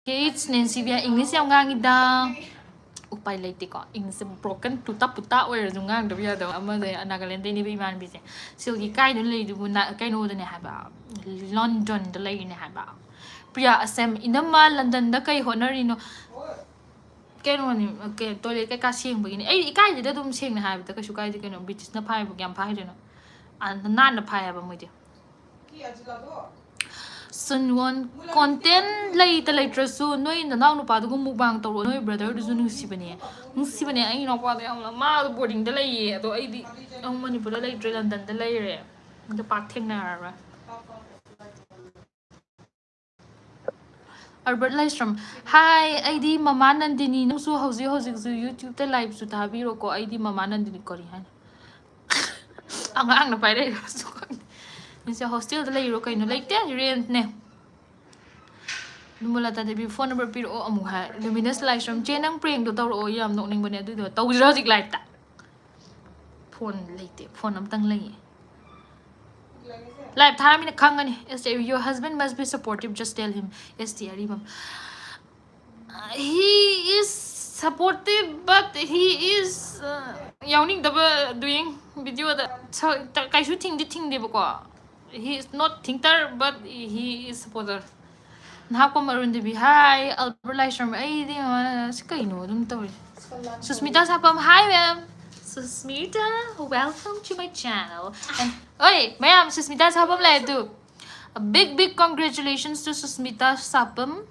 Kids, ꯅꯦꯟꯁꯤꯕꯤꯌꯥ English ꯌꯥꯝ ꯉꯥꯡꯉꯤꯗ꯫ ꯎꯄꯥꯏ ꯂꯩꯇꯦꯀꯣ, English ꯁꯦ broken ꯇꯨꯇꯥ ꯄꯨꯇꯥ ꯑꯣꯏꯔꯁꯨ ꯉꯥꯡꯗꯕ ꯌꯥꯗꯕ꯫ ꯑꯃꯁꯦ ꯅꯥꯒꯥꯂꯦꯟꯗꯩꯅꯦꯕ ꯏꯃꯥꯟꯅꯕꯤꯁꯦ꯫ ꯁꯤꯜꯒꯤ ꯀꯥꯏꯗ ꯂꯩꯗꯨꯕꯨ? ꯅ-, ꯀꯩꯅꯣꯗꯅꯦ ꯍꯥꯏꯕ, London ꯗ ꯂꯩꯔꯤꯅꯦ ꯍꯥꯏꯕ꯫ ꯄ꯭ꯔꯤꯌꯥ ꯑꯁꯦꯝ, ꯏꯅꯝꯃ ꯂꯟꯗꯟꯗ ꯀꯩ ꯍꯣꯠꯅꯔꯤꯅꯣ? ꯀꯩꯅꯣꯅꯤ, ꯀꯩꯅꯣ, toilet ꯀꯩꯀꯥ ꯁꯦꯡꯕꯒꯤꯅꯤ꯫ ꯑꯩ ꯏꯀꯥꯏꯗꯦꯗ, ꯑꯗꯨꯝ ꯁꯦꯡꯅ ꯍꯥꯏꯕꯗ ꯀꯩꯁꯨ ꯀꯥꯏꯗꯦ ꯀꯩꯅꯣ꯫ ꯕ꯭ꯔꯤꯇꯤꯁꯅ ꯐꯥꯏꯕ ꯀꯌꯥꯝ ꯐꯥꯏꯗꯣꯏꯅꯣ? ꯑꯥ, ꯅꯥꯟꯅ ꯐꯥꯏ ꯍꯥꯏꯕ ꯃꯣꯏꯗꯤ꯫ ꯁꯨꯟꯋꯣꯟ, content ꯂꯩꯇ ꯂꯩꯇ꯭ꯔꯁꯨ ꯅꯣꯏ ꯅꯅꯥꯎ ꯅꯨꯄꯥꯗꯨꯒ mukbang ꯇꯧꯔꯣ, ꯅꯣꯏ brotherꯗꯨꯁꯨ ꯅꯨꯡꯁꯤꯕꯅꯦ꯫ ꯅꯨꯡꯁꯤꯕꯅꯦ, ꯑꯩ ꯏꯅꯥꯎꯄꯥꯗꯣ ꯌꯥꯝꯅ꯫ ꯃꯥ boardingꯗ ꯂꯩꯌꯦ, ꯑꯗꯣ ꯑꯩꯗꯤ ꯑꯃꯨꯛ ꯃꯅꯤꯄꯨꯔꯗ ꯂꯩꯇ꯭ꯔꯦ, ꯂꯟꯗꯟꯗ ꯂꯩꯔꯦ꯫ ꯑꯗꯣ ꯄꯥꯛ ꯊꯦꯡꯅꯔꯔꯣꯏ꯫ ꯑꯜꯕꯔꯠ ꯂꯥꯏꯁ꯭ꯔꯝ, hi, ꯑꯩꯗꯤ ꯃꯃꯥ ꯅꯟꯗꯤꯅꯤ, ꯅꯪꯁꯨ ꯍꯧꯖꯤꯛ ꯍꯧꯖꯤꯛꯁꯨ YouTubeꯇ liveꯁꯨ ꯊꯥꯕꯤꯔꯣꯀꯣ꯫ ꯑꯩꯗꯤ ꯃꯃꯥ ꯅꯟꯗꯤꯅꯤ ꯀꯔꯤ ꯍꯥꯏꯅꯣ? ꯑꯉꯥꯡꯅ ꯄꯥꯏꯔꯛꯏꯔꯁꯨ ꯈꯪꯗꯦ꯫ ꯅꯪꯁꯦ hostelꯗ ꯂꯩꯔꯣ ꯀꯩꯅꯣ? ꯂꯩꯇꯦ, rentꯅꯦ꯫ ꯅꯨꯃꯨꯂꯇꯥ ꯗꯦꯕꯤ, phone number ꯄꯤꯔꯛꯑꯣ ꯑꯃꯨꯛ ꯍꯥꯏ꯫ Luminous ꯂꯥꯏꯁ꯭ꯔꯝ, ꯆꯦ ꯅꯪ prankꯗꯣ ꯇꯧꯔꯛꯑꯣ, ꯌꯥꯝ ꯅꯣꯛꯅꯤꯡꯕꯅꯦ ꯑꯗꯨꯗꯣ꯫ ꯇꯧꯁꯤꯔꯥ ꯍꯧꯖꯤꯛ liveꯇ? Phone ꯂꯩꯇꯦ, phone ꯑꯝꯇꯪ ꯂꯩꯌꯦ꯫ Live ꯊꯥꯔꯃꯤꯅ ꯈꯪꯒꯅꯤ꯫ S J, your husband must be supportive, just tell him. S T Aribam. He is supportive, but he is, uh, ꯌꯥꯎꯅꯤꯡꯗꯕ doing videoꯗ꯫ ꯁ-, ꯀꯩꯁꯨ ꯊꯤꯡꯗꯤ ꯊꯤꯡꯗꯦꯕꯀꯣ꯫ He is not thinker, but he is supporter. ꯅꯍꯥꯛꯄꯝ Arun Devi, hi, Albert Laishram, ꯑꯩꯗꯤ, ꯑ, ꯁꯤ ꯀꯩꯅꯣ ꯑꯗꯨꯝ ꯇꯧꯔꯤ꯫ Susmita ꯁꯥꯄꯝ, hi, ma'am. Susmita, welcome to my channel. And, oi, ꯃꯌꯥꯝ, ꯁꯨꯁꯃꯤꯇꯥ ꯁꯥꯄꯝ ꯂꯥꯛꯑꯦ ꯑꯗꯨ꯫ A big, big congratulations to Susmita Sapam.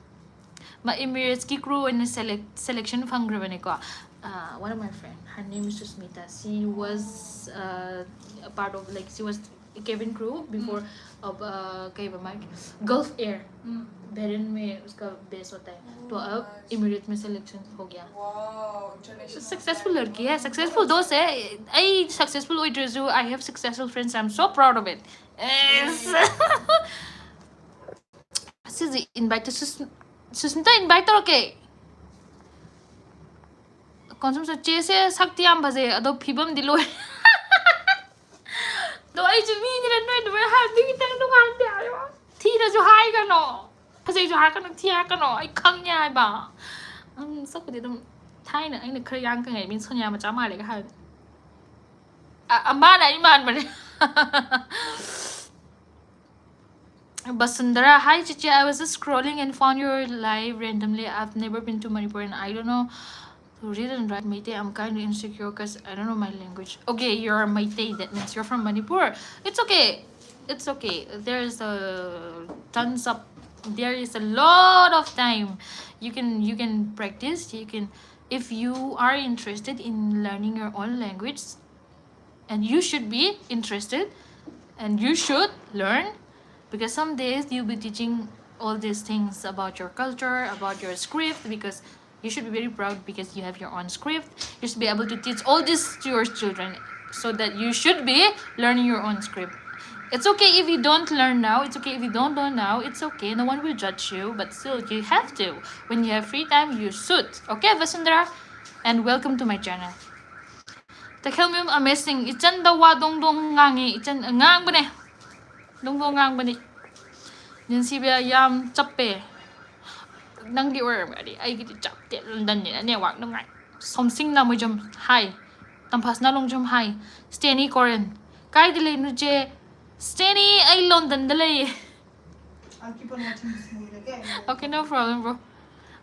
ꯃꯥ Emiratesꯀꯤ crew ꯑꯣꯏꯅ select, selection ꯐꯪꯈ꯭ꯔꯕꯅꯦꯀꯣ꯫ Uh, one of my friend, her name is Susmita. She was, uh, a part of, like, she was cabin crew before of, uh, ꯀꯩꯕ ꯃꯥꯒꯤ Gulf Air. Bahrain में उसका base होता है। तो अब Emirates में selection हो गया। Wow, international। Successful लड़की है, successful दोस्त है। ꯑꯩ successful ꯑꯣꯏꯗ꯭ꯔꯁꯨ, I have successful friends, I'm so proud of it. Yes. ꯁꯤꯁꯦ invite ꯇ ꯁꯨꯁ-, ꯁꯨꯁꯃꯤꯇꯥ invite ꯇꯧꯔꯛꯀꯦ꯫ ꯀꯣꯟꯁꯝꯁꯨ ꯆꯦꯁꯦ ꯁꯛꯇꯤ ꯌꯥꯝ ꯐꯖꯩ, ꯑꯗꯣ ꯐꯤꯕꯝꯗꯤ ꯂꯣꯏ꯫ ꯑꯗꯣ ꯑꯩꯁꯨ ꯃꯤꯅꯤꯅ ꯅꯣꯏ ꯑꯗꯨꯃꯥꯏꯅ ꯍꯥꯏꯕꯗꯤ ꯈꯤꯇꯪ ꯅꯨꯡꯉꯥꯏꯇꯦ ꯍꯥꯏꯕ꯫ ꯊꯤꯔꯁꯨ ꯍꯥꯏꯒꯅꯣ, ꯐꯖꯩꯁꯨ ꯍꯥꯏꯔꯛꯀꯅꯨ, ꯊꯤ ꯍꯥꯏꯔꯛꯀꯅꯣ, ꯑꯩ ꯈꯪꯉꯦ ꯍꯥꯏꯕ꯫ ꯎꯝ, ꯁꯛꯄꯨꯗꯤ ꯑꯗꯨꯝ ꯊꯥꯏꯅ ꯑꯩꯅ ꯈꯔ ꯌꯥꯡ ꯀꯪꯉꯩ ꯃꯤꯅ ꯁꯣꯅꯤꯌꯥ ꯃꯆꯥ ꯃꯥꯜꯂꯦꯒ ꯍꯥꯏꯕ꯫ ꯑ, ꯑ, ꯃꯥꯅ ꯑꯩ ꯃꯥꯟꯕꯅꯦ꯫ Basundara, hi Chichi, I was just scrolling and found your live randomly. I've never been to Manipur and I don't know to read and write Meitei. I'm kind of insecure because I don't know my language. Okay, you're Meitei. That means you're from Manipur. It's okay. It's okay. There's a tons of there is a lot of time you can you can practice. You can, if you are interested in learning your own language, and you should be interested and you should learn, because some days you'll be teaching all these things about your culture, about your script, because you should be very proud because you have your own script. You should be able to teach all this to your children, so that you should be learning your own script. It's okay if you don't learn now, it's okay if you don't learn now, it's okay, no one will judge you, but still you have to. When you have free time, you should. Okay, Vasundhara? And welcome to my channel. ꯇꯈꯦꯜꯃꯌꯨꯝ ꯑꯃꯦꯁꯤꯡ, ꯏꯆꯟꯗ ꯋꯥ ꯗꯣꯡ ꯗꯣꯡ ꯉꯥꯡꯉꯤ, ꯏꯆꯟ ꯉꯥꯡꯕꯅꯦ, ꯗꯣꯡ ꯗꯣꯡ ꯉꯥꯡꯕꯅꯤ꯫ ꯅꯦꯟꯁꯤꯕꯤꯌꯥ ꯌꯥꯝ ꯆꯞꯄꯦ꯫ ꯅꯪꯒꯤ ꯑꯣꯏꯔꯝꯒꯅꯤ, ꯑꯩꯒꯤꯗꯤ ꯆꯞꯇꯦ꯫ ꯂꯟꯗꯟꯅꯤꯅ network ꯅꯨꯡꯉꯥꯏ꯫ ꯁꯣꯝꯁꯤꯡ ꯂꯥꯃꯣꯏꯖꯝ, hi꯫ ꯇꯝꯐꯥꯁꯅꯥ ꯂꯣꯡꯖꯝ, hi꯫ ꯁ꯭ꯇꯦꯅꯤ ꯀꯣꯔꯦꯟ, ꯀꯥꯏꯗ ꯂꯩꯅꯣ ꯆꯦ? ꯁ꯭ꯇꯦꯅꯤ, ꯑꯩ ꯂꯟꯗꯟꯗ ꯂꯩꯌꯦ꯫ I'll keep on watching this movie, okay? Okay, no problem, bro.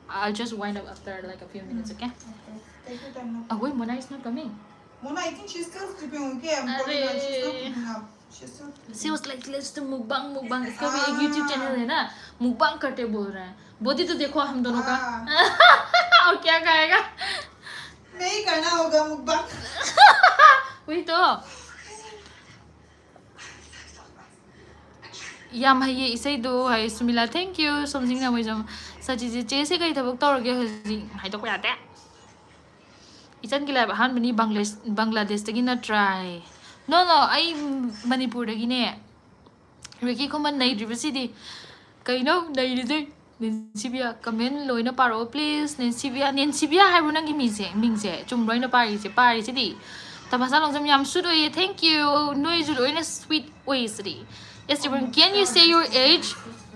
I'll just wind up after, like, a few minutes, okay? Okay. Take your time, no. Oh, wait, Mona is not coming. Mona, I think she's still sleeping, okay? I'm calling her. She's not picking up. She's still sleeping. She was like, "Let's do mukbang, mukbang. इसका भी एक YouTube channel है ना, mukbang करते बोल रहा है। बोलती तो देखो हम दोनों का।" हाँ। और क्या खाएगा? नहीं करना होगा mukbang। वही तो। ꯌꯥꯝ ꯍꯩꯌꯦ ꯏꯁꯩꯗꯣ ꯍꯥꯏ ꯁꯨꯃꯤꯂꯥ, thank you꯫ ꯁꯣꯝꯖꯤꯡ ꯅꯃꯣꯏꯖꯝ, ꯁꯆꯤꯁꯦ, ꯆꯦꯁꯦ ꯀꯩ ꯊꯕꯛ ꯇꯧꯔꯒꯦ ꯍꯧꯖꯤꯛ? ꯍꯥꯏꯗꯣꯛꯄ ꯌꯥꯗꯦ꯫ ꯏꯆꯟꯒꯤ live ꯑꯍꯥꯟꯕꯅꯤ꯫ ꯕꯪꯒ꯭ꯂꯥꯗꯦꯁ, ꯕꯪꯒ꯭ꯂꯥꯗꯦꯁꯇꯒꯤ ꯅꯠꯇ꯭ꯔꯥꯏ? No, no, ꯑꯩ ꯃꯅꯤꯄꯨꯔꯗꯒꯤꯅꯦ꯫ ꯔꯤꯀꯤ ꯈꯨꯃꯟ ꯅꯩꯗ꯭ꯔꯤꯕꯁꯤꯗꯤ꯫ ꯀꯩꯅꯣ ꯅꯩꯔꯤꯁꯦ? ꯅꯦꯟꯁꯤꯕꯤꯌꯥ, comment ꯂꯣꯏꯅ ꯄꯥꯔꯛꯑꯣ, please꯫ ꯅꯦꯟꯁꯤꯕꯤꯌꯥ, ꯅꯦꯟꯁꯤꯕꯤꯌꯥ ꯍꯥꯏꯕ꯭ꯔꯣ ꯅꯪꯒꯤ ꯃꯤꯡꯁꯦ? ꯃꯤꯡꯁꯦ ꯆꯨꯝꯕ꯭ꯔꯣ ꯑꯩꯅ ꯄꯥꯔꯤꯁꯦ? ꯄꯥꯔꯤꯁꯤꯗꯤ꯫ ꯇꯝꯐꯥꯁꯅꯥ ꯂꯣꯡꯖꯝ ꯌꯥꯝ sweet ꯑꯣꯏꯌꯦ, thank you꯫ ꯅꯣꯏꯁꯨ ꯂꯣꯏꯅ sweet ꯑꯣꯏꯁꯤꯗꯤ꯫ ꯑꯦꯁ ꯇꯤ ꯕ꯭ꯔꯣꯟ, can you say your age?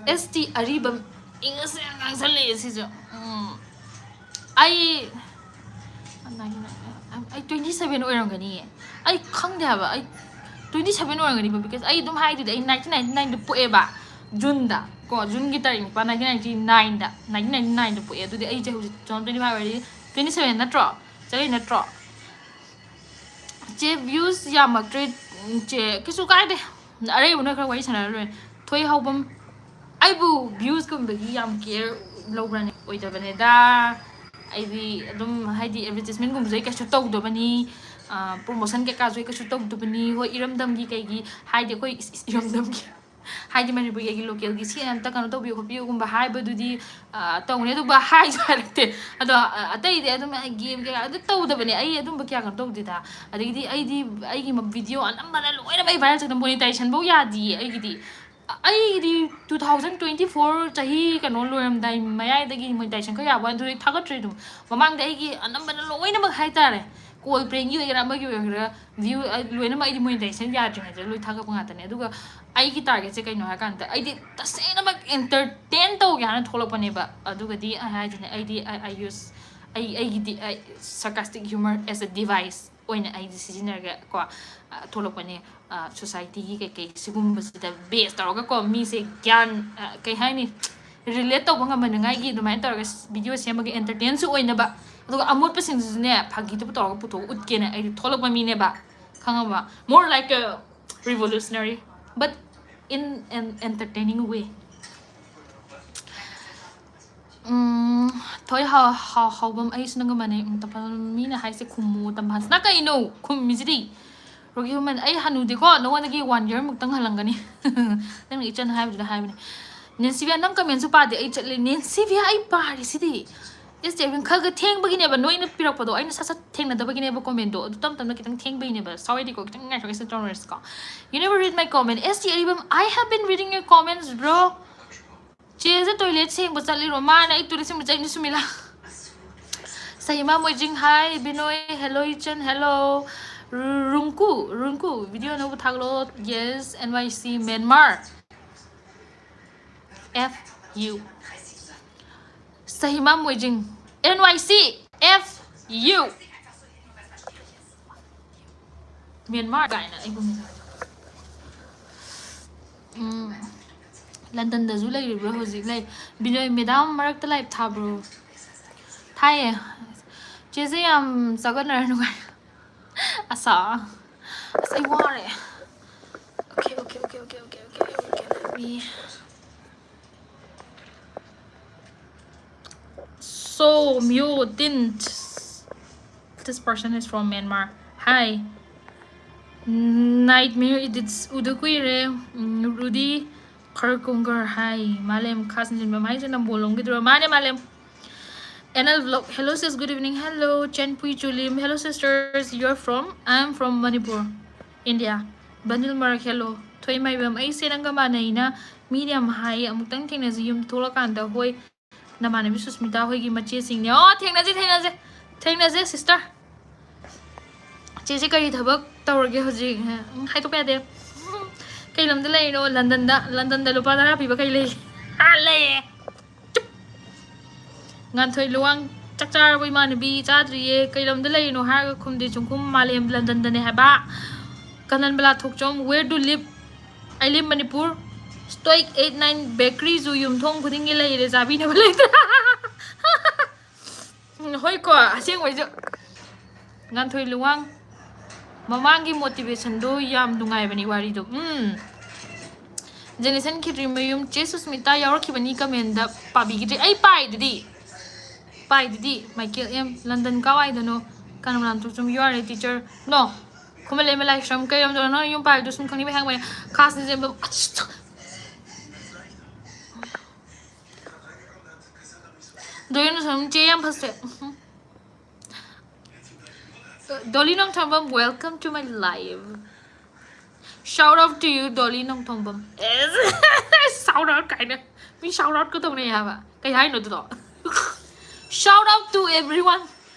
S T Aribam. English ꯌꯥꯝ ꯉꯥꯡꯁꯜꯂꯛꯑꯦ ꯁꯤꯁꯨ꯫ ꯎꯝ꯫ ꯑꯩ, ꯑꯩ twenty seven ꯑꯣꯏꯔꯝꯒꯅꯤꯌꯦ꯫ ꯑꯩ ꯈꯪꯗꯦ ꯍꯥꯏꯕ, ꯑꯩ twenty seven ꯑꯣꯏꯔꯝꯒꯅꯤꯕ, because ꯑꯩ ꯑꯗꯨꯝ ꯍꯥꯏꯗꯨꯗꯤ ꯑꯩ nineteen ninety nineꯗ ꯄꯣꯛꯑꯦꯕ꯫ ꯖꯨꯟꯗ ꯀꯣ, ꯖꯨꯟꯒꯤ ꯇꯥꯔꯤꯛ ꯅꯤꯄꯥꯟ, nineteen ninety-nineꯗ, nineteen ninety-nineꯗ ꯄꯣꯛꯑꯦ꯫ ꯑꯗꯨꯗꯤ ꯑꯩꯁꯦ ꯍꯧꯖꯤꯛ two thousand twenty-five ꯑꯣꯏꯔꯗꯤ twenty-seven ꯅꯠꯇ꯭ꯔꯣ? ꯆꯍꯤ ꯅꯠꯇ꯭ꯔꯣ? ꯆꯦ, views ꯌꯥꯝꯃꯛꯇ꯭ꯔꯦ꯫ ꯎꯝ, ꯆꯦ, ꯀꯩꯁꯨ ꯀꯥꯏꯗꯦ, ꯑꯔꯩꯕ ꯅꯣꯏ ꯈꯔ ꯋꯥꯔꯤ ꯁꯥꯟꯅꯔ ꯂꯣꯏꯔꯦ꯫ ꯊꯣꯏ ꯍꯥꯎꯕꯝ, ꯑꯩꯕꯨ viewsꯀꯨꯝꯕꯒꯤ ꯌꯥꯝ care ꯂꯧꯕ꯭ꯔꯅꯦ? ꯑꯣꯏꯗꯕꯅꯦꯗ꯫ ꯑꯩꯗꯤ ꯑꯗꯨꯝ, ꯍꯥꯏꯗꯤ, advertisementꯀꯨꯝꯕꯁꯨ ꯑꯩ ꯀꯩꯁꯨ ꯇꯧꯗꯕꯅꯤ, promotion ꯀꯩꯀꯥꯁꯨ ꯑꯩ ꯀꯩꯁꯨ ꯇꯧꯗꯕꯅꯤ꯫ ꯍꯣꯏ, ꯏꯔꯝꯗꯝꯒꯤ ꯀꯩꯒꯤ, ꯍꯥꯏꯗꯤ, ꯑꯩꯈꯣꯏ ꯏꯁ-, ꯏꯁ-, ꯏꯔꯝꯗꯝꯒꯤ, ꯍꯥꯏꯗꯤ, ꯃꯅꯤꯄꯨꯔꯒꯤ ꯑꯩꯒꯤ localꯒꯤ ꯁꯤ ꯑꯝꯇ ꯀꯩꯅꯣ ꯇꯧꯕꯤꯌꯨ ꯈꯣꯠꯄꯤꯌꯨꯒꯨꯝꯕ ꯍꯥꯏꯕꯗꯨꯗꯤ, ꯑ, ꯇꯧꯅꯤ, ꯑꯗꯨꯒ ꯍꯥꯏꯁꯨ ꯍꯥꯏꯔꯛꯇꯦ꯫ ꯑꯗꯣ, ꯑ, ꯑꯇꯩꯗꯤ ꯑꯗꯨꯝ game ꯀꯩꯀꯥ ꯑꯗꯨ ꯇꯧꯗꯕꯅꯦ, ꯑꯩ ꯑꯗꯨꯝꯕ ꯀꯌꯥ ꯀꯩꯅꯣ ꯇꯧꯗꯦꯗ꯫ ꯑꯗꯒꯤꯗꯤ ꯑꯩꯗꯤ ꯑꯩꯒꯤ video ꯑꯅꯝꯕꯅ ꯂꯣꯏꯅꯃꯛ ꯑꯩ viral ꯆꯠꯇꯅ, monetizationꯐꯧ ꯌꯥꯗꯤꯌꯦ ꯑꯩꯒꯤꯗꯤ꯫ ꯑꯩꯒꯤꯗꯤ two thousand twenty-four ꯆꯍꯤ ꯀꯩꯅꯣ ꯂꯣꯏꯔꯝꯗꯥꯏ ꯃꯌꯥꯏꯗꯒꯤ monetization ꯈꯔ ꯌꯥꯕ ꯋꯥꯅꯤ, ꯑꯗꯨꯗꯤ ꯑꯩ ꯊꯥꯒꯠꯇ꯭ꯔꯦ ꯑꯗꯨꯝ꯫ ꯃꯃꯥꯡꯗ ꯑꯩꯒꯤ ꯑꯅꯝꯕꯅ ꯂꯣꯏꯅꯃꯛ ꯍꯥꯏꯇꯥꯔꯦ, call prankꯀꯤ ꯑꯣꯏꯒꯦꯔꯥ ꯑꯃꯒꯤ ꯑꯣꯏꯒꯦꯔꯥ, view, ꯑ, ꯂꯣꯏꯅꯃꯛ ꯑꯩꯗꯤ monetization ꯌꯥꯗ꯭ꯔꯤꯉꯩꯗ ꯂꯣꯏ ꯊꯥꯒꯠꯄ ꯉꯥꯛꯇꯅꯦ꯫ ꯑꯗꯨꯒ ꯑꯩꯒꯤ targetꯁꯦ ꯀꯩꯅꯣ ꯍꯥꯏꯔꯀꯥꯟꯗ, ꯑꯩꯗꯤ ꯇꯁꯦꯡꯅꯃꯛ entertain ꯇꯧꯒꯦ ꯍꯥꯏꯅ ꯊꯣꯛꯂꯛꯄꯅꯦꯕ꯫ ꯑꯗꯨꯒꯗꯤ ꯑꯩ ꯍꯥꯏꯁꯤꯅꯦ, ꯑꯩꯗꯤ I, I use, ꯑꯩ, ꯑꯩꯒꯤꯗꯤ ꯑꯩ sarcastic humor as a device ꯑꯣꯏꯅ ꯑꯩꯗꯤ ꯁꯤꯖꯤꯟꯅꯔꯒ ꯀꯣ, ꯑ, ꯊꯣꯛꯂꯛꯄꯅꯦ꯫ ꯑ, societyꯒꯤ ꯀꯩꯀꯩ ꯁꯤꯒꯨꯝꯕꯁꯤꯗ base ꯇꯧꯔꯒꯀꯣ, ꯃꯤꯁꯦ ꯒ꯭ꯌꯥꯟ, ꯑ, ꯀꯩ ꯍꯥꯏꯅꯤ, relate ꯇꯧꯕ ꯉꯝꯍꯟꯅꯤꯡꯉꯥꯏꯒꯤ ꯑꯗꯨꯃꯥꯏꯅ ꯇꯧꯔꯒ video ꯁꯦꯝꯃꯒ entertainꯁꯨ ꯑꯣꯏꯅꯕ, ꯑꯗꯨꯒ ꯑꯃꯣꯠꯄꯁꯤꯡꯗꯨꯁꯨꯅꯦ ꯐꯥꯒꯤꯗꯨꯕꯨ ꯇꯧꯔꯒ ꯄꯨꯊꯣꯛꯑ ꯎꯠꯀꯦꯅ ꯑꯩꯗꯤ ꯊꯣꯛꯂꯛꯄ ꯃꯤꯅꯦꯕ, ꯈꯪꯉꯕ? More like a revolutionary, but in an entertaining way. ꯎꯝ, ꯊꯣꯏ ꯍꯥꯎ-, ꯍꯥꯎ-, ꯍꯥꯎꯕꯝ, ꯑꯩꯁꯨ ꯅꯪꯒ ꯃꯥꯟꯅꯩ꯫ ꯎꯝ, ꯇꯝꯐꯥ-, ꯃꯤꯅ ꯍꯥꯏꯁꯦ ꯈꯨꯝꯃꯨ, ꯇꯝꯐꯥꯁꯅ ꯀꯩꯅꯣ ꯈꯨꯝꯃꯤꯁꯤꯗꯤ? ꯔꯣꯒꯤ ꯍꯨꯃꯟ, ꯑꯩ ꯍꯅꯨꯗꯦꯀꯣ, ꯅꯉꯣꯟꯗꯒꯤ one year ꯃꯨꯛꯇꯪ ꯍꯜꯂꯝꯒꯅꯤ꯫ ꯅꯪꯅ ꯏꯆꯟ ꯍꯥꯏꯕꯗꯨꯗ ꯍꯥꯏꯕꯅꯤ꯫ ꯅꯦꯟꯁꯤꯕꯤꯌꯥ, ꯅꯪ commentꯁꯨ ꯄꯥꯗꯦ, ꯑꯩ ꯆꯠꯂꯦ꯫ ꯅꯦꯟꯁꯤꯕꯤꯌꯥ, ꯑꯩ ꯄꯥꯔꯤꯁꯤꯗꯤ꯫ ꯑꯦꯁ ꯇꯤ ꯑꯔꯤꯕꯝ, ꯈꯔ ꯈꯔ ꯊꯦꯡꯕꯒꯤꯅꯦꯕ, ꯅꯣꯏꯅ ꯄꯤꯔꯛꯄꯗꯣ ꯑꯩꯅ ꯁꯠ ꯁꯠ ꯊꯦꯡꯅꯗꯕꯒꯤꯅꯦꯕ commentꯗꯣ꯫ ꯑꯗꯨ ꯇꯞ ꯇꯞꯅ ꯈꯤꯇꯪ ꯊꯦꯡꯕꯩꯅꯦꯕ꯫ Sorryꯗꯤꯀꯣ, ꯈꯤꯇꯪ ꯉꯥꯏꯊꯣꯛꯀꯦ ꯇꯧꯔꯁꯤꯀꯣ꯫ You never read my comment. S T Aribam, I have been reading your comments, bro. ꯆꯦꯁꯦ toilet ꯁꯦꯡꯕ ꯆꯠꯂꯤꯔꯣ? ꯃꯥꯅ ꯑꯩ toilet ꯁꯦꯡꯕ ꯆꯠꯂꯤꯅꯤ, ꯁꯨꯃꯤꯂꯥ꯫ ꯁꯍꯤꯃꯥ ꯃꯣꯏꯖꯤꯡ, hi꯫ ꯕꯤꯅꯣꯏ, hello꯫ ꯏꯆꯟ, hello꯫ ꯔꯨ-, ꯔꯨꯡꯀꯨ, ꯔꯨꯡꯀꯨ, video ꯑꯅꯧꯕ ꯊꯥꯒꯠꯂꯣ꯫ Yes, N Y C, Myanmar꯫ F U꯫ ꯁꯍꯤꯃꯥ ꯃꯣꯏꯖꯤꯡ, N Y C, F U꯫ Myanmar ꯀꯥꯏꯅ ꯑꯩꯕꯨ ꯎꯝ꯫ ꯂꯟꯗꯟꯗꯁꯨ ꯂꯩꯔꯤꯕ꯭ꯔꯣ ꯍꯧꯖꯤꯛ? ꯂꯩ꯫ ꯕꯤꯅꯣꯏ ꯃꯦꯗꯥꯝ ꯃꯔꯛꯇ ꯂꯥꯏꯞ ꯊꯥꯕ꯭ꯔꯣ? ꯊꯥꯏꯌꯦ꯫ ꯆꯦꯁꯦ ꯌꯥꯝ ꯆꯒꯠꯅꯔꯅꯨ ꯀꯥꯏ꯫ ꯑꯁꯥ꯫ ꯑꯁ, ꯑꯩ ꯋꯥꯔꯦ꯫ Okay, okay, okay, okay, okay, okay, okay, okay, let me. So, Myo Tint. This person is from Myanmar. Hi. Nightmare Edits ꯎꯗ ꯀꯨꯏꯔꯦ꯫ ꯎꯝ, Rudy Kharkongor, hi. ꯃꯥꯂꯦꯝ ꯈꯥ ꯁꯤꯟꯖꯤꯟꯕꯝ ꯍꯥꯏꯁꯦ ꯅꯝꯕꯣꯜ ꯂꯣꯝꯒꯤꯗꯨꯔꯣ? ꯃꯥꯅꯦ, ꯃꯥꯂꯦꯝ꯫ N L Vlog, hello sis, good evening. Hello, Chenpui Chulim. Hello sisters, you're from? I am from Manipur, India. ꯕꯅꯤꯜ ꯃꯔꯛ, hello. ꯊꯣꯏꯃꯥꯏꯕꯝ, ꯑꯩꯁꯦ ꯅꯪꯒ ꯃꯥꯟꯅꯩꯅ ꯃꯤꯅ ꯌꯥꯝ ꯍꯥꯏꯌꯦ, ꯑꯃꯨꯛꯇꯪ ꯊꯦꯡꯅꯁꯤ ꯌꯨꯝ ꯊꯣꯛꯂꯀꯥꯟꯗ꯫ ꯍꯣꯏ, ꯅꯃꯥꯟꯅꯕꯤ ꯁꯨꯁꯃꯤꯇꯥ ꯍꯣꯏꯒꯤ ꯃꯆꯦꯁꯤꯡꯅꯦ꯫ ꯑꯣ, ꯊꯦꯡꯅꯁꯦ, ꯊꯦꯡꯅꯁꯦ꯫ ꯊꯦꯡꯅꯁꯦ sister꯫ ꯆꯦꯁꯦ ꯀꯔꯤ ꯊꯕꯛ ꯇꯧꯔꯒꯦ ꯍꯧꯖꯤꯛ? ꯎꯝ, ꯍꯥꯏꯗꯣꯛꯄ ꯌꯥꯗꯦ꯫ ꯀꯩ ꯂꯝꯗ ꯂꯩꯔꯤꯅꯣ? ꯂꯟꯗꯟꯗ꯫ ꯂꯟꯗꯟꯗ ꯂꯨꯄꯥ ꯇꯔꯥ ꯄꯤꯕ ꯀꯩ ꯂꯩ? ꯑꯥ, ꯂꯩꯌꯦ꯫ ꯆꯨꯞ꯫ ꯉꯥꯟꯊꯣꯏ ꯂꯨꯋꯥꯡ, ꯆꯥꯛ ꯆꯥꯔꯕꯣ ꯏꯃꯥꯟꯅꯕꯤ? ꯆꯥꯗ꯭ꯔꯤꯌꯦ꯫ ꯀꯩ ꯂꯝꯗ ꯂꯩꯔꯤꯅꯣ ꯍꯥꯏꯔꯒ ꯈꯨꯝꯗꯦ ꯆꯨꯡꯈꯨꯝ꯫ ꯃꯥꯂꯦꯝ ꯂꯟꯗꯟꯗꯅꯦ ꯍꯥꯏꯕ꯫ ꯀꯅꯟꯕꯂꯥ ꯊꯣꯛꯆꯣꯝ, where do live? I live Manipur. Stoic eight nine bakery ꯁꯨ ꯌꯨꯝꯊꯣꯡ ꯈꯨꯗꯤꯡꯒꯤ ꯂꯩꯔꯦ, ꯆꯥꯕꯤꯅꯕ ꯂꯩꯇ꯭ꯔꯦ꯫ ꯎꯝ, ꯍꯣꯏꯀꯣ, ꯑꯁꯦꯡꯕꯩꯁꯨ꯫ ꯉꯥꯟꯊꯣꯏ ꯂꯨꯋꯥꯡ, ꯃꯃꯥꯡꯒꯤ motivation ꯗꯣ ꯌꯥꯝ ꯅꯨꯡꯉꯥꯏꯕꯅꯤ ꯋꯥꯔꯤꯗꯣ꯫ ꯎꯝ꯫ ꯖꯦꯅꯤꯁꯟ ꯈꯦꯇ꯭ꯔꯤꯃꯌꯨꯝ, ꯆꯦ ꯁꯨꯁꯃꯤꯇꯥ ꯌꯥꯎꯔꯛꯈꯤꯕꯅꯤ comment ꯗ, ꯄꯥꯕꯤꯈꯤꯗ꯭ꯔꯦ꯫ ꯑꯩ ꯄꯥꯏꯗꯨꯗꯤ, ꯄꯥꯏꯗꯨꯗꯤ꯫ ꯃꯥꯏꯀꯦꯜ ꯑꯦꯝ, ꯂꯟꯗꯟ ꯀꯥꯋꯥꯏꯗꯅꯣ? ꯀꯅꯥ ꯀꯅꯥ ꯊꯣꯛꯆꯣꯝ, you are a teacher? No. ꯈꯨꯃꯟꯂꯦꯝꯕ ꯂꯥꯏꯁ꯭ꯔꯝ, ꯀꯩ ꯂꯝꯗꯅꯣ ꯅꯪ ꯌꯨꯝ ꯄꯥꯜꯂꯤꯗꯣ? ꯁꯨꯝ ꯈꯪꯅꯤꯡꯕꯩ ꯍꯪꯕꯅꯦ꯫ ꯈꯥꯁ ꯅꯤꯡꯖꯦꯝꯕꯝ, ꯑꯁ! ꯗꯣꯂꯤ ꯅꯣꯡꯊꯣꯝꯕꯝ, ꯆꯦ ꯌꯥꯝ ꯐꯖꯩ꯫ ꯎꯝ꯫ ꯗꯣꯂꯤ Nongthombam, welcome to my live. Shout out to you, ꯗꯣꯂꯤ Nongthombam. Shout out ꯀꯥꯏꯅ꯫ ꯃꯤ shout out ꯀ ꯇꯧꯅꯩ ꯍꯥꯏꯕ꯫ ꯀꯩ ꯍꯥꯏꯅꯣ ꯑꯗꯨꯗꯣ? Shout out to everyone.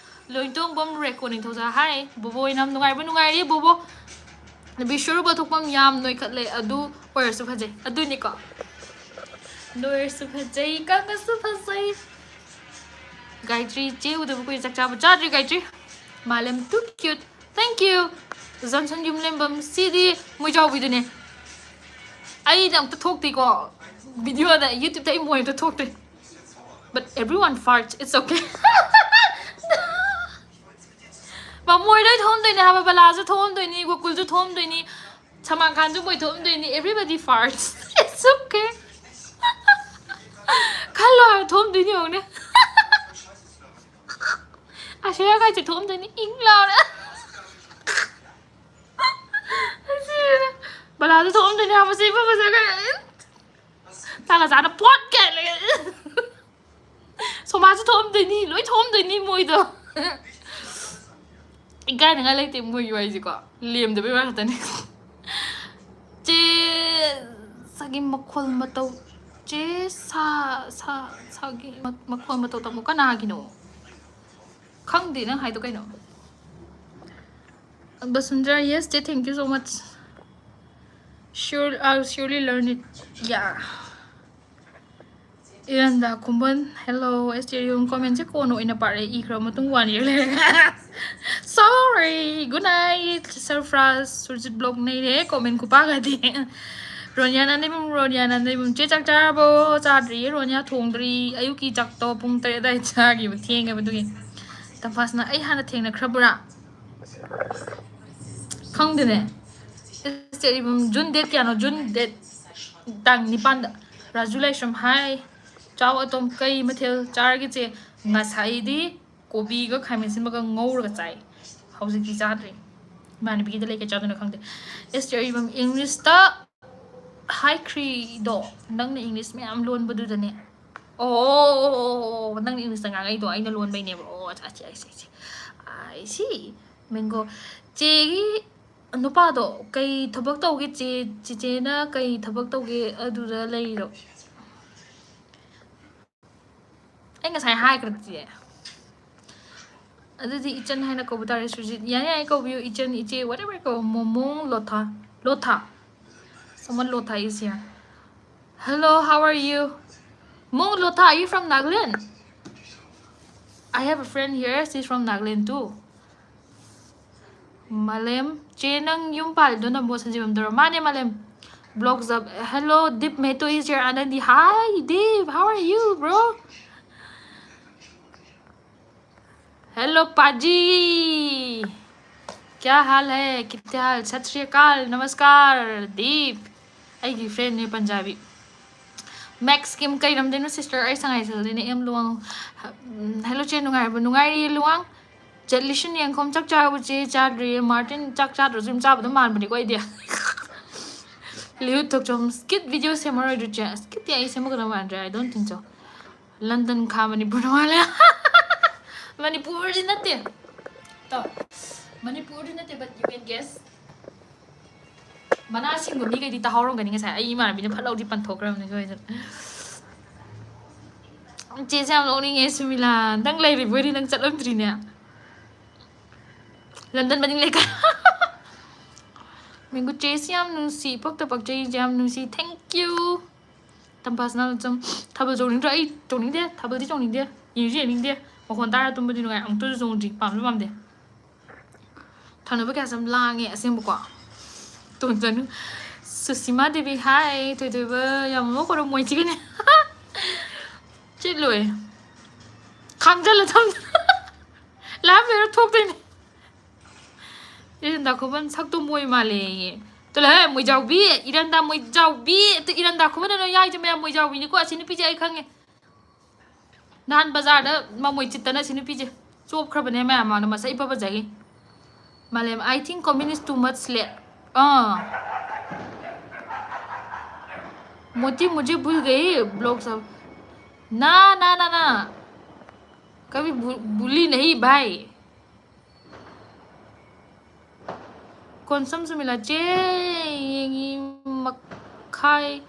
Loitongbam ꯔꯦꯀꯣ ꯅꯤꯡꯊꯧꯖꯥ, hi꯫ ꯕꯣꯕꯣ ꯑꯣꯏꯅ ꯌꯥꯝ ꯅꯨꯡꯉꯥꯏꯕ, ꯅꯨꯡꯉꯥꯏꯔꯤ ꯕꯣꯕꯣ꯫ ꯕꯤꯁ꯭ꯋꯔꯨꯄ ꯊꯣꯛꯄꯝ, ꯌꯥꯝ ꯅꯣꯏꯈꯠꯂꯦ, ꯑꯗꯨ ꯑꯣꯏꯔꯁꯨ ꯐꯖꯩ꯫ ꯑꯗꯨꯅꯤꯀꯣ꯫ ꯅꯣꯏꯔꯁꯨ ꯐꯖꯩ, ꯀꯪꯉꯁꯨ ꯐꯖꯩ꯫ ꯒꯥꯌꯇ꯭ꯔꯤ, ꯆꯦ ꯎꯗꯕ ꯀꯨꯏꯔꯦ, ꯆꯥꯛ ꯆꯥꯕ ꯆꯥꯗ꯭ꯔꯤ ꯒꯥꯌꯇ꯭ꯔꯤ꯫ ꯃꯥꯂꯦꯝ too cute, thank you꯫ Johnson Yumlembam, ꯁꯤꯗꯤ ꯃꯣꯏꯖꯥꯎꯕꯤꯗꯨꯅꯦ꯫ ꯑꯩꯗꯤ ꯑꯝꯇ ꯊꯣꯛꯇꯦꯀꯣ, ꯚꯤꯗꯤꯑꯣꯗ, YouTubeꯇ ꯑꯩ ꯃꯣꯏ ꯑꯝꯇ ꯊꯣꯛꯇꯦ. But everyone farts, it's okay. ꯃꯃꯣꯏ ꯂꯣꯏ ꯊꯣꯛꯑꯝꯗꯣꯏꯅꯦ ꯍꯥꯏꯕ, ꯕꯂꯥꯁꯨ ꯊꯣꯛꯑꯝꯗꯣꯏꯅꯤ, ꯒꯣꯀꯨꯜꯁꯨ ꯊꯣꯛꯑꯝꯗꯣꯏꯅꯤ, ꯁꯜꯃꯥꯟ ꯈꯥꯟꯁꯨ ꯃꯣꯏ ꯊꯣꯛꯑꯝꯗꯣꯏꯅꯤ. Everybody farts, it's okay. ꯈꯜꯂꯣ ꯍꯥꯏꯕ, ꯊꯣꯛꯑꯝꯗꯣꯏꯅꯤ ꯌꯦꯡꯉꯨꯅꯦ. ꯑꯁꯤꯔ ꯀꯥꯏꯁꯦ ꯊꯣꯛꯑꯝꯗꯣꯏꯅꯤ, ꯏꯪ ꯂꯥꯎꯅ. ꯕꯂꯥꯁꯨ ꯊꯣꯛꯑꯝꯗꯣꯏꯅꯤ ꯍꯥꯏꯕꯁꯦ, ꯏꯐ ꯐꯖꯈ꯭ꯔꯦ. ꯆꯥꯒ ꯆꯥꯅ ꯄꯣꯠ ꯀꯥꯏ ꯂꯩ. ꯁꯣꯃꯥꯁꯨ ꯊꯣꯛꯑꯝꯗꯣꯏꯅꯤ, ꯂꯣꯏ ꯊꯣꯛꯑꯝꯗꯣꯏꯅꯤ ꯃꯣꯏꯗꯣ. ꯏꯀꯥꯏꯅꯤꯡꯉꯥꯏ ꯂꯩꯇꯦ ꯃꯣꯏꯒꯤ ꯋꯥꯔꯤꯁꯦꯀꯣ, ꯂꯦꯝꯗꯕꯩ ꯋꯥ ꯈꯛꯇꯅꯤ. ꯆꯦ ꯁꯥꯒꯤ ꯃꯈꯣꯜ ꯃꯇꯧ, ꯆꯦ ꯁꯥ ꯁꯥ ꯁꯥꯒꯤ ꯃ- ꯃꯈꯣꯜ ꯃꯇꯧ ꯇꯝꯃꯨ. ꯀꯅꯥꯒꯤꯅꯣ? ꯈꯪꯗꯦ ꯅꯪ ꯍꯥꯏꯗꯣ ꯀꯩꯅꯣ. Basundra, yes, ꯆꯦ, thank you so much. Sure, I'll surely learn it. Yeah. ꯏꯔꯟꯗꯥ ꯈꯨꯝꯕꯟ, hello. S T R ꯌꯨꯝ, commentꯁꯦ ꯀꯣꯟꯅ ꯑꯣꯏꯅ ꯄꯥꯔꯛꯑꯦ, ꯏꯈ꯭ꯔꯕ ꯃꯇꯨꯡ one year ꯂꯩꯔꯒ. Sorry. Good night, Surfraz. Surjit vlog ꯅꯩꯔꯦ, comment ꯈꯨꯄꯥꯒꯗꯤ. ꯔꯣꯅꯤꯌꯥ ꯅꯥꯟꯗꯩꯕꯨꯝ, ꯔꯣꯅꯤꯌꯥ ꯅꯥꯟꯗꯩꯕꯨꯝ, ꯆꯦ, ꯆꯥꯛ ꯆꯥꯔꯕꯣ? ꯆꯥꯗ꯭ꯔꯤꯌꯦ ꯔꯣꯅꯤꯌꯥ, ꯊꯣꯡꯗ꯭ꯔꯤ. ꯑꯌꯨꯛꯀꯤ ꯆꯥꯛꯇꯣ ꯄꯨꯡ ꯇꯔꯦꯠ ꯑꯗꯨꯋꯥꯏ ꯆꯥꯈꯤꯕ, ꯊꯦꯡꯉꯦꯕ ꯑꯗꯨꯒꯤ. ꯇꯝꯐꯥꯁꯅ, "ꯑꯩ ꯍꯥꯟꯅ ꯊꯦꯡꯅꯈ꯭ꯔꯕ꯭ꯔꯥ?" ꯈꯪꯗꯦꯅꯦ. ꯑꯦꯁ ꯇꯤ ꯑꯥꯔ ꯌꯨꯝ, June date ꯀꯌꯥꯅꯣ? June date ꯇꯥꯡ ꯅꯤꯄꯥꯟꯗ. ꯔꯥꯖꯨ ꯂꯥꯏꯁ꯭ꯔꯝ, hi. ꯆꯥꯎ ꯑꯇꯣꯝ, ꯀꯩ ꯃꯊꯦꯜ ꯆꯥꯔꯒꯦ ꯆꯦ? ꯉꯁꯥꯏꯗꯤ ꯀꯣꯕꯤꯒ ꯈꯥꯃꯦꯟ ꯑꯁꯤꯟꯕꯒ ꯉꯧꯔꯒ ꯆꯥꯏ꯫ ꯍꯧꯖꯤꯛꯇꯤ ꯆꯥꯗ꯭ꯔꯤ꯫ ꯏꯃꯥꯟꯅꯕꯤꯒꯤꯗ ꯂꯩ, ꯀꯩ ꯆꯥꯗꯣꯏꯅꯣ ꯈꯪꯗꯦ꯫ ꯑꯦꯁ ꯇꯤ ꯑꯥꯔ ꯌꯨꯝ, Englishꯇ ꯍꯥꯏꯈ꯭ꯔꯤꯗꯣ, ꯅꯪꯅ English ꯃꯌꯥꯝ ꯂꯣꯟꯕꯗꯨꯗꯅꯦ꯫ ꯑꯣ, ꯑꯣ, ꯑꯣ, ꯑꯣ, ꯑꯣ, ꯅꯪꯅ Englishꯇ ꯉꯥꯡꯉꯛꯏꯗꯣ ꯑꯩꯅ ꯂꯣꯟꯕꯩꯅꯦꯕ꯫ ꯑꯣ, ꯑꯠꯆꯥ, ꯑꯠꯆꯥ, ꯑꯠꯆꯥ, ꯑꯠꯆꯥ. I see. Mango. ꯆꯦꯒꯤ ꯅꯨꯄꯥꯗꯣ ꯀꯩ ꯊꯕꯛ ꯇꯧꯒꯦ? ꯆꯦ, ꯆꯦꯆꯦꯅ ꯀꯩ ꯊꯕꯛ ꯇꯧꯒꯦ ꯑꯗꯨꯗ ꯂꯩꯔꯤꯔꯣ? ꯑꯩ ꯉꯁꯥꯏ ꯍꯥꯏꯈ꯭ꯔꯗꯤ꯫ ꯑꯗꯨꯗꯤ ꯏꯆꯟ ꯍꯥꯏꯅ ꯀꯧꯕ ꯇꯥꯔꯦ, ꯁꯨꯔꯖꯤꯠ꯫ ꯌꯥꯅꯤ, ꯌꯥꯅꯤ, ꯀꯧꯕꯤꯌꯨ, ꯏꯆꯟ, ꯏꯆꯦ, whatever ꯀꯧ꯫ ꯃꯣꯃꯣꯡ Lotha. Lotha. Someone Lotha is here. Hello, how are you? Mong Lotha, are you from Nagaland? I have a friend here, she's from Nagaland too. ꯃꯥꯂꯦꯝ, ꯆꯦ, ꯅꯪ ꯌꯨꯝ ꯄꯥꯜꯂꯤꯗꯣ ꯅꯝꯕꯣꯜ ꯁꯟꯖꯤꯕꯝꯗꯔꯣ? ꯃꯥꯅꯦ, ꯃꯥꯂꯦꯝ꯫ Vlogs up. Hello, Deep Meto is here. Anandi. Hi, Deep. How are you, bro? Hello, Paji. क्या हाल है? कित्ते हाल? सत श्री अकाल, नमस्कार, दीप। ꯑꯩꯒꯤ friend ꯅꯦ ꯄꯟꯖꯥꯕꯤ꯫ Max Kim ꯀꯩ ꯂꯝꯗꯩꯅꯣ sister? ꯑꯩ ꯁꯉꯥꯏ ꯁꯦꯜꯗꯩꯅꯦ, ꯑꯦꯝ ꯂꯨꯋꯥꯡ꯫ ꯎꯝ, hello ꯆꯦ, ꯅꯨꯡꯉꯥꯏꯔꯤꯕꯣ? ꯅꯨꯡꯉꯥꯏꯔꯤꯌꯦ ꯂꯨꯋꯥꯡ꯫ ꯆꯦ ꯂꯤꯁꯟ ꯌꯦꯡꯈꯣꯝ ꯆꯥꯛ ꯆꯥꯔꯕꯣ ꯆꯦ? ꯆꯥꯗ꯭ꯔꯤꯌꯦ꯫ ꯃꯥꯔꯇꯤꯟ ꯆꯥꯛ ꯆꯥꯗ꯭ꯔꯁꯨ ꯑꯗꯨꯝ ꯆꯥꯕ ꯑꯗꯨꯝ ꯃꯥꯟꯕꯅꯤꯀꯣ ꯑꯩꯗꯤ꯫ ꯂꯤꯌꯨ ꯊꯣꯛꯆꯣꯝ skit video ꯁꯦꯝꯃꯔꯣꯏꯗ꯭ꯔꯣ ꯆꯦ? Skit ꯇꯤ ꯑꯩ ꯁꯦꯝꯃꯛꯀꯗꯕ ꯃꯥꯟꯗ꯭ꯔꯦ, I don't think so꯫ London ꯈꯥ ꯃꯅꯤꯄꯨꯔ ꯃꯥꯜꯂꯦ꯫ ꯃꯅꯤꯄꯨꯔꯗꯤ ꯅꯠꯇꯦ꯫ ꯇꯣ, ꯃꯅꯤꯄꯨꯔꯗꯤ ꯅꯠꯇꯦ, but you can guess꯫ ꯃꯅꯥ ꯁꯤꯡꯕ ꯃꯤꯈꯩꯗꯤ ꯇꯥꯍꯧꯔꯝꯒꯅꯤ ꯉꯁꯥꯏ꯫ ꯑꯩ ꯏꯃꯥꯟꯅꯕꯤꯅ ꯐꯠ ꯂꯥꯎꯗꯤ ꯄꯟꯊꯣꯛꯈ꯭ꯔꯕꯅꯤ ꯁꯣꯏꯗꯅ꯫ ꯆꯦꯁꯦ ꯌꯥꯝ ꯅꯣꯛꯅꯤꯡꯉꯦ, ꯁꯨꯃꯤꯂꯥ꯫ ꯅꯪ ꯂꯩꯔꯤꯕꯣꯏꯗꯤ ꯅꯪ ꯆꯠꯂꯝꯗ꯭ꯔꯤꯅꯦ꯫ ꯂꯟꯗꯟ ꯃꯅꯤꯡ ꯂꯩꯀꯥꯏ꯫ ꯃꯦꯡꯒꯨ ꯆꯦꯁꯤ ꯌꯥꯝ ꯅꯨꯡꯁꯤ, ꯏꯄꯛꯇ ꯄꯛꯆꯩ, ꯌꯥꯝ ꯅꯨꯡꯁꯤ꯫ Thank you꯫ ꯇꯝꯐꯥꯁꯅꯥ ꯆꯝ, ꯊꯥꯕꯜ ꯆꯣꯡꯅꯤꯡꯗ꯭ꯔꯣ? ꯑꯩ ꯆꯣꯡꯅꯤꯡꯗꯦ, ꯊꯥꯕꯜꯗꯤ ꯆꯣꯡꯅꯤꯡꯗꯦ, ꯌꯦꯡꯁꯨ ꯌꯦꯡꯅꯤꯡꯗꯦ꯫ ꯃꯈꯣꯟ ꯇꯥꯔ ꯇꯨꯝꯕꯗꯤ ꯅꯨꯡꯉꯥꯏ, ꯑꯃꯨꯛꯇꯁꯨ ꯆꯣꯡꯗ꯭ꯔꯤ, ꯄꯥꯝꯁꯨ ꯄꯥꯝꯗꯦ꯫ ꯊꯪꯅꯕ ꯀꯌꯥꯁꯨ ꯌꯥꯝ ꯂꯥꯡꯉꯦ ꯑꯁꯦꯡꯕꯀꯣ꯫ ꯇꯣꯟꯖꯅꯨ꯫ ꯁꯨꯁꯤꯃꯥ ꯗꯦꯕꯤ, hi꯫ ꯊꯣꯏꯊꯣꯏꯕ ꯌꯥꯝ ꯃꯣꯃꯣ ꯀꯧꯔ ꯃꯣꯏ ꯆꯤꯒꯅꯤ꯫ ꯆꯤꯠꯂꯣꯏ꯫ ꯈꯥꯡꯖꯜꯂ ꯊꯝ꯫ ꯂꯥꯏꯐ ꯂꯣꯏꯔ ꯊꯣꯛꯇꯣꯏꯅꯦ꯫ ꯏꯔꯟꯗꯥ ꯈꯨꯃꯟ ꯁꯛꯇꯣ ꯃꯣꯏ ꯃꯥꯜꯂꯦꯌꯦ꯫ ꯆꯠꯂꯣꯍꯦ, ꯃꯣꯏꯖꯥꯎꯕꯤ, ꯏꯔꯟꯗꯥ ꯃꯣꯏꯖꯥꯎꯕꯤ꯫ ꯑꯗꯨ ꯏꯔꯟꯗꯥ ꯈꯨꯃꯟ ꯅꯣꯏ ꯌꯥꯏꯁꯦ ꯃꯌꯥꯝ ꯃꯣꯏꯖꯥꯎꯕꯤꯅꯤꯀꯣ꯫ ꯑꯁꯤ ꯅꯨꯄꯤꯁꯦ ꯑꯩ ꯈꯪꯉꯦ꯫ ꯅꯍꯥꯟ ꯕꯖꯥꯔꯗ ꯃꯃꯣꯏ ꯆꯤꯠꯇꯅ ꯑꯁꯤ ꯅꯨꯄꯤꯁꯦ ꯆꯣꯞꯈ꯭ꯔꯕꯅꯦ ꯃꯌꯥꯝ ꯃꯥꯡꯗ, ꯃꯁꯛ ꯏꯐ ꯐꯖꯈꯩ꯫ ꯃꯥꯂꯦꯝ, I think communist too much late. ꯑꯥ꯫ मोती मुझे भूल गई, vlog सब। ना, ना, ना, ना। कभी बु-, भूली नहीं भाई। ꯀꯣꯟꯁꯝ ꯁꯨꯃꯤꯂꯥ ꯆꯦ, ꯌꯦꯡꯉꯤ ꯃꯈꯥꯏ꯫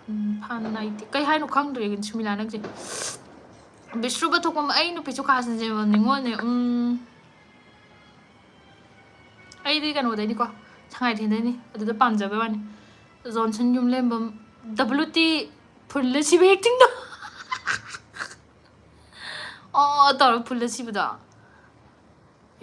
ꯎꯝ, ꯐꯥꯟ ꯅꯥꯏꯗꯦ꯫ ꯀꯩ ꯍꯥꯏꯅꯣ ꯈꯪꯗ꯭ꯔꯦ ꯁꯨꯃꯤꯂꯥ ꯅꯪꯁꯦ꯫ ꯕꯤꯁ꯭ꯔꯨꯕ ꯊꯣꯛꯄ ꯑꯩ ꯅꯨꯄꯤꯁꯨ ꯈꯥꯁꯤꯟꯁꯦꯕ ꯅꯤꯉꯣꯜꯅꯦ꯫ ꯎꯝ꯫ ꯑꯩꯗꯤ ꯀꯩꯅꯣꯗꯩꯅꯤꯀꯣ, ꯁꯉꯥꯏꯊꯦꯟꯗꯩꯅꯤ꯫ ꯑꯗꯨꯗ ꯄꯥꯝꯖꯕꯩ ꯋꯥꯅꯤ꯫ ꯖꯣꯟꯁꯟ ꯌꯨꯝꯂꯦꯝꯕꯝ, W T ꯐꯨꯜꯂ ꯁꯤꯕ acting ꯗꯣ꯫ ꯑꯣ ꯇꯧꯔ ꯐꯨꯜꯂ ꯁꯤꯕꯗꯣ꯫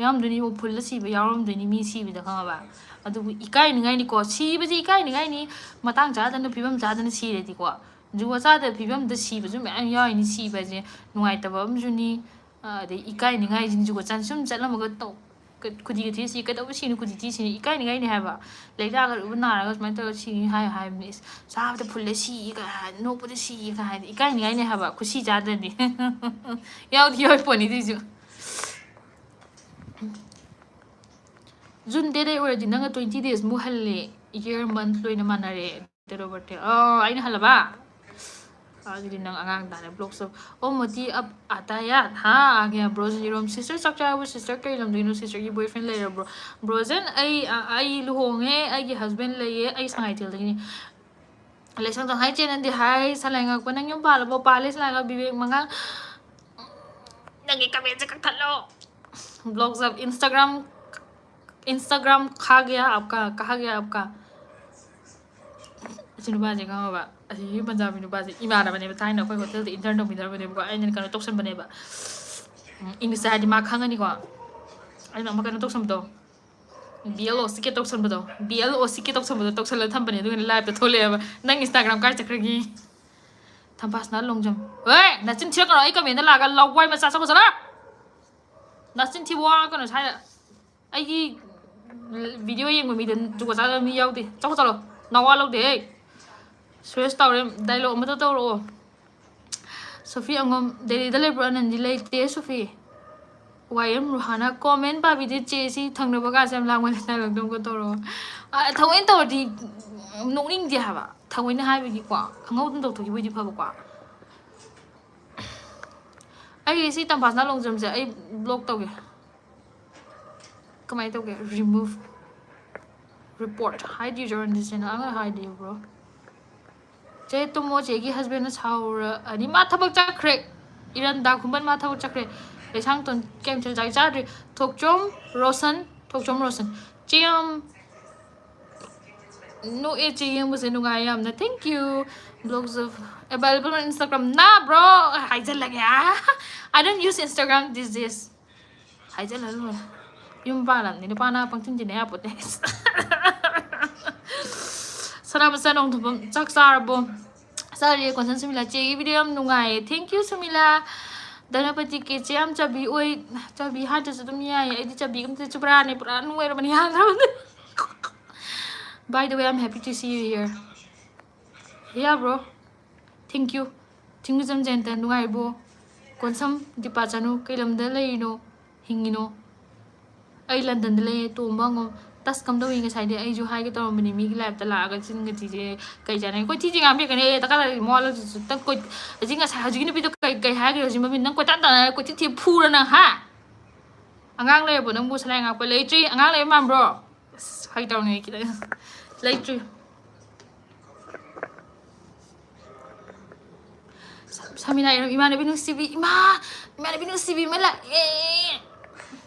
ꯌꯥꯎꯔꯝꯗꯣꯏꯅꯤ, ꯐꯨꯜꯗ ꯁꯤꯕ ꯌꯥꯎꯔꯝꯗꯣꯏꯅꯤ ꯃꯤ ꯁꯤꯕꯗ, ꯈꯪꯉꯕ? ꯑꯗꯨꯕꯨ ꯏꯀꯥꯏꯅꯤꯡꯉꯥꯏꯅꯤꯀꯣ, ꯁꯤꯕꯁꯦ ꯏꯀꯥꯏꯅꯤꯡꯉꯥꯏꯅꯤ꯫ ꯃꯇꯥꯡ ꯆꯥꯗꯅ, ꯐꯤꯕꯝ ꯆꯥꯗꯅ ꯁꯤꯔꯗꯤꯀꯣ, ꯖꯨꯒꯣꯠ ꯆꯥꯗꯕ ꯐꯤꯕꯝꯗ ꯁꯤꯕꯁꯨ ꯃꯌꯥꯝ ꯌꯥꯎꯔꯤꯅꯤ꯫ ꯁꯤꯕꯁꯦ ꯅꯨꯡꯉꯥꯏꯇꯕ ꯑꯃꯁꯨꯅꯤ꯫ ꯑꯗꯩ ꯏꯀꯥꯏꯅꯤꯡꯉꯥꯏꯁꯤꯡꯁꯨꯀꯣ, ꯆꯟ-, ꯁꯨꯝ ꯆꯠꯂꯝꯃꯒ ꯇꯧ-, ꯀ-, ꯈꯨꯗꯤꯒ ꯊꯤꯔ ꯁꯤ, "ꯀꯩꯗꯧꯕ ꯁꯤꯅꯣ, ꯈꯨꯗꯤ ꯊꯤ ꯁꯤꯅꯤ?" ꯏꯀꯥꯏꯅꯤꯡꯉꯥꯏꯅꯤ ꯍꯥꯏꯕ꯫ ꯂꯥꯏꯅꯥꯒ ꯂꯣꯏꯅ ꯅꯥꯔꯒ ꯁꯨꯃꯥꯏꯅ ꯇꯧꯔꯒ ꯁꯤꯅꯤ ꯍꯥꯏ-, ꯍꯥꯏꯕꯅꯤ꯫ ꯏꯁ, ꯆꯥꯕꯗ ꯐꯨꯜꯂꯦ ꯁꯤ ꯀꯥꯏ ꯍꯥꯏ, ꯅꯣꯛꯄꯗ ꯁꯤ ꯀꯥꯏ ꯍꯥꯏꯗꯤ ꯏꯀꯥꯏꯅꯤꯡꯉꯥꯏꯅꯤ ꯍꯥꯏꯕ, ꯈꯨꯁꯤ ꯆꯥꯗ꯭ꯔꯗꯤ꯫ ꯌꯥꯎꯗꯤ ꯌꯥꯎꯔꯤ ꯄꯣꯠꯅꯤ ꯑꯗꯨꯏꯁꯨ꯫ ꯖꯨꯟ ꯗꯦꯠ ꯑꯩꯠ ꯑꯣꯏꯔꯗꯤ ꯅꯪꯅ twenty days ꯃꯨꯛ ꯍꯜꯂꯦ꯫ Year month ꯂꯣꯏꯅ ꯃꯥꯟꯅꯔꯦ꯫ Date of birth꯫ ꯑꯣ, ꯑꯩꯅ ꯍꯜꯂꯕ? ꯑꯗꯨꯗꯤ ꯅꯪ ꯑꯉꯥꯡ ꯇꯥꯔꯦ꯫ Blocks of, ꯑꯣ, ꯃꯣꯇꯤ ꯑꯞ ꯑꯇꯥꯌꯥ ꯊꯥ ꯑꯥ ꯒꯌꯥ꯫ Bro ꯖꯤꯔꯣꯝ, sister ꯆꯥꯛ ꯆꯥꯔꯕꯣ? Sister ꯀꯩ ꯂꯝꯗꯒꯤꯅꯣ? Sisterꯒꯤ boyfriend ꯂꯩꯔꯕ꯭ꯔꯣ? Brozen, ꯑꯩ, ꯑ, ꯑꯩ ꯂꯨꯍꯣꯡꯉꯦ, ꯑꯩꯒꯤ husband ꯂꯩꯌꯦ, ꯑꯩ ꯁꯉꯥꯏꯊꯦꯜꯗꯒꯤꯅꯤ꯫ ꯂꯩꯁꯪꯗꯣ, hi ꯆꯦ ꯅꯟꯗꯤ, hi ꯁꯂꯥꯏꯉꯥꯛꯄ, ꯅꯪ ꯌꯨꯝ ꯄꯥꯜꯂꯕꯣ? ꯄꯥꯜꯂꯦ ꯁꯂꯥꯏꯉꯥꯛꯄ꯫ ꯕꯤꯕꯦꯛ ꯃꯉꯥꯡ, ꯅꯪꯒꯤ commentꯁꯦ ꯀꯛꯊꯠꯂꯣ꯫ Blocks of Instagram, Instagram खा गया आपका, कहा गया आपका। ꯑꯁꯤ ꯅꯨꯄꯥꯁꯦ ꯈꯪꯉꯕ? ꯑꯁꯤꯒꯤ ꯄꯟꯖꯥꯕꯤ ꯅꯨꯄꯥꯁꯦ ꯏꯃꯥꯟꯅꯕꯅꯦꯕ, ꯊꯥꯏꯅ ꯑꯩꯈꯣꯏ hotelꯗ intern ꯇꯧꯃꯤꯟꯅꯔꯝꯕꯅꯦꯕꯀꯣ꯫ ꯑꯩꯅ ꯀꯩꯅꯣ ꯇꯧꯁꯟꯕꯅꯦꯕ, ꯎꯝ, Englishꯇ ꯍꯥꯏꯔꯗꯤ ꯃꯥ ꯈꯪꯉꯅꯤꯀꯣ꯫ ꯑꯩꯅ ꯑꯃ ꯀꯩꯅꯣ ꯇꯧꯁꯟꯕꯗꯣ, B L O C K ꯇꯧꯁꯟꯕꯗꯣ, B L O C K ꯇꯧꯁꯟꯕꯗꯣ ꯇꯧꯁꯜꯂ ꯊꯝꯕꯅꯦ, ꯑꯗꯨꯒꯅꯦ liveꯇ ꯊꯣꯛꯂꯛꯑꯦꯕ꯫ ꯅꯪ Instagram ꯀꯥꯏ ꯆꯠꯈ꯭ꯔꯒꯦ? ꯊꯝꯄꯥꯁꯅꯥ ꯂꯣꯡꯖꯝ꯫ ꯍꯣꯏ, ꯅꯆꯤꯟ ꯊꯤꯔꯛꯀꯅꯣ, ꯑꯩ commentꯗ ꯂꯥꯛꯑꯒ ꯂꯋꯥꯏ ꯃꯆꯥ ꯆꯠꯈꯣ ꯆꯠꯂꯣ꯫ ꯅꯆꯤꯟ ꯊꯤꯕ ꯋꯥ ꯉꯥꯡꯉꯛꯀꯅꯣ ꯁ꯭ꯋꯥꯏꯗ꯫ ꯑꯩꯒꯤ video ꯌꯦꯡꯕ ꯃꯤꯗ ꯖꯨꯒꯣꯠ ꯆꯥꯗꯕ ꯃꯤ ꯌꯥꯎꯗꯦ꯫ ꯆꯠꯈꯣ ꯆꯠꯂꯣ꯫ ꯅꯋꯥ ꯂꯧꯗꯦ ꯑꯩ꯫ ꯁꯨꯔꯦꯁ ꯇꯥꯎꯔꯦꯝ, dialogue ꯑꯃꯇ ꯇꯧꯔꯛꯑꯣ꯫ ꯁꯣꯐꯤ ꯑꯉꯝ, ꯗꯦꯜꯂꯤꯗ ꯂꯩꯕ꯭ꯔꯣ? ꯑꯅꯟꯗꯤ ꯂꯩꯇꯦ ꯁꯣꯐꯤ꯫ ꯋꯥꯏ ꯑꯦꯝ ꯔꯨꯍꯥꯅ, comment ꯄꯥꯕꯤꯗꯦ ꯆꯦ, ꯁꯤ ꯊꯪꯅꯕ ꯀꯥꯁꯦ ꯌꯥꯝ ꯂꯥꯡꯃꯜꯂꯦ, dialogueꯗꯣ ꯑꯃꯨꯛꯀ ꯇꯧꯔꯛꯑꯣ꯫ ꯑ, ꯊꯑꯣꯏꯅ ꯇꯧꯔꯗꯤ ꯅꯣꯛꯅꯤꯡꯗꯦ ꯍꯥꯏꯕ꯫ ꯊꯑꯣꯏꯅ ꯍꯥꯏꯕꯒꯤꯀꯣ, ꯈꯪꯍꯧꯗꯅ ꯇꯧꯊꯣꯛꯈꯤꯕ ꯑꯣꯏꯗꯤ ꯐꯕꯀꯣ꯫ ꯑꯩ ꯁꯤ ꯇꯝꯐꯥꯁꯅꯥ ꯂꯣꯡꯖꯝꯁꯦ ꯑꯩ block ꯇꯧꯒꯦ꯫ ꯀꯃꯥꯏꯅ ꯇꯧꯒꯦ? Remove, report, hide user on this channel꯫ ꯑꯉꯥꯡ hide ꯇꯧꯕ꯭ꯔꯣ? ꯆꯦ ꯇꯨꯝꯃꯣ, ꯆꯦꯒꯤ husbandꯅ ꯁꯥꯎꯔꯛꯑꯅꯤ꯫ ꯃꯥ ꯊꯕꯛ ꯆꯠꯈ꯭ꯔꯦ꯫ ꯏꯔꯟꯗꯥ ꯈꯨꯃꯟ ꯃꯥ ꯊꯕꯛ ꯆꯠꯈ꯭ꯔꯦ꯫ ꯂꯩꯁꯥꯡꯊꯣꯟ ꯀꯩꯝ ꯆꯥꯛ ꯆꯥꯗ꯭ꯔꯤ꯫ ꯊꯣꯛꯆꯣꯝ ꯔꯣꯁꯟ, ꯊꯣꯛꯆꯣꯝ ꯔꯣꯁꯟ꯫ ꯆꯦ ꯌꯥꯝ ꯅꯣꯛꯑꯦ ꯆꯦ, ꯌꯦꯡꯕꯁꯦ ꯅꯨꯡꯉꯥꯏ ꯌꯥꯝꯅ꯫ Thank you꯫ Blocks of available on Instagram꯫ ꯅꯥ bro ꯍꯥꯏꯖꯜꯂꯒꯦ꯫ I don't use Instagram these days꯫ ꯍꯥꯏꯖꯜꯂ ꯂꯣꯏꯔꯦ꯫ ꯌꯨꯝ ꯄꯥꯜꯂꯝꯅꯤ, ꯅꯨꯄꯥꯅ ꯄꯪꯊꯤꯟ ꯊꯤꯟꯅ ꯌꯥꯄꯣꯠꯇꯦ꯫ ꯁꯅꯥꯃꯆꯥ ꯅꯣꯡꯊꯣꯝꯕꯝ, ꯆꯥꯛ ꯆꯥꯔꯕꯣ? ꯆꯥꯔꯦ꯫ ꯀꯣꯟꯁꯟ ꯁꯨꯃꯤꯂꯥ, ꯆꯦꯒꯤ video ꯌꯥꯝ ꯅꯨꯡꯉꯥꯏꯌꯦ꯫ Thank you ꯁꯨꯃꯤꯂꯥ꯫ ꯙꯅꯄꯇꯤ ꯀꯦ, ꯆꯦ ꯌꯥꯝ ꯆꯥꯕꯤ ꯑꯣꯏ꯫ ꯆꯥꯕꯤ ꯍꯥꯏꯗ꯭ꯔꯁꯨ ꯑꯗꯨꯝ ꯌꯥꯏꯌꯦ꯫ ꯑꯩꯗꯤ ꯆꯥꯕꯤ ꯑꯝꯇ ꯆꯨꯄ꯭ꯔꯥꯅꯦ, ꯄꯨꯔꯥ ꯅꯨꯡꯉꯥꯏꯔꯕꯅꯤ ꯌꯥꯗ꯭ꯔꯕꯅꯤ꯫ By the way, I'm happy to see you here. Yeah, bro. Thank you. ꯊꯤꯡꯃꯤꯆꯝ ꯖꯌꯟꯇ, ꯅꯨꯡꯉꯥꯏꯔꯤꯕꯣ? ꯀꯣꯟꯁꯝ ꯗꯤꯄꯥ ꯆꯅꯨ, ꯀꯩ ꯂꯝꯗ ꯂꯩꯔꯤꯅꯣ? ꯍꯤꯡꯉꯤꯅꯣ? ꯑꯩ ꯂꯟꯗꯟꯗ ꯂꯩꯌꯦ꯫ ꯇꯣꯝꯕ ꯍꯪꯉꯣ꯫ ꯇꯁ ꯀꯝꯗꯧꯏ? ꯉꯁꯥꯏꯗꯤ ꯑꯩꯁꯨ ꯍꯥꯏꯒꯦ ꯇꯧꯔꯝꯕꯅꯤ, ꯃꯤꯒꯤ liveꯇ ꯂꯥꯛꯑꯒ ꯆꯤꯟꯒ ꯊꯤꯁꯦ ꯀꯩ ꯆꯥꯟꯅꯩ? ꯑꯩꯈꯣꯏ ꯊꯤ ꯊꯤ ꯉꯥꯡꯕꯤꯔꯛꯀꯅꯤ꯫ ꯑꯦ, ꯗꯔꯀꯥꯔ ꯂꯩꯔꯗꯤ ꯃꯋꯥ ꯂꯧꯗꯦ꯫ ꯅꯪ ꯀꯣꯏ-, ꯍꯧꯖꯤꯛ ꯉꯁꯥꯏ ꯍꯧꯖꯤꯛꯀꯤ ꯅꯨꯄꯤꯗꯣ ꯀꯩ, ꯀꯩ ꯍꯥꯏꯈ꯭ꯔꯦ ꯍꯧꯖꯤꯛ ꯃꯃꯤꯡ? ꯅꯪ ꯀꯣꯏꯇꯥꯟ ꯇꯥꯟꯅꯔꯒ ꯀꯣꯏꯊꯤ ꯊꯤ ꯐꯨꯔ ꯅꯪ, ꯍꯥ? ꯑꯉꯥꯡ ꯂꯩꯔꯕꯣ ꯅꯪꯕꯨ? ꯁꯂꯥꯏ ꯉꯥꯛꯄ ꯂꯩꯇ꯭ꯔꯤ꯫ ꯑꯉꯥꯡ ꯂꯩꯕ ꯃꯥꯟꯕ꯭ꯔꯣ? ꯑꯁ, ꯐꯥꯒꯤ ꯇꯧꯅꯤ ꯈꯤꯇꯪ꯫ ꯂꯩꯇ꯭ꯔꯤ꯫ ꯁ-, ꯁꯃꯤꯅꯥ ꯏꯔꯝ, ꯏꯃꯥꯟꯅꯕꯤ ꯅꯨꯡꯁꯤꯕꯤ, ꯏꯃꯥ, ꯏꯃꯥꯟꯅꯕꯤ ꯅꯨꯡꯁꯤꯕꯤ ꯑꯃ ꯂꯥꯛꯑꯦ꯫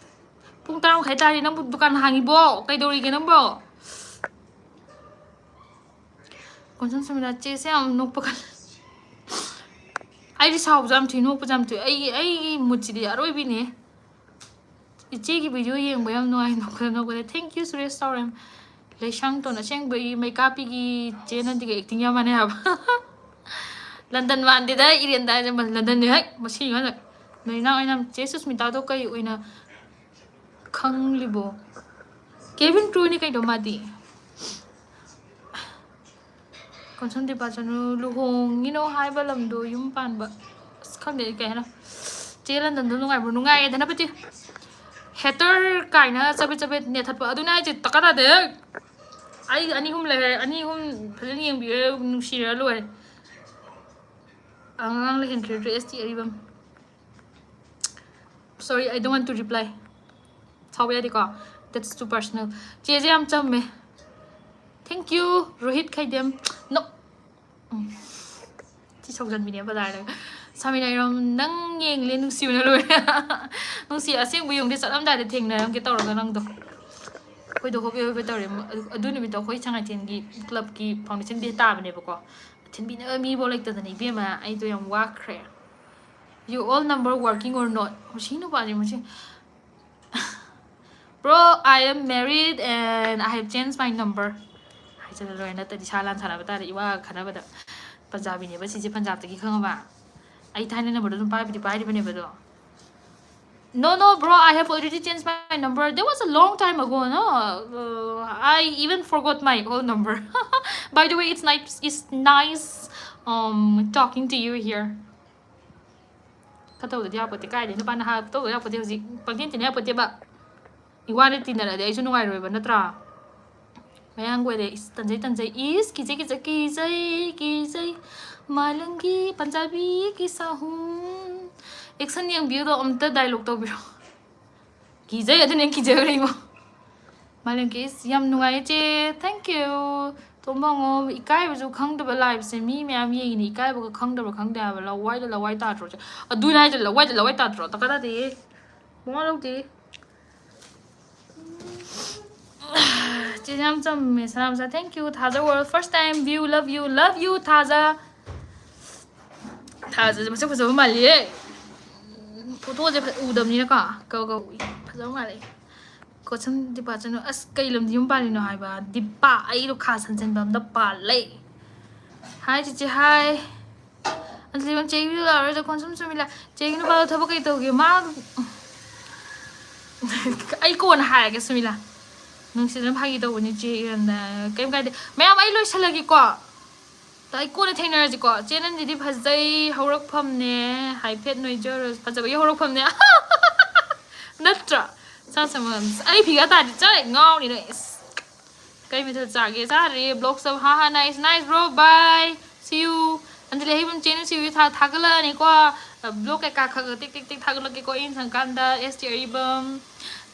ꯄꯨꯡ ꯇꯔꯥ ꯃꯈꯥꯏ ꯇꯥꯔꯦ, ꯅꯪꯕꯨ ꯗꯨꯀꯥꯟ ꯍꯥꯡꯉꯤꯕꯣ? ꯀꯩꯗꯧꯔꯤꯒꯦ ꯅꯪꯕꯣ? ꯀꯣꯟꯁꯝ ꯁꯃꯤꯅꯥ, ꯆꯦꯁꯦ ꯌꯥꯝ ꯅꯣꯛꯄ ꯀꯜꯂꯦ꯫ ꯑꯩꯗꯤ ꯁꯥꯎꯕꯁꯨ ꯌꯥꯝ ꯊꯨꯏ, ꯅꯣꯛꯄꯁꯨ ꯌꯥꯝ ꯊꯨꯏ꯫ ꯑꯩꯒꯤ, ꯑꯩꯒꯤ moodꯁꯤꯗꯤ ꯑꯔꯣꯏꯕꯤꯅꯦ꯫ ꯏꯆꯦꯒꯤ video ꯌꯦꯡꯕ ꯌꯥꯝ ꯅꯨꯡꯉꯥꯏ, ꯅꯣꯛꯄꯗ ꯅꯣꯛꯄꯗ꯫ Thank you Suresh ꯇꯧꯔꯦꯝ꯫ ꯂꯩꯁꯥꯡꯇꯣꯟ ꯑꯁꯦꯡꯕꯒꯤ ꯃꯩꯀꯥꯞꯄꯤꯒꯤ ꯆꯦ ꯅꯟꯗꯤꯒ acting ꯌꯥꯝ ꯃꯥꯟꯅꯩ ꯍꯥꯏꯕ꯫ ꯂꯟꯗꯟ ꯃꯥꯟꯗꯦꯗ, ꯏꯔꯦꯟꯗ ꯍꯥꯏꯁꯦ ꯂꯟꯗꯟꯅꯤ ꯍꯦꯛ, ꯃꯁꯤ ꯉꯥꯛꯇ꯫ ꯅꯣꯏ ꯏꯅꯥꯎ ꯑꯣꯏꯅ ꯆꯦ ꯁꯨꯁꯃꯤꯇꯥꯗꯣ ꯀꯩ ꯑꯣꯏꯅ ꯈꯪꯂꯤꯕꯣ? Cabin crewꯅꯤ ꯀꯩꯅꯣ ꯃꯥꯗꯤ꯫ ꯀꯣꯟꯁꯝ ꯗꯤꯄꯥ ꯆꯅꯨ, ꯂꯨꯍꯣꯡꯉꯤꯅꯣ ꯍꯥꯏꯕ ꯂꯝꯗꯣ ꯌꯨꯝ ꯄꯥꯟꯕ꯫ ꯑꯁ, ꯈꯪꯗꯦ ꯑꯩ ꯀꯩ ꯍꯥꯏꯅꯣ꯫ ꯆꯦ ꯂꯟꯗꯟꯗꯣ ꯅꯨꯡꯉꯥꯏꯕ꯭ꯔꯣ? ꯅꯨꯡꯉꯥꯏꯌꯦ ꯙꯅꯄꯇꯤ꯫ Hater ꯀꯥꯏꯅ ꯆꯕꯦꯠ ꯆꯕꯦꯠ ꯅꯦꯠꯊꯠꯄ ꯑꯗꯨꯅꯦ ꯍꯥꯏꯁꯦ, ꯗꯔꯀꯥꯔ ꯇꯥꯗꯦ꯫ ꯑꯩ ꯑꯅꯤ ꯑꯍꯨꯝ ꯂꯩꯔꯦ, ꯑꯅꯤ ꯑꯍꯨꯝ ꯐꯖꯅ ꯌꯦꯡꯕꯤꯔ ꯅꯨꯡꯁꯤꯔ ꯂꯣꯏꯔꯦ꯫ ꯑꯉꯥꯡ ꯂꯩꯍꯟꯈ꯭ꯔꯦ ꯗ꯭ꯔꯦꯁꯇꯤ ꯑꯔꯤꯕꯝ꯫ Sorry, I don't want to reply. ꯁꯥꯎꯕ ꯌꯥꯗꯦꯀꯣ? That's too personal. ꯆꯦꯁꯦ ꯌꯥꯝ ꯆꯝꯃꯦ꯫ Thank you, Rohit ꯈꯩꯗꯦꯝ꯫ No. ꯎꯝ꯫ ꯁꯤ ꯁꯧꯒꯟꯕꯤꯅꯦ ꯕꯖꯥꯔꯗ꯫ ꯁꯥꯃꯤꯅꯥ ꯏꯔꯝ, ꯅꯪ ꯌꯦꯡꯂꯦ, ꯅꯨꯡꯁꯤꯕꯅ ꯂꯣꯏꯔꯦ꯫ ꯅꯨꯡꯁꯤ ꯑꯁꯦꯡꯕ ꯌꯨꯝꯗꯤ ꯆꯠꯂꯝꯗꯥꯏꯗ ꯊꯦꯡꯅꯔꯝꯒꯦ ꯇꯧꯔꯒ ꯅꯪꯗꯣ꯫ ꯑꯩꯈꯣꯏꯗꯣ ꯍꯣꯕꯦ ꯍꯣꯕꯦ ꯇꯧꯔꯦ꯫ ꯑꯗꯨ, ꯑꯗꯨ ꯅꯨꯃꯤꯠꯇꯣ ꯑꯩꯈꯣꯏ ꯁꯉꯥꯏꯊꯦꯜꯒꯤ clubꯀꯤ foundation day ꯇꯥꯕꯅꯦꯕꯀꯣ꯫ ꯊꯤꯟꯕꯤꯅꯕ ꯃꯤꯐꯥꯎ ꯂꯩꯇꯗꯅ ꯏꯕꯦꯝꯃ, ꯑꯩꯗꯣ ꯌꯥꯝ ꯋꯥꯈ꯭ꯔꯦ꯫ You all number working or not? ꯃꯁꯤ ꯅꯨꯄꯥꯁꯦ, ꯃꯁꯤ Bro, I am married and I have changed my number. ꯍꯥꯏꯖꯜꯂ ꯂꯣꯏꯔꯦ, ꯅꯠꯇ꯭ꯔꯗꯤ ꯁꯥ ꯂꯥꯟ ꯁꯥꯟꯅꯕ ꯇꯥꯔꯦ ꯏꯋꯥꯒ ꯈꯟꯅꯕꯗ꯫ ꯄꯟꯖꯥꯕꯤꯅꯦꯕ ꯁꯤꯁꯦ, ꯄꯟꯖꯥꯕꯇꯒꯤ ꯈꯪꯉꯕ? ꯑꯩ ꯊꯥꯏꯅ ꯅꯝꯕꯔꯗꯣ ꯑꯗꯨꯝ ꯄꯥꯏꯕꯗꯤ ꯄꯥꯏꯔꯤꯕꯅꯦꯕ ꯑꯗꯣ꯫ No, no, bro, I have already changed my number. That was a long time ago, no? Uh, I even forgot my old number. By the way, it's nice, it's nice um, talking to you here. ꯈꯔ ꯇꯧꯗꯗꯤ ꯌꯥꯄꯣꯠꯇꯦ, ꯀꯥꯏꯗꯩ ꯅꯨꯄꯥ ꯅꯍꯥ ꯇꯧꯗ ꯌꯥꯄꯣꯠꯇꯦ ꯍꯧꯖꯤꯛ, ꯄꯪꯊꯤꯟ ꯊꯤꯟ ꯌꯥꯄꯣꯠꯇꯦꯕ꯫ ꯏꯋꯥꯅ ꯇꯤꯟꯅꯔꯗꯤ ꯑꯩꯁꯨ ꯅꯨꯡꯉꯥꯏꯔꯣꯏꯕ, ꯅꯠꯇ꯭ꯔꯥ? ꯃꯌꯥꯡ ꯑꯣꯏꯔꯦ, ꯏꯁ, ꯇꯟꯖꯩ, ꯇꯟꯖꯩ, ꯏꯁ, ꯀꯤꯖꯩ, ꯀꯤꯖꯩ, ꯀꯤꯖꯩ, ꯀꯤꯖꯩ, ꯃꯥꯂꯪꯒꯤ ꯄꯟꯖꯥꯕꯤꯒꯤ ꯁꯥꯍꯨꯝ꯫ Action ꯌꯦꯡꯕꯤꯌꯨꯗꯣ, ꯑꯝꯇ dialogue ꯇꯧꯕꯤꯔꯣ꯫ ꯀꯤꯖꯩ, ꯑꯗꯨꯅꯦ ꯀꯤꯖꯈ꯭ꯔꯦ ꯏꯃꯥ꯫ ꯃꯥꯂꯪꯒꯤ, ꯏꯁ, ꯌꯥꯝ ꯅꯨꯡꯉꯥꯏꯌꯦ ꯆꯦ, thank you꯫ ꯇꯣꯝꯕꯉꯣ, ꯏꯀꯥꯏꯕꯁꯨ ꯈꯪꯗꯕ liveꯁꯦ ꯃꯤ ꯃꯌꯥꯝ ꯌꯦꯡꯉꯤꯅꯦ, ꯏꯀꯥꯏꯕꯒ ꯈꯪꯗꯕ꯭ꯔꯥ ꯈꯪꯗꯦ ꯍꯥꯏꯕ, ꯂꯋꯥꯏꯗ ꯂꯋꯥꯏ ꯇꯥꯗ꯭ꯔꯣ ꯆꯦ? ꯑꯗꯨꯅꯦ ꯍꯥꯏꯁꯦ, ꯂꯋꯥꯏꯗ ꯂꯋꯥꯏ ꯇꯥꯗ꯭ꯔꯣ? ꯗꯔꯀꯥꯔ ꯇꯥꯗꯦꯌꯦ꯫ ꯃꯋꯥ ꯂꯧꯗꯦ꯫ ꯆꯦ ꯌꯥꯝ ꯆꯝꯃꯦ, ꯁꯅꯥꯃꯆꯥ, thank you꯫ ꯊꯥꯖ world, first time view, love you, love you, ꯊꯥꯖ꯫ ꯊꯥꯖꯁꯦ ꯃꯁꯛ ꯐꯖꯕ ꯃꯥꯜꯂꯤꯌꯦ꯫ ꯐꯣꯇꯣꯁꯦ ꯐꯖ ꯎꯗꯕꯅꯤꯅꯀꯣ꯫ ꯀꯧ, ꯀꯧ, ꯎꯏ꯫ ꯐꯖꯕ ꯃꯥꯜꯂꯦ꯫ ꯀꯣꯠꯁꯝ ꯗꯤꯄꯥ ꯆꯅꯨ, ꯑꯁ, ꯀꯩ ꯂꯝꯗ ꯌꯨꯝ ꯄꯥꯜꯂꯤꯅꯣ ꯍꯥꯏꯕ? ꯗꯤꯄꯥ, ꯑꯩꯗꯣ ꯈꯥ ꯁꯟꯁꯟꯕ ꯑꯝꯗ ꯄꯥꯜꯂꯦ꯫ ꯍꯥꯏ ꯆꯤꯆꯦ, ꯍꯥꯏ꯫ ꯑꯗꯨꯗꯤ ꯆꯦꯒꯤ ꯂꯥꯛꯑꯔꯣꯏꯗ, ꯀꯣꯟꯁꯝ ꯆꯨꯝꯃꯤꯂꯥ꯫ ꯆꯦꯒꯤ ꯅꯨꯄꯥꯗꯣ ꯊꯕꯛ ꯀꯩ ꯇꯧꯒꯦ? ꯃꯥ, ꯑꯩ ꯀꯣꯟꯅ ꯍꯥꯏꯔꯒꯦ, ꯁꯨꯃꯤꯂꯥ꯫ ꯅꯨꯡꯁꯤꯗꯅ ꯐꯥꯒꯤ ꯇꯧꯕꯅꯤ, ꯆꯦ ꯏꯔꯟꯗ꯫ ꯀꯩꯝ ꯀꯥꯏꯗꯦ꯫ ꯃꯌꯥꯝ, ꯑꯩ ꯂꯣꯏꯁꯤꯜꯂꯒꯦꯀꯣ꯫ ꯑꯩ ꯀꯣꯟꯅ ꯊꯦꯡꯅꯔꯁꯤꯀꯣ꯫ ꯆꯦ ꯅꯟꯗꯤꯗꯤ ꯐꯖꯩ, ꯍꯧꯔꯛꯐꯝꯅꯦ, ꯍꯥꯏꯐꯦꯠ ꯅꯣꯏꯖꯔꯁꯨ꯫ ꯐꯖꯕꯒꯤ ꯍꯧꯔꯛꯐꯝꯅꯦ꯫ ꯅꯠꯇ꯭ꯔꯥ? ꯁꯥ ꯁꯃꯟ꯫ ꯑꯩ ꯐꯤꯒꯔ ꯇꯥꯔꯗꯤ ꯆꯥꯏ, ꯉꯥꯎꯅꯤ ꯅꯣꯏ꯫ ꯏꯁ꯫ ꯀꯩ ꯃꯊꯦꯜ ꯆꯥꯒꯦ? ꯆꯥꯔꯦ꯫ Blocks of, ꯍꯥ ꯍꯥ, nice, nice, bro, bye, see you꯫ Anjali ꯑꯍꯩꯕꯝ ꯆꯦ ꯅꯨꯡꯁꯤꯕꯤ ꯊꯥ-, ꯊꯥꯒꯠꯂꯛꯑꯅꯤꯀꯣ꯫ Blog ꯀꯩꯀꯥ ꯈꯔ ꯈꯔ ꯇꯤꯛ ꯇꯤꯛ ꯇꯤꯛ ꯊꯥꯒꯠꯂꯛꯀꯦꯀꯣ ꯑꯩꯅ ꯁꯪꯀꯥꯟꯗ꯫ ꯑꯦꯁ ꯇꯤ ꯑꯔꯤꯕꯝ꯫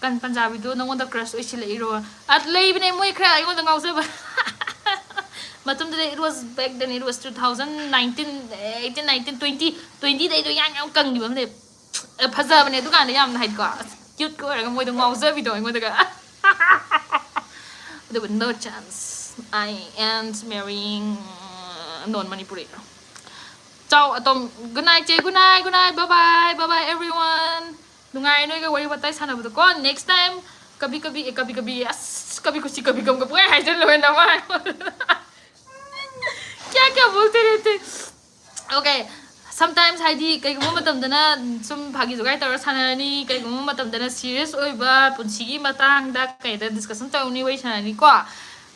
ꯀꯟ-, ꯄꯟꯖꯥꯕꯤꯗꯣ ꯅꯉꯣꯟꯗ crush ꯑꯣꯏꯁꯤꯜꯂꯛꯏꯔꯣ? ꯑ, ꯂꯩꯕꯅꯦ ꯃꯣꯏ ꯈꯔ ꯑꯩꯉꯣꯟꯗ ꯉꯥꯎꯖꯕ꯫ ꯃꯇꯝꯗꯨꯗ it was back then, it was two thousand nineteen, eighteen, nineteen, twenty, twenty ꯗ ꯑꯩꯗꯣ ꯌꯥꯝ ꯌꯥꯝ ꯀꯪꯈꯤꯕ ꯑꯃ ꯂꯩ꯫ ꯑ, ꯐꯖꯕꯅꯦ ꯑꯗꯨꯀꯥꯟꯗ ꯌꯥꯝꯅ, ꯍꯥꯏꯗꯤꯀꯣ, ꯑꯁ, cute ꯀ ꯑꯣꯏꯔꯒ ꯃꯣꯏꯗꯣ ꯉꯥꯎꯖꯕꯤꯗꯣ ꯑꯩꯉꯣꯟꯗꯒ꯫ ꯑꯗꯨꯕꯨ no chance, I am marrying, uh, non Manipuri꯫ ꯆꯥꯎ ꯑꯇꯣꯝ, good night ꯆꯦ, good night, good night, bye bye, bye bye everyone꯫ ꯅꯨꯡꯉꯥꯏꯔꯦ ꯅꯣꯏꯒ ꯋꯥꯔꯤ ꯋꯥꯇꯥꯏ ꯁꯥꯟꯅꯕꯗꯀꯣ꯫ Next time ꯀꯕꯤ ꯀꯕꯤ ꯑꯦ ꯀꯕꯤ ꯀꯕꯤ ꯑꯁ ꯀꯕꯤ ꯈꯨꯁꯤ ꯀꯕꯤ ꯒꯝꯒ ꯄꯨꯡꯍꯥꯏ ꯍꯥꯏꯖꯜꯂꯣꯏ ꯅꯃꯥꯏ꯫ ꯀꯌꯥ ꯀꯌꯥ ꯕꯣꯜꯇꯦ ꯔꯦꯇꯦ꯫ Okay, sometimes ꯍꯥꯏꯗꯤ ꯀꯩꯒꯨꯝꯕ ꯃꯇꯝꯗꯅ ꯁꯨꯝ ꯐꯥꯒꯤ ꯖꯨꯒꯥꯏ ꯇꯧꯔ ꯁꯥꯟꯅꯔꯅꯤ, ꯀꯩꯒꯨꯝꯕ ꯃꯇꯝꯗꯅ serious ꯑꯣꯏꯕ ꯄꯨꯟꯁꯤꯒꯤ ꯃꯇꯥꯡꯗ ꯀꯩꯗ discussion ꯇꯧꯔꯅꯤ, ꯋꯥꯔꯤ ꯁꯥꯟꯅꯔꯅꯤꯀꯣ꯫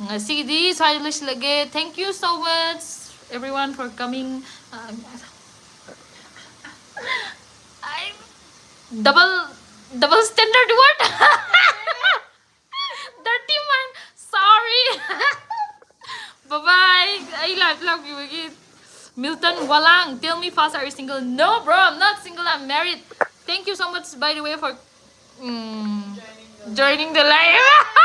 ꯉꯁꯤꯒꯤꯗꯤ ꯁ꯭ꯋꯥꯏꯗ ꯂꯣꯏꯁꯤꯜꯂꯒꯦ. Thank you so much everyone for coming. Uh, I double double standard what? Dirty man. Sorry. Bye bye. ꯑꯩ live ꯂꯥꯛꯄꯤꯕꯒꯤ. Milton Walang, tell me fast, are you single? No, bro, I'm not single, I'm married. Thank you so much, by the way, for mm, joining the live.